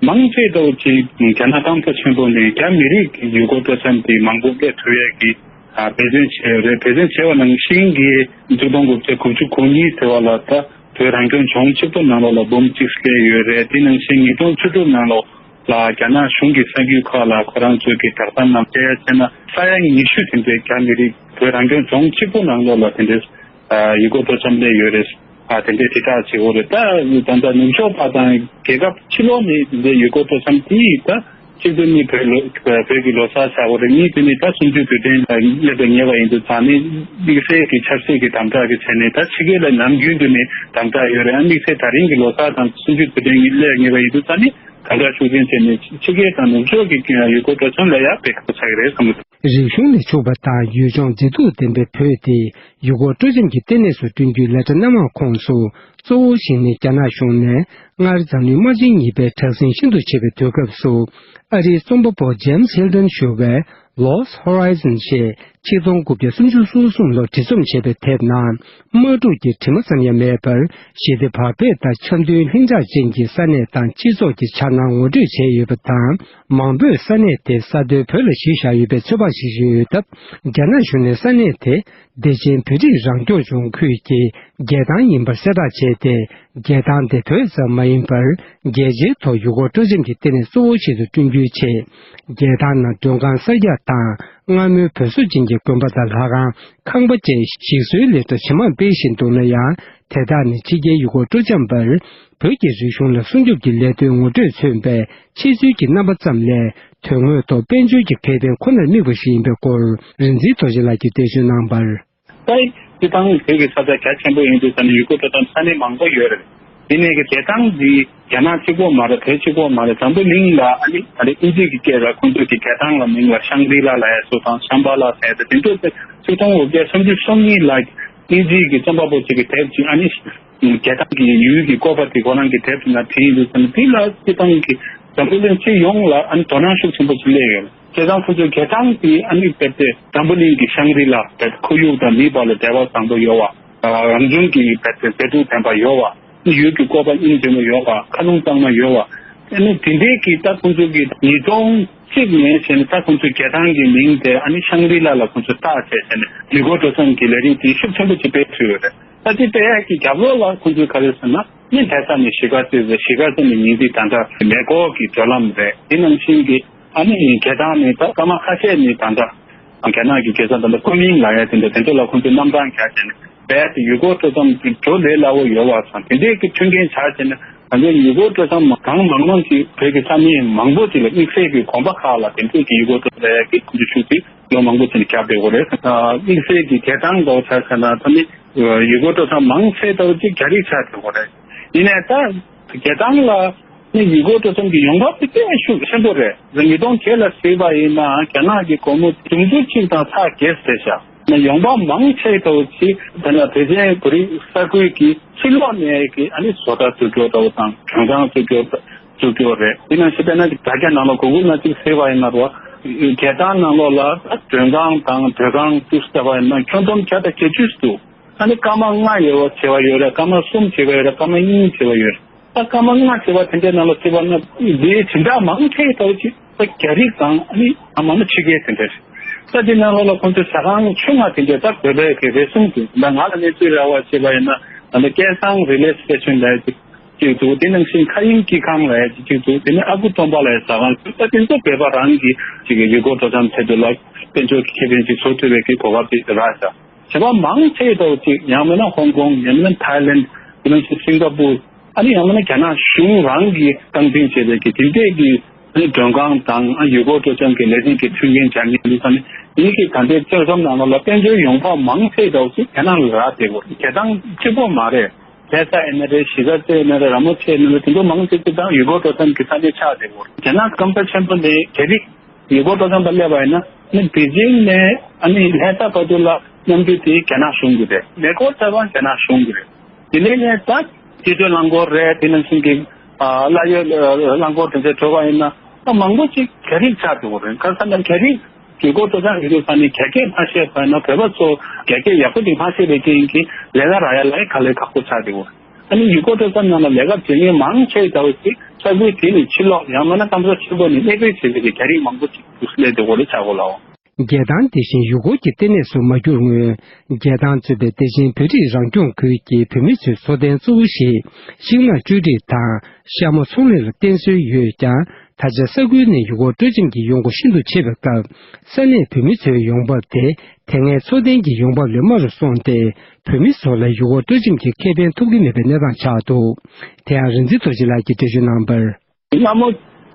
མང་ཆེ་ཏོག་ཅིག་རྒྱ་ནག་སྐམ་ས་ཆེན་པོ་ནས་རྒྱ་མི་རིགས་ཀྱི་ཡུལ་སྐོར་སྤྲོ་འཆམ་དེ་མང་པོ་སླེབས་ཐུབ་ཡས་ཀྱི་འབད་བརྩོན་བྱས་ཡོད་རེད། འབད་བརྩོན་བྱས་པ་ནང་བཞིན་གྱི་ཆིག་སྟོང་དགུ་བརྒྱ་དགུ་བཅུ་གོ་གཉིས་ཟེར་བ་ལ་ད་བོད་རང་སྐྱོང་ལྗོངས་གཅིག་པོ་ནང་ལོགས་ལ་འབུམ་གཅིག་སླེབས་ཡོད་རེད། དེ་ནང་བཞིན་ཉིས་སྟོང་བཅུ་དྲུག་ནང་ལོགས་ལ་རྒྱ་ནག་གཞུང་གི་ས་ཁུལ་ཁག་ལ་ཁོ་རང་ཚོའི་གི་བསྒྲགས་གཏམ་ནང་བཤད་ཡ་བྱས་ན་ས་ཡ་ཉི་ཤུ་དེ་འདྲའི་རྒྱ་མི་རིགས་བོད་རང་སྐྱོང་ལྗོངས་གཅིག་པོ་ནང་ལོགས་ལ་དེ་འདྲའི་ཡུལ་སྐོར་སྤྲོ་འཆམ་སླེབས་ཡོད་རེད། ཨ་དེ་འདྲའི་དྲིལ་བསྒྲགས་བྱེད་དགོས་རེད། ད་ད་ལྟ་ནུབ་ཕྱོགས་པ་དང་རྒྱལ་ཁབ་ཕྱི་ལོགས་ནས་དེ་འདྲའི་ཡུལ་སྐོར་སྤྲོ་འཆམ་དེ་ད་གཅིག་ཏུ་ནི་བོད་ལོ་བོད་ཀྱི་ལོ་གསར་ཆགས་དགོས་རེད། གཉིས་དེ་ནི་ད་གསུམ་བཅུའི་དུས་དྲན་ལ་སླེབས་པའི་ཉེ་བ་ཡིན་དུས་ཙང་ནི་དམིགས་བསལ་གྱི་ཆབ་སྲིད་ཀྱི་དམ་དྲག་གི་ཆ་ནས་ད་ཕྱི་རྒྱལ་ལ་ནམ་རྒྱུན་དུ་ནི་དམ་དྲག་ཡོད་རེད། ཨ་དམིགས་བསལ་ད་རིང་གི་ལོ་གསར་དང་གསུམ་བཅུའི་དུས་དྲན་གྱི་སླེབས་ཉེ་བ་ཡིན་དུས་ཙང་ནི་དམ་དྲག་ཤུགས་ཆེན་བྱས་ནས་ཕྱི་རྒྱལ་དང་ནུབ་ཕྱོགས་ཀྱི་ཡུལ་སྐོར་སྤྲོ་འཆམ་ལ་ཡང་དཔེ་ཁག་པོ་ཆགས་ཀྱི་རེད་བསམ་གྱི་འདུག། རིག་གཞུང་ལས་ཕྱུག་པ་དང་ཡུལ་ལྗོངས་མཛེས་སྡུག་ལྡན་པའི་བོད་དེ་ཡུལ་སྐོར་སྤྲོ་འཆམ་གྱི་ལྟེ་གནས་སུ་བསྐྲུན་རྒྱུའི་ལས་གྲྭ་སྣ་མང་ཁོངས་སུ་གཙོ་བོ་ཞིག་ནི་རྒྱ་ནག་གཞུང་ནས་སྔར་འཛམ་གླིང་དམག་ཆེན་གཉིས་པའི་དྲག་ཟིང་ཤིན་ཏུ་ཆེ་བའི་དུས་སྐབས་སུ་ཨ་རིའི་རྩོམ་པ་པོ་ཇེམ་སི་ཧིལ་ཏོན་ཞུ་བའི་Lost Horizon ཞེས་ཆིག་སྟོང་དགུ་བརྒྱ་སུམ་ཅུ་སོ་གསུམ་ལོར་བྲིས་རྩོམ་བྱས་པའི་དེབ་ནང་དམག་འཁྲུག་གི་དྲི་མ་ཙམ་ཡང་མེད་པར་ཞི་བདེ་བག་ཕེབས་དང་འཆམ་མཐུན་ལྷིང་འཇགས་ཅན་གྱི་ས་གནས་དང་སྤྱི་ཚོགས་ཀྱི་འཆར་སྣང་ངོ་སྤྲོད་བྱས་ཡོད་པ་དང་། མང་པོས་ས་གནས་དེ་ས་མཐོའི་བོད་ལ་གཞི་བཞག་ཡོད་པའི་ཚོད་དཔག་བྱེད་བཞིན་ཡོད་སྟབས། རྒྱ་ནག་གཞུང་ནས་ས་གནས་དེ་བདེ་ཆེན་བོད་རིགས་རང་སྐྱོང་ལྗོངས་ཁུལ་གྱི་རྒྱལ་ཐང་ཡིན་པར་གསལ་བསྒྲགས་བྱས་ཏེ། རྒྱལ་ཐང་དེ་བོད་ཙམ་མ་ཡིན་པར་རྒྱལ་སྤྱིའི་ཐོག་ཡུལ་སྐོར་སྤྲོ་འཆམ་གྱི་ལྟེ་གནས་གཙོ་བོ་ཞིག་ཏུ་བསྐྲུན་རྒྱུའི་ཆེད། རྒྱལ་ཐང་ནང་མགྲོན་ཁང་གསར་རྒྱག་དང་སྔ་མོའི་བོད་བཟོ་ཅན་གྱི་དགོན་པ་དང་ལྷ་ཁང་། ཁང་པ་བཅས་ཞིག་གསོའི་ལས་གྲྭ་ཇེ་མང་སྤེལ་བཞིན་འདུག་ན་ཡང་། དེ་དག་ནི་ཕྱི་རྒྱལ་ཡུལ་སྐོར་སྤྲོ་འཆམ་པར་བོད་ཀྱི་རིག་གཞུང་ལ་སྲུང་སྐྱོབ་ཀྱི་ལས་དོན་ངོ་སྤྲོད་མཚོན་པའི་ཕྱི་ཚུལ་གྱི་རྣམ་པ་ཙམ་ལས། དོན་དངོས་ཐོག་དཔལ་འབྱོར་གྱི་ཁེ་ཕན་ཁོ་ནར་དམིགས་པ་ཞིག་ཡིན་པའི་སྐོར་རིག་འཛིན་རྡོ་རྗེ་ལགས་ཀྱིས་འགྲེལ་བརྗོད་གནང་བར། ད་སྤྱིར་བཏང་བོད་ཀྱི་ས་ཆ་རྒྱ་ཆེན་པོ་ཡིན་དུས་ཙང་ནས་ཡུལ་སྐོར་སྤྲོ་འཆམ་ས་གནས་མང་པོ་ཡོད་རེད། དེ་ནས་ཀྱི་རྒྱལ་ཐང་འདི་རྒྱ་ནག་གཅིག་པོ་མ་རེད། བོད་གཅིག་པོ་མ་རེད། འཛམ་བུ་གླིང་ལ་ཨ་ནི་ཨ་ནི་ཨིན་ཇི་གི་སྐད་ལ་ཁོང་ཚོས་ཀྱི་རྒྱལ་ཐང་ལ་མིང་ལ་ཤང་རི་ལ་ལབ་ཡ་སོགས་དང་ཤམ་བྷ་ལ་ཟེར་ཡ་དེ་ཚོ་ཚིག་སྟོང་དགུ་བརྒྱ་སུམ་ཅུ་སོ་གཉིས་ལ་ཨིན་ཇི་གི་རྩོམ་པ་པོ་གཅིག་གིས་དེབ་ཅིག་ཨ་ནི་རྒྱལ་ཐང་གི་ཡུལ་གྱི་བཀོད་པ་དེ་ཁོ་རང་གི་དེབ་དེ་ན་བྲིས་ཡིན་འདུག་ཟེར་ནས། དེ་ལ་སྤྱིར་བཏང་གི་འཛམ་བུ་གླིང་སྤྱི་ཡོངས་ལ་ཨ་ནི་དོ་སྣང་ཤུགས་ཆེན་པོ་ཞིག་སླེབས་ཡོད། བྱས་ཙང་ཁོ་ཚོའི་རྒྱལ་ཐང་དེ་ཨ་ནི་རྦད་དེ་འཛམ་བུ་གླིང་གི་ཤང་རི་ལ་རྦད་ཁོར་ཡུག་དང་མིའི་བར་ལ་འབྲེལ་བ་བཟང་པོ་ཡོད་པ། རང་བྱུང་གི་རྦད་དེ་མཛེས་སྡུག་ལྡན་པ་ཡོད་པ། ཡུལ་གྱི་བཀོད་པ་སྙིང་རྗེ་མོ་ཡོད་པ། མཁའ་རླུང་གཙང་མ་ཡོད་པ། ཨ་ནི་དེ་འདྲའི་གི་ད་ཁོང་ཚོ་གི་ཉིས་སྟོང་གཅིག་ནས་བྱས་ནས་ད་ཁོང་ཚོའི་རྒྱལ་ཐང་གི་མིང་དེ་ཨ་ནི་ཤང་རི་ལ་ལ་ཁོང་ཚོས་བཏགས་བྱས་བྱས་ནས་ཡུལ་སྐོར་སྤྲོ་འཆམ་གྱི་ལས་རིགས་དེ་ཤུགས་ཆེན་པོ་ཅིག་སྤེལ་ཐུབ་ཡོད་རེད། ད་དེ་སྤེལ་ཡག་གི་རྒྱབ་ལོགས་ལ་ཁོང་ཚོས་ག་རེ་ཟེར་ན། ཨ་ནི་ལྷ་ས་ནས་གཞིས་ཀ་རྩེ་ཟེར། གཞིས་ཀ་རྩེ་ནས་ཉིང་ཁྲི། ད་ལྟ་མེ་འཁོར་གྱི་བགྲོད་ལམ་རེད། དེ་ནང་བཞིན་གྱི་ཨ་ནི་རྒྱལ་ཐང་ནས་ད་སྐར་མ་ཁ་ཤས་ནས་ད་ལྟ་རྒྱ་ནག་གི་རྒྱལ་ས་ད་ལྟ་ཀུན་མིང་ལབ་ཡ་དེ་འདྲ་དེ་ཚོ་ལ་ཁོང་ཚོས་གནམ་ཐང་རྒྱག་བྱས་ནས་རྦད་དེ་ཡུལ་སྐོར་སྤྲོ་འཆམ་གྱི་འགྲོ་ལས་སླ་བོ་ཡོད་པ་དང་། དེ་འདྲའི་གི་མཐུན་རྐྱེན་ཆགས་བྱས་ནས་ང་ཚོའི་ཡུལ་སྐོར་སྤྲོ་འཆམ་གང་མང་མང་ཅིག་བོད་ཀྱི་ས་གནས་མང་པོ་ཅིག་ལ་དམིགས་བསལ་གྱི་དགོན་པ་ཁག་ལ་དེ་འདྲའི་གི་ཡུལ་སྐོར་སྤྲོ་འཆམ་ལབ་ཡ་གི་ཁོང་ཚོས་ཤུགས་ཀྱིས་ལོ་མང་པོ་ཅིག་ནས་བརྒྱབ་བསྡད་ཡོད་རེད། དམིགས་བསལ་གྱི་རྒྱལ་ཐང་འདྲ་བོ་ཆ་བཞག་ན་ད་ནི་ཡུལ་སྐོར་སྤྲོ་འཆམ་མང་ཆེ་ལྟ་བུ་ཅིག་རྒྱ་རིགས་ཆགས་བསྡད་ཡོད་རེད། ཡིན་ནའི་ད་རྒྱལ་ཐང་ལ་ནི་ཡུལ་སྐོར་སྤྲོ་འཆམ་གྱི་ཡོང་འབབ་དེ་དཔེ་ཤུགས་ཆེན་པོ་རེད། ཉིས་སྟོང་བརྒྱད་ལ་གཟིགས་པ་ཡིན་ན་རྒྱ་ནག་གི་སྒོར་མོ་དུང་ཕྱུར་གཅིག་དང་ཚེག་བརྒྱད་ཟེར་བཞག་ན་ཡོང་འབབ་མང་ཆེ་ལྟ་བུ་ཅིག་ད་ནི་བོད་ཆེན་བོད་རིགས་ས་ཁུལ་གྱི་ཕྱི་ལོགས་ནས་ཀྱི་ཨ་ནི་བཟོ་གྲྭ་བཙུགས་རྒྱུ་ལྟ་བུ་དང་མགྲོན་ཁང་བཙུགས་རྒྱུ་བཙུགས་རྒྱུ་རེད། དེ་ནང་བཞིན་དཔེར་ན་དྲ་རྒྱ་ནང་ལ་གུ་གུལ་ནང་ཅིག་གཟིགས་པ་ཡིན་ན་རོ། རྒྱལ་ཐང་ནང་ལོགས་ལ་མགྲོན་ཁང་དང་སྡོད་ཁང་བཙུགས་བསྡད་པ་ཡིན་ན་ཁྱོན་བསྡོམས་བརྒྱ་དང་བརྒྱད་ཅུ་འདུག་ཨ་ནི་སྐར་མ་ལྔ་ཡོད་པ་བྱེད་པ་ཡོད་རེད། སྐར་མ་གསུམ་བྱེད་པ་ཡོད་རེད། སྐར་མ་གཉིས་བྱེད་པ་ཡོད་རེད། ད་སྐར་མ་ལྔ་བྱེད་པ་དེ་འདྲའི་ནང་ལ་བརྩིས་པ་ན་འདིའི་སྦྱིན་བདག་མང་ཆེ་ལྟ་བུ་ཅིག་ད་རྒྱ་རིགས་དང་ཨ་ནི་ཨ་མ་ན་ཕྱི་རྒྱལ་དེ་འདྲ་རེད། ད་དེ་ནང་ལོགས་ལ་ཁོང་ཚོའི་ཟ་ཁང་ཆུང་ང་དེ་འདྲ་ད་བོད་པའི་གི་རེ་ཟུང་དེ་ད་ང་ལ་གནས་ཚུལ་རག་པ་བྱས་པ་ཡིན་ན་ད་ལྟ་སྐལ་བཟང་རི་ལེ་སི་ཊེ་ཤན་ལབ་ཡ་ཅིག་ཅིག་འདུག་དེ་ནང་བཞིན་མཁའ་དབྱིངས་སྐྱིད་ཁང་ལབ་ཡ་ཅིག་ཅིག་འདུག་དེ་ནས་ཨ་ཁུ་སྟོན་པ་ལབ་ཡ་ཟ་ཁང་ཅིག་ད་དེ་ཚོ་བོད་པ་རང་གི་ཅིག་གི་ཡུལ་སྐོར་སྤྲོ་འཆམ་ཆེད་དུ་ལ་དཔལ་འབྱོར་གྱི་ཁེ་ཕན་ཅིག་བཟོ་ཐུབ་པའི་གི་གོ་སྐབས་ཅིག་རག་ཤག་བྱེད་པ་མང་ཆེ་ལྟ་བུ་ཅིག་ཡང་མིན་ན་ཧོང་ཀོང་། ཡང་མིན་ན་ཐའི་ལེན། དེ་ནང་བཞིན་སིང་ག་པུར། ཨ་ནི་ཡང་མིན་ན་རྒྱ་ནག་གཞུང་རང་གིས་སྟངས་འཛིན་བྱས་པའི་གི་དེ་འདྲས་ཀྱི་ཨ་ནི་མགྲོན་ཁང་དང་ཨ་ཡུལ་སྐོར་སྤྲོ་འཆམ་གྱི་ལས་རིགས་ཀྱི་མཐུན་རྐྱེན་སྦྱར་མཁན་འདུག་ས་ནི་ཡིན་གྱི་ད་ལྟའི་སྤྱོད་བཟང་ནང་ལོགས་ལ་དཔལ་འབྱོར་ཡོང་འབབ་མང་ཆེ་ལྟ་བུ་ཅིག་རྒྱ་ནག་ལ་རག་བསྡད་ཡོད་རེད། རྒྱལ་ཐང་གཅིག་པོ་མ་རེད། ལྷ་ས་ཡིན་ན་རེད། གཞིས་ཀ་རྩེ་ཡིན་ན་རེད། ར་མོ་ཆེ་ཡིན་ན་རེད། དེ་ཚོ་མང་ཆེ་ཅིག་ད་ཡུལ་སྐོར་སྤྲོ་འཆམ་གྱི་ས་གནས་ཆགས་བསྡད་ཡོད་རེད། རྒྱ་ནག་སྐམ་ས་ཆེན་པོ་ནས་རྒྱ་རིགས་ཡུལ་སྐོར་སྤྲོ་འཆམ་པ་སླེབས་པ་ཡིན་ན་ནི་པེ་ཅིང་ནས་ཨ་ནི་ལྷ་ས་བར་དུ་ལ་གནམ་གྲུ་དེ་རྒྱ་ནག་གཞུང་གི་རེད། མེ་འཁོར་ཚད་པ་རྒྱ་ནག་གཞུང་གི་རེད། དེ་ནས་ནས་ད་སྐྱིད་སྡུག་རླངས་འཁོར་རེད། དེ་ནང་བཞིན་གྱི་ཨ་གླ་ཡོད་རླངས་འཁོར་དེ་ཚོ་འགྲོ་བ་ཡིན་ན་ད་མང་པོ་ཅིག་རྒྱ་རིགས་ཆགས་འགྲོ་གི་རེད། ག་ས་ན་རྒྱ་རིགས་ཡུལ་སྐོར་སྤྲོ་འཆམ་ཡོད་དུས་ས་ནས་རྒྱ་སྐད་མ་ཤེས་པ་ཡིན་ན་བོད་པ་ཚོ་རྒྱ་སྐད་ཡག་པོ་ཅིག་མ་ཤེས་པའི་རྐྱེན་གྱིས་ལས་ཀ་རག་ཡ་ལ་ག་ལེར་ཁག་པོ་ཆགས་འགྲོ་གི་རེད། ཨ་ནི་ཡུལ་སྐོར་སྤྲོ་འཆམ་ནང་ལ་ལས་ཀ་བྱེད་མཁན་མང་ཆེ་ལྟ་བུ་ཅིག་ས་ཁུལ་དེ་ནས་ཕྱིར་ལོག་ཡང་མིན་ན་སྐམ་ས་ཆེན་པོ་ནས་གནས་སྤོས་བྱེད་མཁན་གྱི་རྒྱ་རིགས་མང་པོ་ཅིག་འདུག་སླེབས་བསྡད་ཡོད་རེད་ཆག་སྒོ་ལའོ། རྒྱལ་ཐང་དེ་བཞིན་ཡུལ་སྐོར་གྱི་ལྟེ་གནས་སུ་མ་གྱུར་སྔོན། རྒྱལ་ཐང་གཙོས་པའི་དེ་བཞིན་བོད་རིགས་རང་སྐྱོང་ཁུལ་གྱི་བོད་མི་ཚོའི་འཚོ་རྟེན་གཙོ་བོ་ཞིག་ཤིང་ནགས་གཅོད་འབྲེག་དང་ཤ་མོ་ཚོང་ལས་ལ་བརྟེན་སྲོལ་ཡོད་ཀྱང་། ད་ཆ་ས་ཁུལ་ནས་ཡུལ་སྐོར་སྤྲོ་འཆམ་གྱི་ཡོང་སྒོ་ཤིན་ཏུ་ཆེ་བའི་སྐབས། ས་གནས་བོད་མི་ཚོའི་ཡོང་འབབ་དེ་དེ་སྔའི་འཚོ་རྟེན་གྱི་ཡོང་འབབ་ལས་དམའ་རུ་སོང་སྟེ། བོད་མི་ཚོ་ལ་ཡུལ་སྐོར་སྤྲོ་འཆམ་གྱི་ཁེ་ཕན་ཐོབ་ཀྱི་མེད་པའི་གནས་སྟངས་ཆགས་འདུག་དེ་ཡང་རིག་འཛིན་རྡོ་རྗེ་ལགས་ཀྱིས་འགྲེལ་བརྗོད་གནང་བར། སྔ་མོ་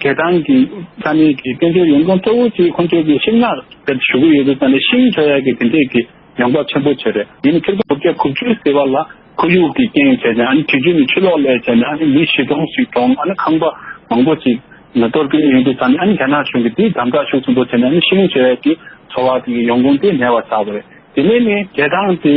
རྒྱལ་ཐང་གི་ས་གནས་ཀྱི་དཔལ་འབྱོར་ཡོང་ཁུངས་གཙོ་བོ་གཅིག་ཁོང་ཚོ་གི་ཤིང་ནགས་དེར་ཞུགས་ཀྱི་ཡོད་པའི་ས་ནས་ཤིང་བཟོ་ཡག་གི་དེ་འདྲས་ཀྱི་ཡོང་འབབ་ཆེན་པོ་བྱས་རེད། ཡིན་ནའི་ཆིག་སྟོང་དགུ་བརྒྱ་དགུ་བཅུ་ཟེར་བ་ལ་ཁོར་ཡུག་གི་རྐྱེན་བྱས་ནས་ཨ་ནི་དུས་རྒྱུན་ནས་ཕྱི་ལོགས་སླེབས་བྱས་ནས་ཨ་ནི་མི་བཞི་སྟོང་ཞིག་གྲོངས། ཨ་ནི་ཁང་པ་མང་པོ་ཅིག་གཏོར་སྐྱོན་ཡོང་དུས་ས་ནས་ཨ་ནི་རྒྱ་ནག་གཞུང་གིས་དེའི་དམ་དྲག་ཤུགས་ཆེན་པོ་བྱས་ནས་ཨ་ནི་ཤིང་བཟོ་ཡག་གི་འཚོ་བ་དེ་གི་ཡོང་ཁུངས་དེ་མེད་པ་ཆགས་པ་རེད། དེ་ནས་ནི་རྒྱལ་ཐང་དེ་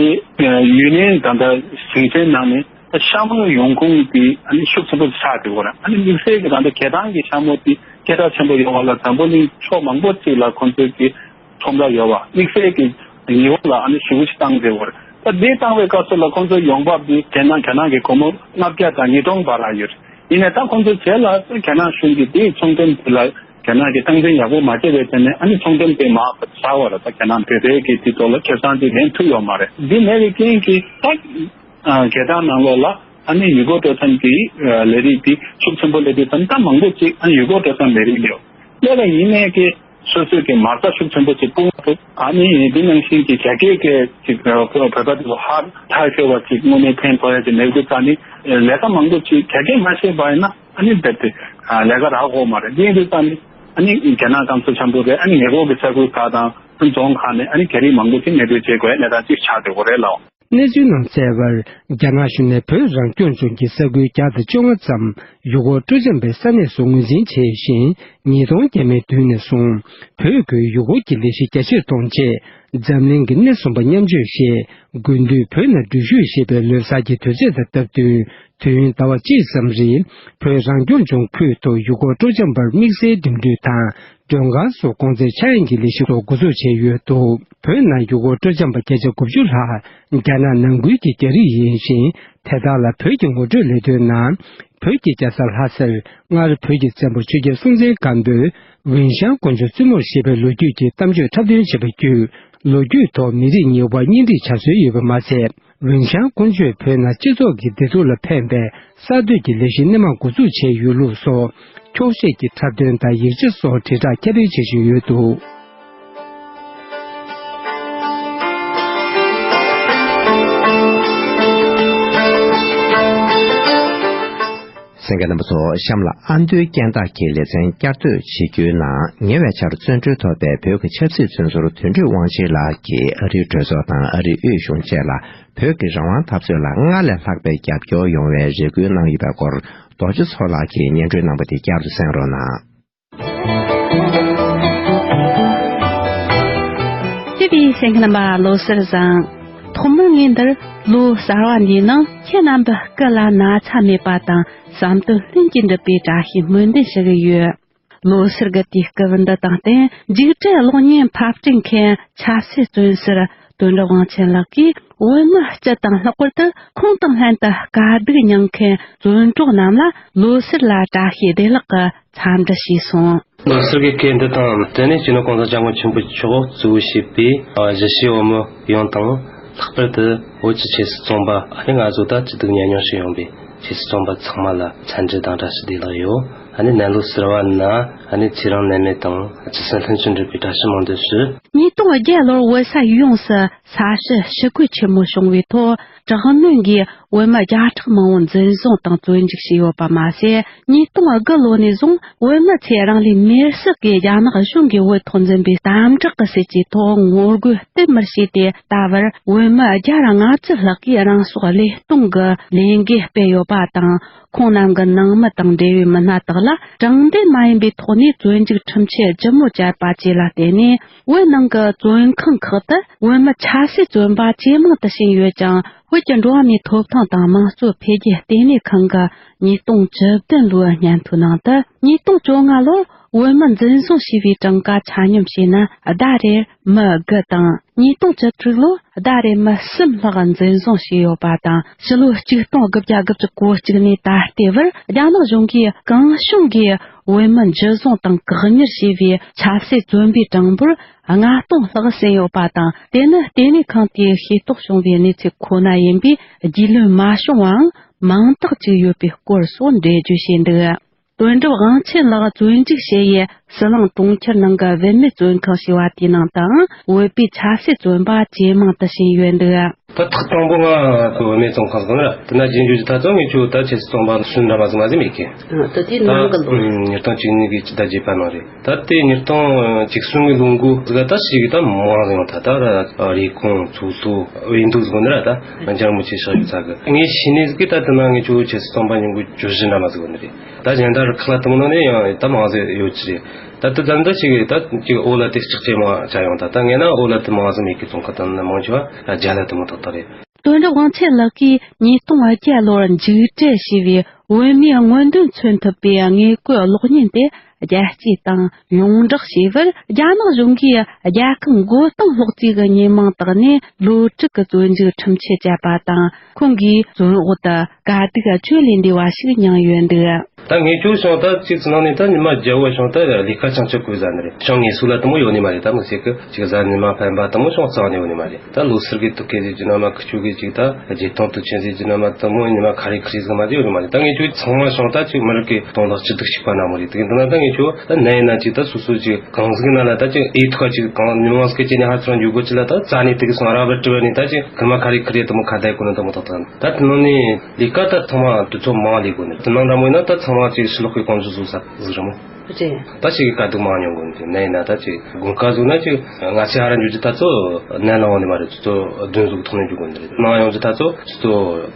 ཡུན་ནན་ད་ལྟ་ཞིང་ཆེན་ནང་ནས་ཤ་མོའི་ཡོང་ཁུངས་དེ་ཨ་ནི་ཤུགས་ཆེན་པོ་ཆགས་ཡོད་རེད། ཨ་ནི་དམིགས་བསལ་གྱི་ད་ལྟ་རྒྱལ་ཐང་གི་ཤ་མོ་དེ་སྐད་གྲགས་ཆེན་པོ་ཡོད་པ་ལ་འཛམ་བུ་གླིང་ཕྱོགས་མང་པོ་ཅིག་ལ་ཁོང་ཚོའི་གི་ཁྲོམ་ར་ཡོད་པ། དམིགས་བསལ་གྱི་ཉི་ཧོང་ལ་ཨ་ནི་ཞེ་པོ་ཅིག་བཏང་ཡོད་རེད། ད་དེ་བཏང་བའི་སྐབས་སུ་ལ་ཁོང་ཚོའི་ཡོང་འབབ་དེ་རྒྱ་ནག་རྒྱ་ནག་གི་སྒོར་མོ་ལྔ་བརྒྱ་དང་ཉིས་སྟོང་བར་ལ་ཡོད་རེད། ཡིན་ནའི་ད་ཁོང་ཚོའི་རྗེས་ལ་རྒྱ་ནག་གཞུང་གིས་དེའི་ཚོང་དོན་དེ་ལ་རྒྱ་ནག་གིས་སྟངས་འཛིན་ཡག་པོ་མ་བྱས་པའི་ཆ་ནས་ཨ་ནི་ཚོང་དོན་དེ་མར་ཟགས་པ་རེད། ད་རྒྱ་ནག་བོད་པའི་གི་དེ་ཐོག་ལ་ཁེ་བཟང་དེ་ལེན་ཐུབ་ཡོད་མ་རེད། འདི་མེད་པའི་རྐྱེན་གྱིས་ད་རྒྱལ་ཐང་ནང་ལོགས་ལ་ཨ་ནི་ཡུལ་སྐོར་སྤྲོ་འཆམ་གྱི་ལས་རིགས་དེ་ཤུགས་ཆེན་པོ་སླེབས་དུས་ཙམ་ད་མང་པོ་ཅིག་ཨ་ནི་ཡུལ་སྐོར་སྤྲོ་འཆམ་ལས་རིགས་ཡོད་སླེབས་པ་ཡིན་ནའི་གི་སོ་སོའི་གི་མ་རྩ་ཤུགས་ཆེན་པོ་ཅིག་སྤུངས་ཐུབ། ཨ་ནི་འདི་ནང་བཞིན་གྱི་རྒྱ་སྐད་ཀྱི་ཅིག་བོད་པ་དེ་ཚོ་ཧ་ཐག་ཆོད་པ་ཅིག་དངོས་གནས་ཕན་ཐོགས་ཡ་ཅིག་མེད་དུས་ཙམ་ནི་ལས་ཀ་མང་པོ་ཅིག་རྒྱ་སྐད་མ་ཤེས་པ་ཡིན་ན་ཨ་ནི་རྦད་དེ་ལས་ཀ་རག་གི་མ་རེད། འདི་ཡིན་དུས་ཙམ་ནི་ཨ་ནི་རྒྱ་ནག་སྐམ་ས་ཆེན་པོ་རེད། ཨ་ནི་ཉེ་འཁོར་གྱི་ས་ཁུལ་ཁག་དང་རྫོང་ཁག་ནས་ཨ་ནི་རྒྱ་རིགས་མང་པོ་ཅིག་གནས་སྤོས་བྱེད་དགོས་ཡ་གནས་སྟངས་ཅིག་ཆགས་བསྡད་ཡོད་རེད་ལགས། གནས་ཚུལ་ནང་གསལ་བར། རྒྱ་ནག་གཞུང་ནས་བོད་རང་སྐྱོང་ལྗོངས་ཀྱི་ས་ཁུལ་བརྒྱ་དང་བཅོ་ལྔ་ཙམ་ཡུལ་སྐོར་སྤྲོ་འཆམ་པའི་ས་གནས་སུ་ངོས་འཛིན་བྱས་ཤིང་། ཉིས་སྟོང་བརྒྱ་མའི་མདུན་ནས་བཟུང་བོད་ཁུལ་ཡུལ་སྐོར་གྱི་ལས་གཞི་རྒྱ་ཆེར་གཏོང་ཆེད། འཛམ་གླིང་གི་སྣེ་གསུམ་པ་མཉམ་སྤྱོད་ཞེས་དགུན་དུས་བོད་ནང་འགྲུལ་བཞུད་ཞེས་པའི་ལོ་གསར་གྱི་དུས་ཚོད་དང་སྟབས་བསྟུན། དུས་ཡུན་ཟླ་བ་གཅིག་ཙམ་རིང་བོད་རང་སྐྱོང་ལྗོངས་ཁུལ་དུ་ཡུལ་སྐོར་སྤྲོ་འཆམ་པར་དམིགས་བསལ་འགྲིམ་འགྲུལ་དང་མགྲོན་ཁང་སོགས་གོང་ཚད་ཆག་ཡང་གི་ལས་གཞི་སོགས་འགོ་འཛུགས་བྱས་ཡོད་འདུག་བོད་ནང་ཡུལ་སྐོར་སྤྲོ་འཆམ་པ་བརྒྱ་ཆ་དགུ་བཅུ་ལྷག་རྒྱ་ནག་ནང་ཁུལ་གྱི་རྒྱ་རིགས་ཡིན་ཞིང་། དེ་དག་ལ་བོད་ཀྱི་ངོ་སྤྲོད་ལས་དོན་ནང་བོད་ཀྱི་རྒྱལ་ས་ལྷ་སར་སྔར་བོད་ཀྱི་བཙན་པོ་ཆོས་རྒྱལ་སྲོང་བཙན་སྒམ་པོས་ཝུན་ཤང་དཀོན་མཆོག་བཙུན་མོར་བཞེས་པའི་ལོ་རྒྱུས་ཀྱི་གཏམ་བརྗོད་འཁྲབ་སྟོན་བྱས་པ་བརྒྱུད། ལོ་རྒྱུས་ཐོག་མི་རིགས་གཉིས་དབར་གཉེན་སྒྲིག་བྱ་སྲོལ་ཡོད་པ་མ་ཟད། ཝུན་ཤང་དཀོན་མཆོག་བོད་ནང་སྤྱི་ཚོགས་ཀྱི་བདེ་སྡུག་ལ་ཕན་པའི་གསར་གཏོད་ཀྱི་ལས་གཞི་སྣེ་མང་འགོ་འཛུགས་བྱས་ཡོད་ལུགས་སོགས་འཁྱོག་བཤད་ཀྱི་འཁྲབ་སྟོན་དང་ཡིག་ཆ་སོགས་དྲིལ་བསྒྲགས་ཁྱབ་སྤེལ་བྱེད་བཞིན་ཡོད་འདུག་གསན་མཁན་རྣམ་པ་ཚོ། གཤམ་ལ་ཨ་མདོའི་རྐྱེན་བདག་གི་ལེ་ཚན་བསྐྱར་ཟློས་བྱེད་རྒྱུའི་ནང་ཉེ་བའི་ཆར་བཙོན་གྲོལ་ཐོབ་པའི་བོད་ཀྱི་ཆབ་སྲིད་བཙོན་ཟུར་དོན་གྲུབ་དབང་ཆེན་ལགས་ཀྱིས་ཨ་རིའི་གྲོས་ཚོགས་དང་ཨ་རིའི་དབུས་གཞུང་བཅས་ལ་བོད་ཀྱི་རང་དབང་འཐབ་རྩོད་ལ་སྔར་ལས་ལྷག་པའི་རྒྱབ་སྐྱོར་ཡོང་བའི་རེ་སྐུལ་གནང་ཡོད་པའི་སྐོར། རྡོ་རྗེ་མཚོ་ལགས་ཀྱིས་སྙན་སྒྲོན་གནང་བ་དེ་བསྐྱར་དུ་གསན་རོགས་གནང་། ཅི་བྱས་གསན་མཁན་རྣམ་པ་ལོ་གསར་བཟང་། ཐོག་མར་ངས་འདིར་ལོ་གསར་བ་འདིའི་ནང་ཁྱེད་རྣམ་པའི་སྐུ་ལ་ན་ཚ་མེད་པ་དང་བསམ་དོན་ལྷུན་གྱིས་འགྲུབ་པའི་བཀྲ་ཤིས་སྨོན་འདུན་ཞུ་གི་ཡོད། ལོ་གསར་གྱི་དུས་སྐབས་འདི་དང་བསྟུན་འཇིགས་བྲལ་གློག་བརྙན་ཕབ་སྐྲུན་མཁན་ཆབ་སྲིད་བཙོན་ཟུར་དོན་གྲུབ་དབང་ཆེན་ལགས་ཀྱིས་བོད་མི་སྤྱི་དང་ལྷག་པར་དུ་ཁོང་དང་ལྷན་དུ་དཀའ་སྡུག་མྱངས་མཁན་བཙོན་གྲོགས་རྣམས་ལ་ལོ་གསར་ལ་བཀྲ་ཤིས་བདེ་ལེགས་ཀྱི་འཚམས་འདྲི་ཞུས་སོང་། ལོ་གསར་གྱི་སྐད་འདི་དང་བསྟུན་ནས་སྤྱི་ནོར་གོང་ས་སྐྱབས་མགོན་ཆེན་པོ་མཆོག་གཙོ་བོ་བྱས་པའི་གཞིས་བྱེས་བོད་མི་ཡོངས་དང་། ལྷག་པར་དུ་བོད་ཀྱི་ཆོས་སྲིད་བཙོན་པ་ཨ་ནི་ང་ཚོ་ད་སྐྱིད་སྡུག་མཉམ་མྱོང་བྱས་ཡོང་པའི་ཆོས་སྲིད་བཙོན་པ་ཚང་མ་ལ་འཚམས་འདྲི་དང་བཀྲ་ཤིས་བདེ་ལེགས་ཡོད། ཨ་ནི་ནད་ལོ་གསར་བ་ན་ཨ་ནི་ཚེ་རིང་ནད་མེད་དང་རྒྱུ་སྲིད་ལྷུན་གྱིས་འགྲུབ་པའི་བཀྲ་ཤིས་སྨོན་འདུན་ཞུ། ཉིས་སྟོང་བརྒྱད་ལོར་བོད་ས་ཡོངས་སུ་ས་བྱི་ཞི་རྒོལ་ཆེན་མོ་བྱུང་བའི་ཐོག་དྲག་གནོན་གྱིས་བོད་མི་བརྒྱ་ཕྲག་མང་བོ་འཛིན་བཟུང་དང་བཙོན་འཇུག་བྱས་ཡོད་པ་མ་ཟད། ཉིས་སྟོང་དགུ་ལོ་ནས་བཟུང་བོད་མི་ཚོས་རང་ལུས་མེར་སྲེག་གིས་རྒྱ་ནག་གཞུང་གིས་བོད་ཐོག་འཛིན་པའི་དམ་དྲག་གི་སྲིད་ཇུས་ཐོག་ངོ་རྒོལ་གཏིང་མར་བྱས་ཏེ། ད་བར་བོད་མི་བརྒྱ་དང་ལྔ་བཅུ་ལྷག་གིས་རང་སྲོག་བློས་གཏོང་གི་ལས་འགུལ་སྤེལ་ཡོད་པ་དང་། ཁོང་རྣམས་ཀྱི་ནང་མི་དང་འབྲེལ་བའི་མི་སྣ་དག་ལ་དྲང་བདེན་མ་ཡིན་པའི་ཐོག་ནས་བཙོན་འཇུག་ཁྲིམས་ཆད་ལྗིད་མོ་བཅད་པ་བཅས་ལ་བརྟེན་ནས། བོད་ནང་གི་བཙོན་ཁང་ཁག་ཏུ་བོད་མི་ཆབ་སྲིད་བཙོན་པ་ཇེ་མང་དུ་ཕྱིན་ཡོད་ཀྱང་། བོད་ཀྱི་འགྲོ་བ་མིའི་ཐོབ་ཐང་དང་དམངས་གཙོ་འཕེལ་རྒྱས་ལྟེ་གནས་ཁང་གིས་ཉིས་སྟོང་བཅུ་བདུན་ལོའི་སྙན་ཐོའི་ནང་དུ། ཉིས་སྟོང་བཅོ་ལྔ་ལོར་བོད་མི་འཛིན་བཟུང་བྱས་པའི་གྲངས་ཀ་ཆ་སྙོམས་བྱས་ན་ཟླ་རེར་མི་དགུ་དང་། ཉིས་སྟོང་བཅུ་དྲུག་ལོར་ཟླ་རེར་མི་གསུམ་ལྷག་འཛིན་བཟུང་བྱས་ཡོད་པ་དང་། ཕྱི་ལོ་ཆིག་སྟོང་དགུ་བརྒྱ་དགུ་བཅུ་གོ་གཅིག་ནས་ད་ལྟའི་བར་རྒྱ་ནག་གཞུང་གིས་གང་བྱུང་གིས་བོད་མི་འཇུ་བཟུང་དང་བཀག་ཉར་བྱས་པའི་ཆབ་སྲིད་བཙོན་པའི་གྲངས་འབོར་ལྔ་སྟོང་ལྷག་ཟིན་ཡོད་པ་དང་། དེ་ནི་ལྟེ་གནས་ཁང་དེའི་ཤེས་རྟོགས་བྱུང་བའི་གནས་ཚུལ་ཁོ་ན་ཡིན་པས། རྒྱུས་ལོན་མ་བྱུང་བའང་མང་དག་ཅིག་ཡོད་པའི་སྐོར་སོགས་འགྲེལ་བརྗོད་བྱས་འདུག་དོན་གྲུབ་དབང་ཆེན་ལགས་བཙོན་འཇུག་བྱས་ཡས་ཟི་ལིང་གྲོང་ཁྱེར་ནང་གི་བུད་མེད་བཙོན་ཁང་ཞེས་པ་དེའི་ནང་དུའང་བོད་པའི་ཆབ་སྲིད་བཙོན་པ་ཇེ་མང་དུ་ཕྱིན་ཡོད་འདུག་ད་ཐེངས་དང་པོ་ང་བུད་མེད་བཙོན་ཁང་ཟིག་ན་དེ་ན་རྗེས་འཇུག་ཅིག་ད་ཚོ་ངས་ཁྱོད་ད་ཆབ་སྲིད་བཙོན་པ་སུ་འདྲ་མ་ཟིག་མ་ཟིག་མེད་གི། ད་དེ་ནང་གི་ལོ། ཉིས་སྟོང་བཅུ་གཉིས་གི་ཕྱི་ཟླ་བརྒྱད་པ་ནང་རེད། ད་ལྟའི་ཉིས་སྟོང་བཅུ་གསུམ་གི་ལོ་འགོ་ཟིག་ད་ཞིག་ད་མང་ཟིག་ཡོང་ཐལ། ད་རེབ་གོང་མཚོ་ལྷོ་འོས་འདུ་ཟིག་ནི་ར་ད་ང་འཇར་མོ་ཆེ་ཤག་ཡོད་ས་གི། ངས་ཤེས་ནི་ཟིག་གི་ད་དེ་ན་ངས་ཁྱོད་ཆབ་སྲིད་བཙོན་པ་ཉིན་གུང་བཅུ་བཞི་འདྲ་མ་ཟིག་ཡོད་ནི་རེད། ད་གཞན་ད་རི་ཁ་ལ་དེ་མོ་ནང་ནས་ཡང་ད་མང་ཟིག་ཡོད་ཀྱི་རེད། ད་དེ་ཙམ་ད་ཞིག་ད་ཅིག་འོ་ལ་དེ་ལྕགས་ཅན་མ་ཆ་ཡོང་ད། ད་ངས་ན་འོ་ལ་དེ་མང་ཟིག་མེད་གི། བཙོན་ཁང་དང་ན་མང་ཆེ་བ་རྒྱ་ལ་དེ་མོ་ཐོག་ཐག་རེད། དོན་གྲུབ་དབང་ཆེན་ལགས་ཀྱིས་ཉིས་སྟོང་བརྒྱད་ལོར་མཇུག་སྒྲིལ་བྱས་པའི་བོད་མིའི་མངོན་འདོད་མཚོན་ཐུབ་པའི་དངོས་བཀོད་གློག་བརྙན་དེ་རྒྱལ་སྤྱི་དང་ཡོངས་བསྒྲགས་བྱས་པར། རྒྱ་ནག་གཞུང་གིས་རྒྱལ་ཁམས་མགོ་རྟིང་སློག་རྩིས་ཀྱི་ཉེས་མིང་བཏགས་ནས་ལོ་དྲུག་གི་བཙོན་འཇུག་ཁྲིམས་ཆད་བཅད་པ་དང་། ཁོང་གིས་བཙོན་འོག་ཏུ་དཀའ་སྡུག་ཁྱོན་ལས་འདས་པ་ཞིག་མྱངས་ཡོད་འདུག་ད་ངས་ཁྱོད་བྱུང་ད་ཅིག་ཙི་ནང་ནས་ད་ཉི་མ་བརྒྱ་བོ་བྱུང་ད་ལས་ཀ་ཅང་ཅང་དགོས་ཟ་ནི་རེད། ཅང་ངེས་སུ་ལ་དེ་མོ་ཡོད་ནི་མ་རེད། ད་མི་ཚེ་གི་ཅིག་གཟའ་ཉི་མ་ཕན་པ་དེ་མོ་ཅང་རྩ་ནས་ཡོད་ནི་མ་རེད། ད་ལོ་སར་གི་དུས་སྐད་ཟེར་གྱི་ན་མ་ཁི་ཆོ་གི་ཅིག་ད་རྗེ་ཐང་དུ་ཆེན་ཟེར་གྱི་ན་མ་དེ་མོ་ཉི་མ་ཁ་རི་ཁི་རི་ཟིག་མ་ཟིག་ཡོད་ནི་མ་རེད། ད་ངས་ཁྱོད་ཚང་མ་བྱུང་ད་ཅིག་མི་རིགས་ཀྱི་དོན་དག་སྤྱི་སྡུག་ཞིག་པ་ན་མོ་རེད། དེ་གི་འདི་ན་ད་ངས་ཁྱོད་ད་ནད་ན་ཅིག་ད་སོ་སོ་ཅིག་གང་ཟིག་ན་ལ་ད་ཅིག་ཨེ་ཐུག་ག་ཅིག་གང་ཉི་མ་སྐད་ཅིག་ནས་ཧ་ཚང་འཇུག་དགོས་ཅི་ལ་ད་རྩ་ནས་དེ་གི་སོང་ར་བར་དྲི་བ་ནས་ད་ཅིག་གི་མ་ཁ་རི་ཁི་རི་དེ་མོ་ཁ་བརྡ་གོ་ནི་དེ་མོ་ཐོག་ཐང་། ད་དེ་ནང་ནས་ལས་ཀ་ད་ཚང་མ་དུས་ཚོད་མང་ལས་དགོས་ནི། དེ་ནང་འདྲ་མོ་ཡིན་ན་ད་ཚང་མ་ཅིག་ཕྱི་ལོགས་ཀྱི་གོམས་གཤིས་བཟོ་ས་ཟིག་རེད་མོ། ཅེས། ད་ཞིག་གི་དཀའ་སྡུག་མང་ཉུང་གོ་ནི་ནས་ཡིན་ན། ད་ཅིག་དགོན་ཁག་ཟུག་ན་ཅིག་ང་ཚོ་ཧ་ར་འཇུ་ཅི་ད་ཚོ་ནན་ལ་འོང་ནི་མ་རེད། ཚོ་བདུན་ཟུག་ཐོག་ནས་འཇུ་གོ་ནི་རེད། ནང་ཡོང་ཅི་ད་ཚོ་ཚོ་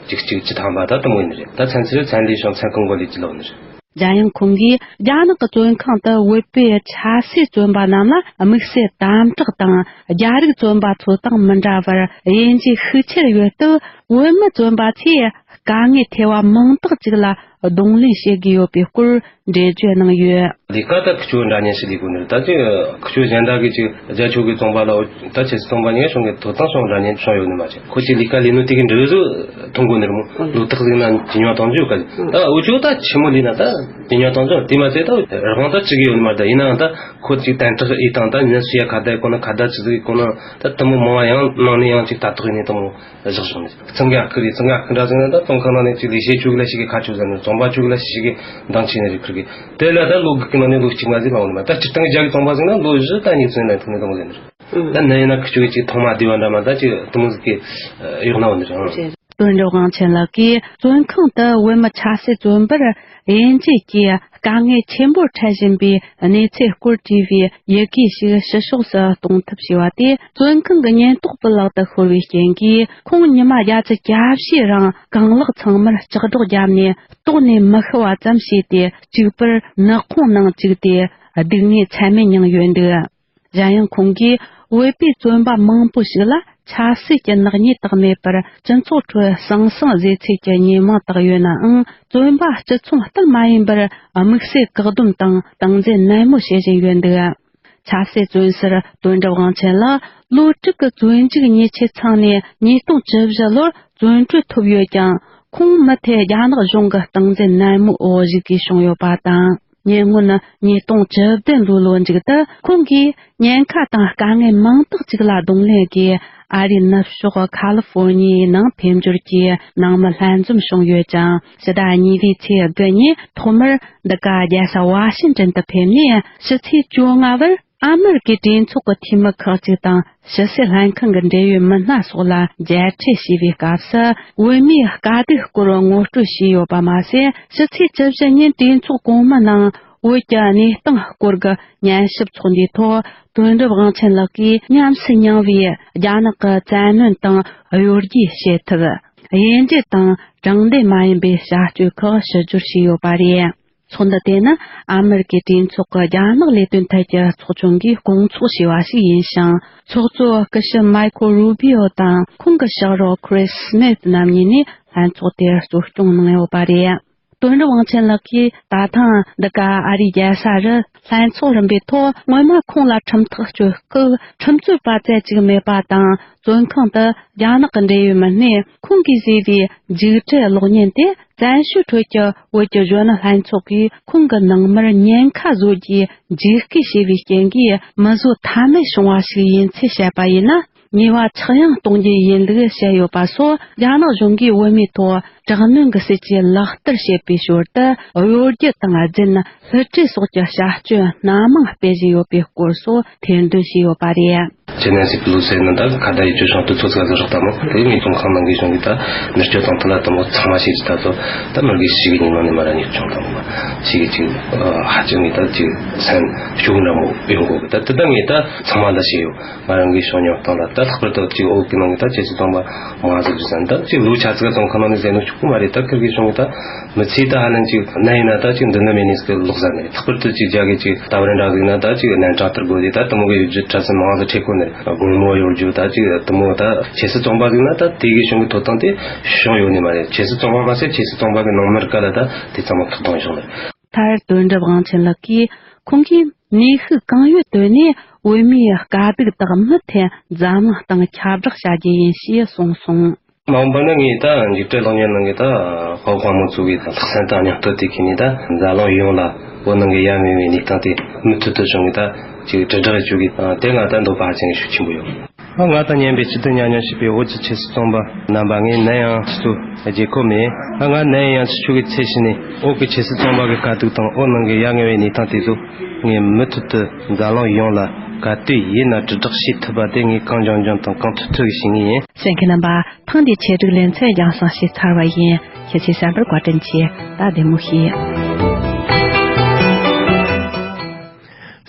གཅིག་གཅིག་བཅུ་ཐམ་པ་ད་དུ་མོ་ཡིན་ནི་རེད། ད་ཚན་ཚེ་ཚན་ལས་བྱུང་ཚན་ཁང་གོ་ལས་ཅི་ལོག་ནི་རེད། འཇམ་དབྱངས་ཁོང་གིས་རྒྱ་ནག་གི་བཙོན་ཁང་དུ་བོད་པའི་ཆབ་སྲིད་བཙོན་པ་རྣམས་ལ་དམིགས་བསལ་དམ་དྲག་དང་རྒྱ་རིགས་བཙོན་པ་ཚོ་དང་མི་འདྲ་བར་དབྱེ་འབྱེད་ཤུགས་ཆེར་ཡོད་སྟབས། བོད་མི་བཙོན་པ་ཚོས་དཀའ་ངལ་ཐེ་བ་མང་དག་ཅིག་ལ་གདོང་ལེན་བྱེད་དགོས་ཡོད་པའི་སྐོར་འགྲེལ་བརྗོད་གནང་ཡོད། ལས་ཀ་ད་ཁུ་ཆོ་འདྲ་མཉམ་ཞིག་ལས་དགོས་ནི་རེད། ད་ཅི་ཁུ་ཆོ་གཞན་དག་གིས་ཅིག་རྒྱ་ཆོ་གི་བཙོན་པ་ལ་ད་ཆབ་སྲིད་བཙོན་པ་ཉེ་བྱུང་གི་ཐོབ་ཐང་བྱུང་འདྲ་མཉམ་བྱུང་ཡོད་ནི་མ་ཅིག་ཁོ་ཅིག་ལས་ཀ་ལས་ནོ་དེ་གི་འབྲུ་བཟོ་ཐོན་དགོས་ནི་རེད་མོ། ལོ་ཏོག་ཟིག་ན་ཇི་ཉོ་དང་ཇུ་ག་ད་འུ་ཆོ་ད་ཆི་མོ་ལས་ན་ད་ཇི་ཉོ་དང་ཇུ་དེ་མ་ཚད་ད་རང་ད་ཅི་གི་ཡོད་ནི་མ། ད་ཡིན་ནའང་ད་ཁོ་ཅིག་དན་ཁྲག་ཨི་དང་ད་ཉ་སུ་ཡ་ཁ་ད་གོ་ན་ཁ་ད་ཅི་ཟིག་གོ་ན་ད་དུ་མོ་མང་བ་ཡང་ནང་ནས་ཡང་ཅིག་ད་ཐོག་ཡིན་ནི་དུ་མོ། བཞག་བྱུང་ནས། གཙང་ག་ཁུར་རེད། གཙང་ག་ཁུར་འདྲ་ཟེར་ན་ད་བཙོན་ཁང་ནང་ནས་ཅིག་ལས་བྱེད་ཆོག་གི་ལ་ཞིག་གི་ཁ་ཆོག་ཟེར་ནས་བཙོན་པ་ཆོག་གི་ལ་ཞིག་གི་འདང་ཆེ་ནས་རེད་ཁུར་གི། དེ་ལ་ད་ལོ་དགུ་གི་ནང་ནས་ལོ་གཅིག་མ་ཟིན་པ་འོང་ནས་མ། ད་སྤྱིར་བཏང་གི་རྒྱ་གི་བཙོན་པ་ཟིན་ན་ལོ་བཞི་ད་ཉིས་བཙོན་ལ་ཐུག་ནས་དང་ཟེར་ནས་རེད། ད་ནད་ཡིན་ན་ཁུ་ཆོ་གི་ཅིག་ཐོག་མ་བསྡུས་པ་འདྲ་མ་ད་ཅིག་དུ་མོ་ཟིག་གི་གཡོག་ན་འོང་ནས་རེད། དོན་གྲུབ་དབང་ཆེན་ལགས་ཀྱིས་བཙོན་ཁང་དུ་བོད་མི་ཆབ་སྲིད་བཙོན་པར་དབྱེ་འབྱེད་ཀྱིས་དཀའ་ངལ་ཆེན་པོར་འཕྲད་བཞིན་པའི་གནས་ཚུལ་སྐོར་བྲིས་པའི་ཡི་གེ་ཞིག་ཕྱི་ཕྱོགས་སུ་གཏོང་ཐབས་བྱས་པ་དེ། བཙོན་ཁང་གི་ཉེན་རྟོག་པའི་ལག་ཏུ་ཤོར་བའི་རྐྱེན་གྱིས། ཁོང་ཉི་མ་བརྒྱད་ཅུ་གྱ་བཞིའི་རིང་རྐང་ལག་ཚང་མར་ལྕགས་སྒྲོག་བརྒྱབ་ནས་ལྟོགས་ནས་མི་ཤི་བ་ཙམ་བྱས་ཏེ། གཅིག་པུར་ནག་ཁུང་ནང་བཅུག་སྟེ་སྡུག་བསྔལ་ཚད་མེད་མྱངས་ཡོད་འདུག་གཞན་ཡང་ཁོང་གིས་བོད་པའི་བཙོན་པ་མང་པོ་ཞིག་ལ་ཆབ་སྲིད་ཀྱི་ནག་ཉེས་དག་མེད་པར་སྤྱི་ཚོགས་ཁྲོད་ཟང་ཟིང་བཟོས་ཚུལ་གྱི་ཉེས་མིང་བཏགས་ཡོད་ནའང་། བཙོན་པ་སྤྱི་མཚུངས་ལྟར་མ་ཡིན་པར་དམིགས་བསལ་བཀག་སྡོམ་དང་སྟངས་འཛིན་ནན་མོ་བྱེད་བཞིན་ཡོད་འདུག་ཆབ་སྲིད་བཙོན་ཟུར་དོན་གྲུབ་དབང་ཆེན་ལགས་ལོ་དྲུག་གི་བཙོན་འཇུག་ཉེས་ཆད་ཚང་ནས་ཉིས་སྟོང་བཅུ་བཞི་ལོར་བཙོན་གྲོལ་ཐོབ་ཡོད་ཀྱང་། ཁོང་མུ་མཐུད་རྒྱ་ནག་གཞུང་གི་སྟངས་འཛིན་ནན་མོའི་འོག་བཞུགས་དགོས་བྱུང་ཡོད་པ་དང་། ཉེ་སྔོན་ཉིས་སྟོང་བཅུ་བདུན་ལོའི་ལོ་མཇུག་ཏུ་ཁོང་གིས་ཉེན་ཁ་དང་དཀའ་ངལ་མང་དག་ཅིག་ལ་གདོང་ལེན་གྱིས། ཨ་རིའི་ནུབ་ཕྱོགས་ཁ་ལི་ཧྥོར་ཉི་ཡའི་ནང་ཕེབས་འབྱོར་གྱིས་ནང་མི་ལྷན་འཛོམས་བྱུང་ཡོད་ཅིང་། ཕྱི་ཟླ་གཉིས་པའི་ཚེས་དགུ་ཉིན་ཐོག་མར་འདི་ག་རྒྱལ་ས་ཝ་ཤིང་ཏོན་དུ་ཕེབས་ནས། ཕྱི་ཚེས་བཅོ་ལྔ་བར་ཨ་མེ་རི་ཀའི་གྲོས་ཚོགས་ཀྱི་འཐུས་མི་ཁག་ཅིག་དང་ཕྱི་སྲིད་ལྷན་ཁང་གི་འབྲེལ་ཡོད་མི་སྣ་སོགས་ལ་མཇལ་འཕྲད་བྱས་པའི་སྐབས་སུ། བོད་མིའི་དཀའ་སྡུག་སྐོར་ངོ་སྤྲོད་བྱས་ཡོད་པ་མ་ཟད། ཕྱི་ཚེས་བཅུ་བཞི་ཉིན་གྲོས་ཚོགས་གོང་མའི་ནང་བོད་ཀྱི་གནས་སྟངས་སྐོར་གྱི་ཉན་ཞིབ་ཚོགས་འདུའི་ཐོག་དོན་གྲུབ་དབང་ཆེན་ལགས་ཀྱིས་ཉམས་སུ་མྱངས་པའི་རྒྱ་ནག་གི་བཙན་གནོན་དང་གཡོ་སྒྱུ་བྱེད་ཐབས། དབྱེ་འབྱེད་དང་དྲང་བདེན་མ་ཡིན་པའི་བྱ་སྤྱོད་ཁག་ཕྱི་བསྒྱུར་བྱས་ཡོད་པ་རེད། ཚོགས་འདུ་དེ་ནི་ཨ་མེ་རི་ཀའི་གྲོས་ཚོགས་ཀྱི་རྒྱ་ནག་ལས་དོན་ཐད་ཀྱི་ཚོགས་ཆུང་གིས་སྐོང་ཚོགས་བྱས་པ་ཞིག་ཡིན་ཞིང་། ཚོགས་གཙོ་སྐུ་ཞབས་མའི་ཁོ་རུ་བྷི་ཨོ་དང་ཁོང་གི་ཕྱག་རོགས་ཁི་རིས་སྨིད་རྣམ་གཉིས་ནས་ལྷན་ཚོགས་དེར་གཙོ་སྐྱོང་གནང་ཡོད་པ་རེད། དོན་གྲུབ་དབང་ཆེན་ལགས་ཀྱིས་ད་ཐེངས་འདི་ག་ཨ་རིའི་རྒྱལ་ས་རུ་ལྷན་ཚོགས་རིམ་པའི་ཐོག་སྔོན་མ་ཁོང་ལ་ཁྲིམས་ཐག་གཅོད་སྐབས་ཁྲིམས་རྩོད་པ་རྩལ་གཅིག་མེད་པ་དང་། བཙོན་ཁང་དུ་རྒྱ་ནག་གི་འབྲེལ་ཡོད་མི་སྣས་ཁོང་གིས་བཟོས་པའི་མཇུག་འབྲས་གློག་བརྙན་དེ། བཙན་བྱོལ་ཁྲོད་ཀྱི་བོད་ཀྱི་གཞོན་ནུ་ལྷན་ཚོགས་ཀྱིས་ཁོང་གི་ནང་མིར་ཉེན་ཁ་བཟོ་རྒྱུའི་འཇིགས་སྐུལ་བྱས་པའི་རྐྱེན་གྱིས་མི་བཟོ་ཐབས་མེད་བྱུང་བ་ཞིག་ཡིན་ཚུལ་བཤད་པ་ཡིན་ན། ཉེས་པ་ཆག་ཡང་གཏོང་རྒྱུ་ཡིན་ལུགས་བཤད་ཡོད་པ་སོགས། རྒྱ་ནག་གཞུང་གིས་བོད་མིའི་ཐོག་དྲག་གནོན་གྱི་སྲིད་ཇུས་ལག་བསྟར་བྱེད་པའི་ཞོར་དུ། གཡོ་སྒྱུ་དང་རྫུན། བསླུ་བྲིད་སོགས་ཀྱི་བྱ་སྤྱོད་སྣ་མང་སྤེལ་བཞིན་ཡོད་པའི་སྐོར་སོགས་ཐེར་འདོན་བྱས་ཡོད་པ་རེད། ཅེ་ནན་སི་པི་ལོ་སི་ནི་ད་ཁ་བརྡ་ཡིག་ཆོད་བྱུང་དུས་ཚོད་ཚ་ཟིག་རག་ད་མོ། དེ་ངས་བཙོན་ཁང་ནང་གི་གཞུང་གི་ད་མི་སྤྱོད་དང་དུ་ལ་དུ་མོ་ཚང་མ་ཤེས་ཀྱི་ད་ཚོ། ད་མི་གི་ཞིག་གི་ཉིན་ནང་ནས་མ་ར་ཉིད་བྱུང་ད་མོ། ཞིག་གི་ཅིག་ཧ་ཅང་ངས་ད་ཅིག་སེམས་སྐྱོ་འདྲ་མོ་ཡོང་གོ་གི། ད་དེ་ད་ངས་ད་ཚང་མ་ལ་ཤེས་ཡོད། ང་རང་གི་ཤོག་ཉོག་སྟངས་ལ་ད་ལྷག་པར་དུ་ཅིག་ཨོ་གི་ནང་གི་ད་ཁྱེད་ཚོ་ཚང་མ་མང་ཟིག་རེད་ཟེར། ད་ཅིག་ལོ་ཆ་ཚིག་བཙོན་ཁང་ནང་ནས་ཟེར་ནོ་ཆོག་གི་མ་རེད། ད་ཁིར་གི་གཞུང་གི་ད། མི་ཚེ་ད་ཧ་ལན་ཅིག་ན་ཡིན་ན་ད་ཅིག་འདི་ནི་མེད་ནི་ཟིག་ལོག་ཟ་ནས། ལྷག་པར་དུ་ཅིག་རྒྱ་གི་ཅིག་ལྟ་བར་འདྲ་ཟིག་ན་ད་ཅིག་ནན་ཏྲག་ཏུ་དགོས་ཏེ། ད་དུ་མོ་གི་ཡོད་རྒྱུ་ཁྲ་སི་མང་ཟིག་ཁྲེ་ཁོ་ནས་དགོང་མོ་ཡོད་རྒྱུ་ད་ཅིག་དུ་མོ་ད་ཁྱེད་སི་བཙོན་པ་ཟིག་ན་ད་དེ་གི་གཞུང་གི་ཐོབ་ཐང་དེ་བྱུང་ཡོད་ནི་མ་རེད། ཁྱེད་སི་བཙོན་པ་མ་ཟད་ཁྱེད་སི་བཙོན་པ་གི་ནང་མི་རིགས་ལ་ད་དེ་ཚང་མ་ཐོབ་ཐང་བྱུང་ནི་རེད། མཐར་དོན་གྲུབ་དབང་ཆེན་ལགས་ཀྱིས་ཁོང་གིས་ནུས་ཤུགས་གང་ཡོད་བཏོན་ནས་བོད་མིའི་དཀའ་སྡུག་དག་མུ་མཐུད་འཛམ་གླིང་སྟེང་ཁྱབ་བསྒྲགས་བྱ་རྒྱུ་ཡིན་ཞེས་གསུངས་སོང་། མ་འོངས་པ་ན་ངས་ད་འཇིགས་བྲལ་གློག་བརྙན་ནང་གི་ད་ཧོ་ཧོ་མོ་ཚོ་གི་ལྷག་བསམ་དང་སྙིང་སྟོབས་དེ་ཁྱེར་ནས་ད་འཛམ་གླིང་ཡོངས་ལ་བོད་ནང་གི་ཡ་མེད་པའི་གནས་སྟངས་དེ་མུ་མཐུད་དུ་བྱུང་གི་ད་ཅིག་དྲིལ་བསྒྲགས་བྱུང་གི། དེ་ང་ད་འདོད་པ་ཧ་ཅང་གི་ཤུགས་ཆེན་པོ་ཡོད། ང་ད་སྙན་པའི་སྤྱི་དོན་ཉམས་མྱོང་བྱས་པའི་བོད་ཀྱི་ཆབ་སྲིད་བཙོན་པ་རྣམ་པ། ངས་ནམ་ཡང་ཁྱེད་ཚོའི་རྒྱལ་ཁབ་མེད། ང་ནམ་ཡང་ཁྱེད་ཚོ་གི་ཚེ་ཕྱི་ནས་བོད་ཀྱི་ཆབ་སྲིད་བཙོན་པ་གི་དཀའ་སྡུག་དང་བོད་ནང་གི་ཡ་ང་བའི་གནས་སྟངས་དེ་ཚོ་ངས་མུ་མཐུད་དུ་འཛམ་གླིང་ཡོངས་ལ་ག་དུས་ཡིན་ན་དྲིལ་བསྒྲགས་བྱེད་ཐུབ་པ་དེ་ངས་གང་འབྱུང་འབྱུང་དང་གང་ཐུབ་ཐུབ་ཀྱིས་བྱེད་ངེས་ཡིན། གསན་མཁན་རྣམ་པ། ཐེངས་འདིའི་ཆེད་སྒྲིག་ལེ་ཚན་རྒྱང་སྲིང་བྱས་ཚར་བ་ཡིན། ཁྱེད་ཚོས་གསན་པར་བཀའ་དྲིན་ཆེ། ད་བདེ་མོ་བྱོས།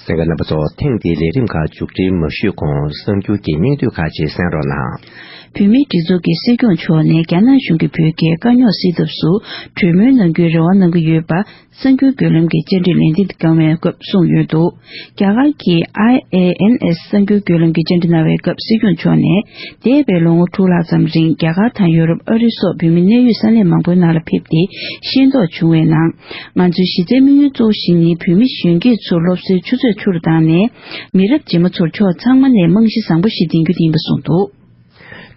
གསན་མཁན་རྣམ་པ་ཚོ། ཐེངས་འདིའི་ལས་རིམ་ཁག་མཇུག་སྒྲིལ་མ་ཞུས་གོང་། གསར་འགྱུར་གྱི་སྙིང་བསྡུས་ཁག་ཅིག་གསན་རོགས་གནང་། བོད་མིའི་སྒྲིག་འཛུགས་ཀྱི་སྲིད་སྐྱོང་མཆོག་ནས་རྒྱ་ནག་གཞུང་གིས་བོད་རྒྱའི་དཀའ་རྙོག་སེལ་ཐབས་སུ་གྲོས་མོལ་གནང་རྒྱུའི་རེ་བ་གནང་གི་ཡོད་པ། གསར་འགྱུར་བརྒྱུད་ལམ་གྱི་བཅར་འདྲི་ལན་འདེབས་གནང་བའི་སྐབས་གསུངས་ཡོད་འདུག་རྒྱ་གར་གྱི་ཨའི་ཨེ་ཨེན་ཨེས་གསར་འགྱུར་བརྒྱུད་ལམ་གྱི་བཅར་འདྲི་གནང་བའི་སྐབས་སྲིད་སྐྱོང་མཆོག་ནས། འདས་པའི་ལོ་ངོ་དྲུག་ལྷག་ཙམ་རིང་རྒྱ་གར་དང་ཡོ་རོབ། ཨ་རི་སོགས་བོད་མི་གནས་ཡུལ་ས་གནས་མང་པོའི་ནང་ལ་ཕེབས་ཏེ་ཤེས་རྟོགས་བྱུང་བའི་ནང་། ང་ཚོའི་གཞི་རྩའི་དམིགས་ཡུལ་གཙོ་བོ་ཞིག་ནི་བོད་མི་གཞོན་སྐྱེས་ཚོར་སློབ་གསོའི་ཆུ་ཚད་མཐོ་རུ་བཏང་ནས། མི་རབས་རྗེས་མ་ཚོར་ཕྱོགས་ཚང་མ་ནས་རྨང་གཞི་བཟང་པོ་ཞིག་འདིང་རྒྱུ་དེ་ཡིན་པ་གསུངས་འདུག་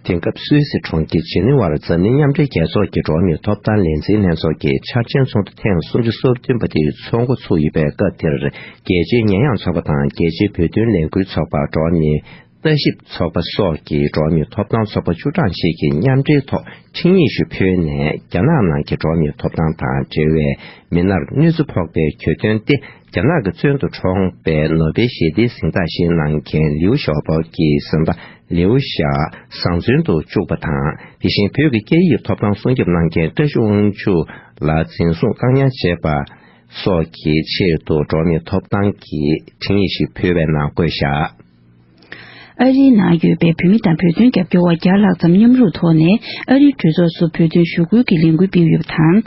དེང་སྐབས་སུད་སི་གྲོང་ཁྱེར་ཇི་ནི་ཝར་འཛམ་གླིང་མཉམ་འབྲེལ་རྒྱལ་ཚོགས་ཀྱི་འགྲོ་བ་མིའི་ཐོབ་ཐང་ལས་འཛིན་ལྷན་ཚོགས་ཀྱི་འཆར་ཅན་ཚོགས་འདུ་ཐེངས་སུམ་ཅུ་སོ་བདུན་པ་དེ་ཚོགས་འགོ་ཚུགས་ཡོད་པའི་སྐབས་དེར། རྒྱལ་སྤྱིའི་ཉེས་ཡངས་ཚོགས་པ་དང་རྒྱལ་སྤྱིའི་བོད་དོན་ལས་འགུལ་ཚོགས་པ། འགྲོ་བ་མིའི་ལྟ་ཞིབ་ཚོགས་པ་སོགས་ཀྱི་འགྲོ་བ་མིའི་ཐོབ་ཐང་ཚོགས་པ་བཅུ་གྲངས་ཤིག་གིས་མཉམ་འབྲེལ་ཐོག་འཕྲིན་ཡིག་ཞིག་ཕུལ་ནས། རྒྱ་ནག་ནང་གི་འགྲོ་བ་མིའི་ཐོབ་ཐང་དང་འབྲེལ་བའི་མི་སྣར་གནོད་འཚེ་ཕོག་པའི་གྱོད་དོན་ཏེ། རྒྱ་ནག་གི་བཙོན་དུ་གྲོངས་པའི་ནོ་བེལ་ཞི་བདེའི་གཟེངས་རྟགས་བཞེས་གནང་མཁན་ལིའུ་ཞའོ་པོ་གི་བཟའ་ཟླ་ལིའུ་ཞའོ་བཟང་བཙོན་དུ་བཅུག་པ་དང་། དེ་བཞིན་བོད་ཀྱི་སྐད་ཡིག་ཐོབ་ཐང་སྲུང་སྐྱོབ་གནང་མཁན་བཀྲ་ཤིས་དབང་ཕྱུག་ལ་འཛིན་བཟུང་བཀག་ཉར་བྱས་པ་སོགས་ཀྱི་ཆེད་དུ་འགྲོ་བ་མིའི་ཐོབ་ཐང་གི་འཕྲིན་ཡིག་ཞིག་ཕུལ་བའི་ནང་བཀོད་བཞག་ཨ་རིའི་ནང་ཡོད་པའི་བོད་མི་དང་བོད་དོན་རྒྱབ་སྐྱོར་བ་བརྒྱ་ལྷག་ཙམ་མཉམ་རུབ་ཐོག་ནས་ཨ་རིའི་གྲོས་ཚོགས་སུ་བོད་དོན་ཞུ་སྐུལ་གྱི་ལས་འགུལ་སྤེལ་ཡོད་པ་དང་།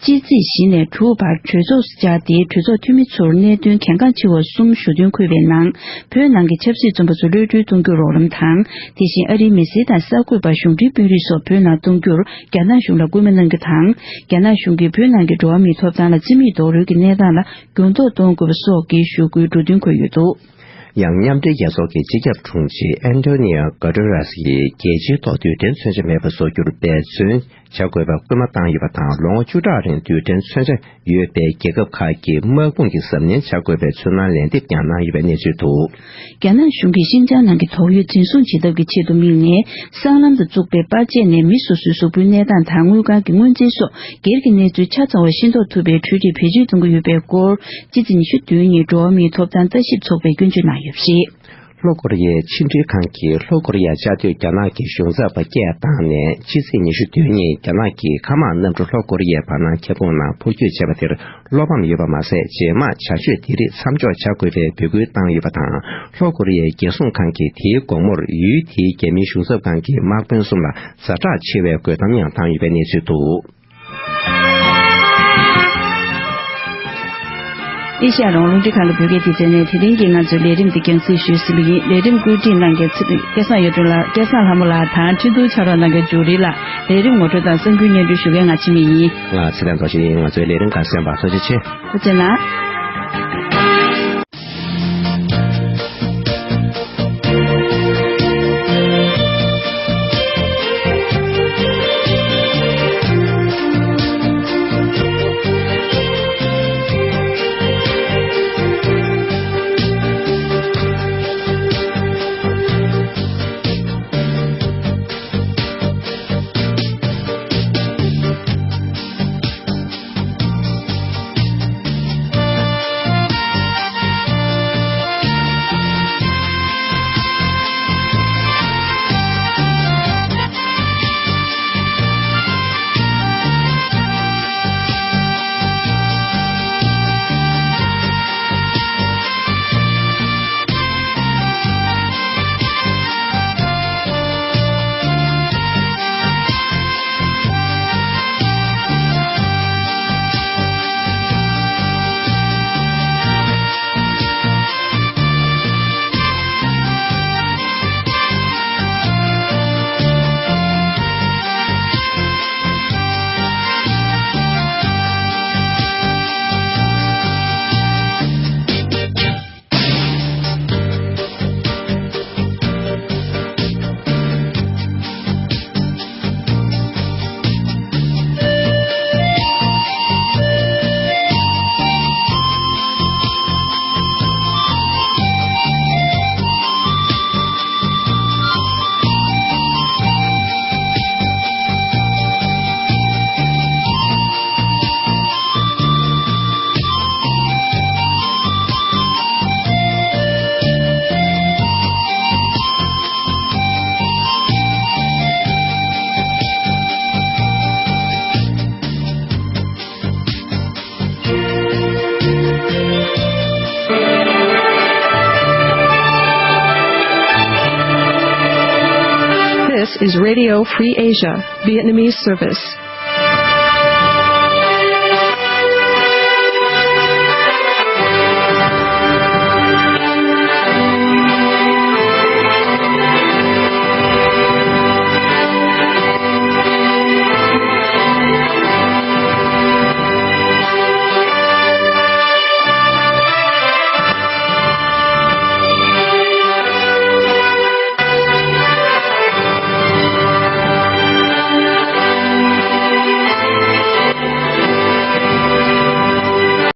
སྤྱི་ཚེས་བཞི་ནས་དྲུག་བར་གྲོས་ཚོགས་སུ་བཅར་ཏེ། གྲོས་ཚོགས་འཐུས་མི་ཚོར་གནད་དོན་གལ་འགངས་ཆེ་བ་གསུམ་ཞུ་དོན་འཁོད་པའི་ནང་། བོད་ནང་གི་ཆབ་སྲིད་བཙོན་པ་ཚོ་གློད་གྲོལ་གཏོང་རྒྱུར་རོགས་རམ་དང་། དེ་བཞིན་ཨ་རིའི་མི་སེར་དང་གསར་འགོད་པ། གཞུང་འབྲེལ་དཔོན་རིགས་སོགས་བོད་ནང་གཏོང་རྒྱུར་རྒྱ་ནག་གཞུང་ལ་སྐུལ་མ་གནང་རྒྱུ་དང་། རྒྱ་ནག་གཞུང་གིས་བོད་ནང་གི་འགྲོ་བ་མིའི་ཐོབ་ཐང་ལ་བརྩི་མེད་རྡོག་རོལ་གྱི་གནས་སྟངས་ལ་འགྱུར་ལྡོག་གཏོང་དགོས་པ་སོགས་ཀྱི་ཞུ་སྐུལ་འགྲོ་དོན་འཁོད་ཡོད་འདུག་ཡང་མཉམ་འབྲེལ་རྒྱལ་ཚོགས་ཀྱི་སྤྱི་ཁྱབ་དྲུང་ཆེ་ཨན་ཏོ་ནི་ཡོ་གྷོ་ཏེ་རེས་ཀྱིས་རྒྱལ་སྤྱིའི་ཐོག་རྡུལ་ཕྲན་མཚོན་ཆ་མེད་པ་བཟོ་རྒྱུར་འབད་བརྩོན་བྱ་དགོས་པར་སྐུལ་མ་བཏང་ཡོད་པ་དང་། ལོ་ངོ་བཅུ་ཕྲག་རིང་རྡུལ་ཕྲན་མཚོན་ཆ་ཡོད་པའི་རྒྱལ་ཁབ་ཁག་གིས་དམག་དཔུང་གི་གཟབ་ནན་བྱ་དགོས་པའི་ཚུལ་སྣང་ལན་འདེབས་ཀྱང་གནང་ཡོད་པའི་གནས་ཚུལ་འདུག་རྒྱ་ནག་གཞུང་གིས་ཤིན་ཅང་ནང་གི་དོགས་ཡོད་འཛིན་བཟུང་བྱེད་ཐབས་ཀྱི་ཆེད་དུ་དམིགས་ནས། སྲང་ལམ་དུ་བཙུགས་པའི་པར་ཆས་ནས་མི་སོ་སོའི་གཟུགས་པོའི་གནས་སྟངས་དང་། དངུལ་ཁང་གི་དངོས་རྫས་སོགས་སྒེར་གྱི་གནས་ཚུལ་ཆ་ཚང་བ་ཤེས་རྟོགས་ཐུབ་པའི་འཕྲུལ་རིགས་བེད་སྤྱོད་གཏོང་གི་ཡོད་པའི་སྐོར། སྤྱི་ཚེས་ཉི་ཤུ་བདུན་ཉིན་འགྲོ་བ་མིའི་ཐོབ་ཐང་ལྟ་ཞིབ་ཚོགས་པས་སྐྱོན་བརྗོད་གནང་ཡོད་པ་རེད། ལྷོ་ཀོ་རི་ཡའི་ཕྱི་འབྲེལ་ཁང་གིས་ལྷོ་ཀོ་རི་ཡ་བཅའ་སྡོད་རྒྱ་ནག་གི་གཞུང་ཚབ་པ་སྐད་བཏང་ནས། ཕྱི་ཚེས་ཉི་ཤུ་བདུན་ཉིན་རྒྱ་ནག་གི་མཁའ་དམག་གནམ་གྲུ་ལྷོ་ཀོ་རི་ཡའི་བར་སྣང་ཁྱབ་ཁོངས་ནང་འཕུར་སྐྱོད་བྱས་པ་དེར་བློ་ཕམ་ཡོད་པ་མ་ཟད། རྗེས་མ་བྱ་སྤྱོད་དེ་རིགས་མཚམས་འཇོག་བྱ་དགོས་པའི་འབོད་སྐུལ་བཏང་ཡོད་པ་དང་། ལྷོ་ཀོ་རི་ཡའི་རྒྱལ་སྲུང་ཁང་གིས་དེའི་དགོང་མོར་ཡུལ་དེའི་རྒྱ་མིའི་གཞུང་ཚབ་ཁང་གི་དམག་དཔོན་གསུམ་ལ་ཛ་དྲག་ཆེ་བའི་རྒོལ་གཏམ་ཡང་བཏང་ཡོད་པའི་གནས་ཚུལ་འདུག་ཨེ་ཤ་ཡ་རང་དབང་རླུང་འཕྲིན་ཁང་གི་བོད་སྐད་སྡེ་ཚན་ནས་དེ་རིང་གི་ང་ཚོའི་ལས་རིམ་འདི་རྒྱང་སྲིང་ཞུས་ཟིན་པ་ཡིན། ལས་རིམ་བཀོད་སྒྲིག་གནང་མཁན་ཚེ་སྐྱབས་སངས་གཡུ་སྒྲོན་ལགས། སྐལ་བཟང་ལྷ་མོ་ལགས་དང་འཕྲིན་ཐུང་ཕྱག་རོགས་གནང་མཁན་ཇུ་རི་ལགས། ལས་རིམ་ངོ་སྤྲོད་དང་གསར་འགྱུར་སྙན་སྒྲོན་ཞུ་མཁན་ང་འཆི་མེད་ཡིན། ང་ཚེ་བརྟན་རྡོ་རྗེ་ཡིན། ང་ཚོའི་ལས་རིམ་ཁག་གསན་པར་ཐུགས་རྗེ་ཆེ། ཐུགས་རྗེ་གནང་། is Radio Free Asia, Vietnamese service.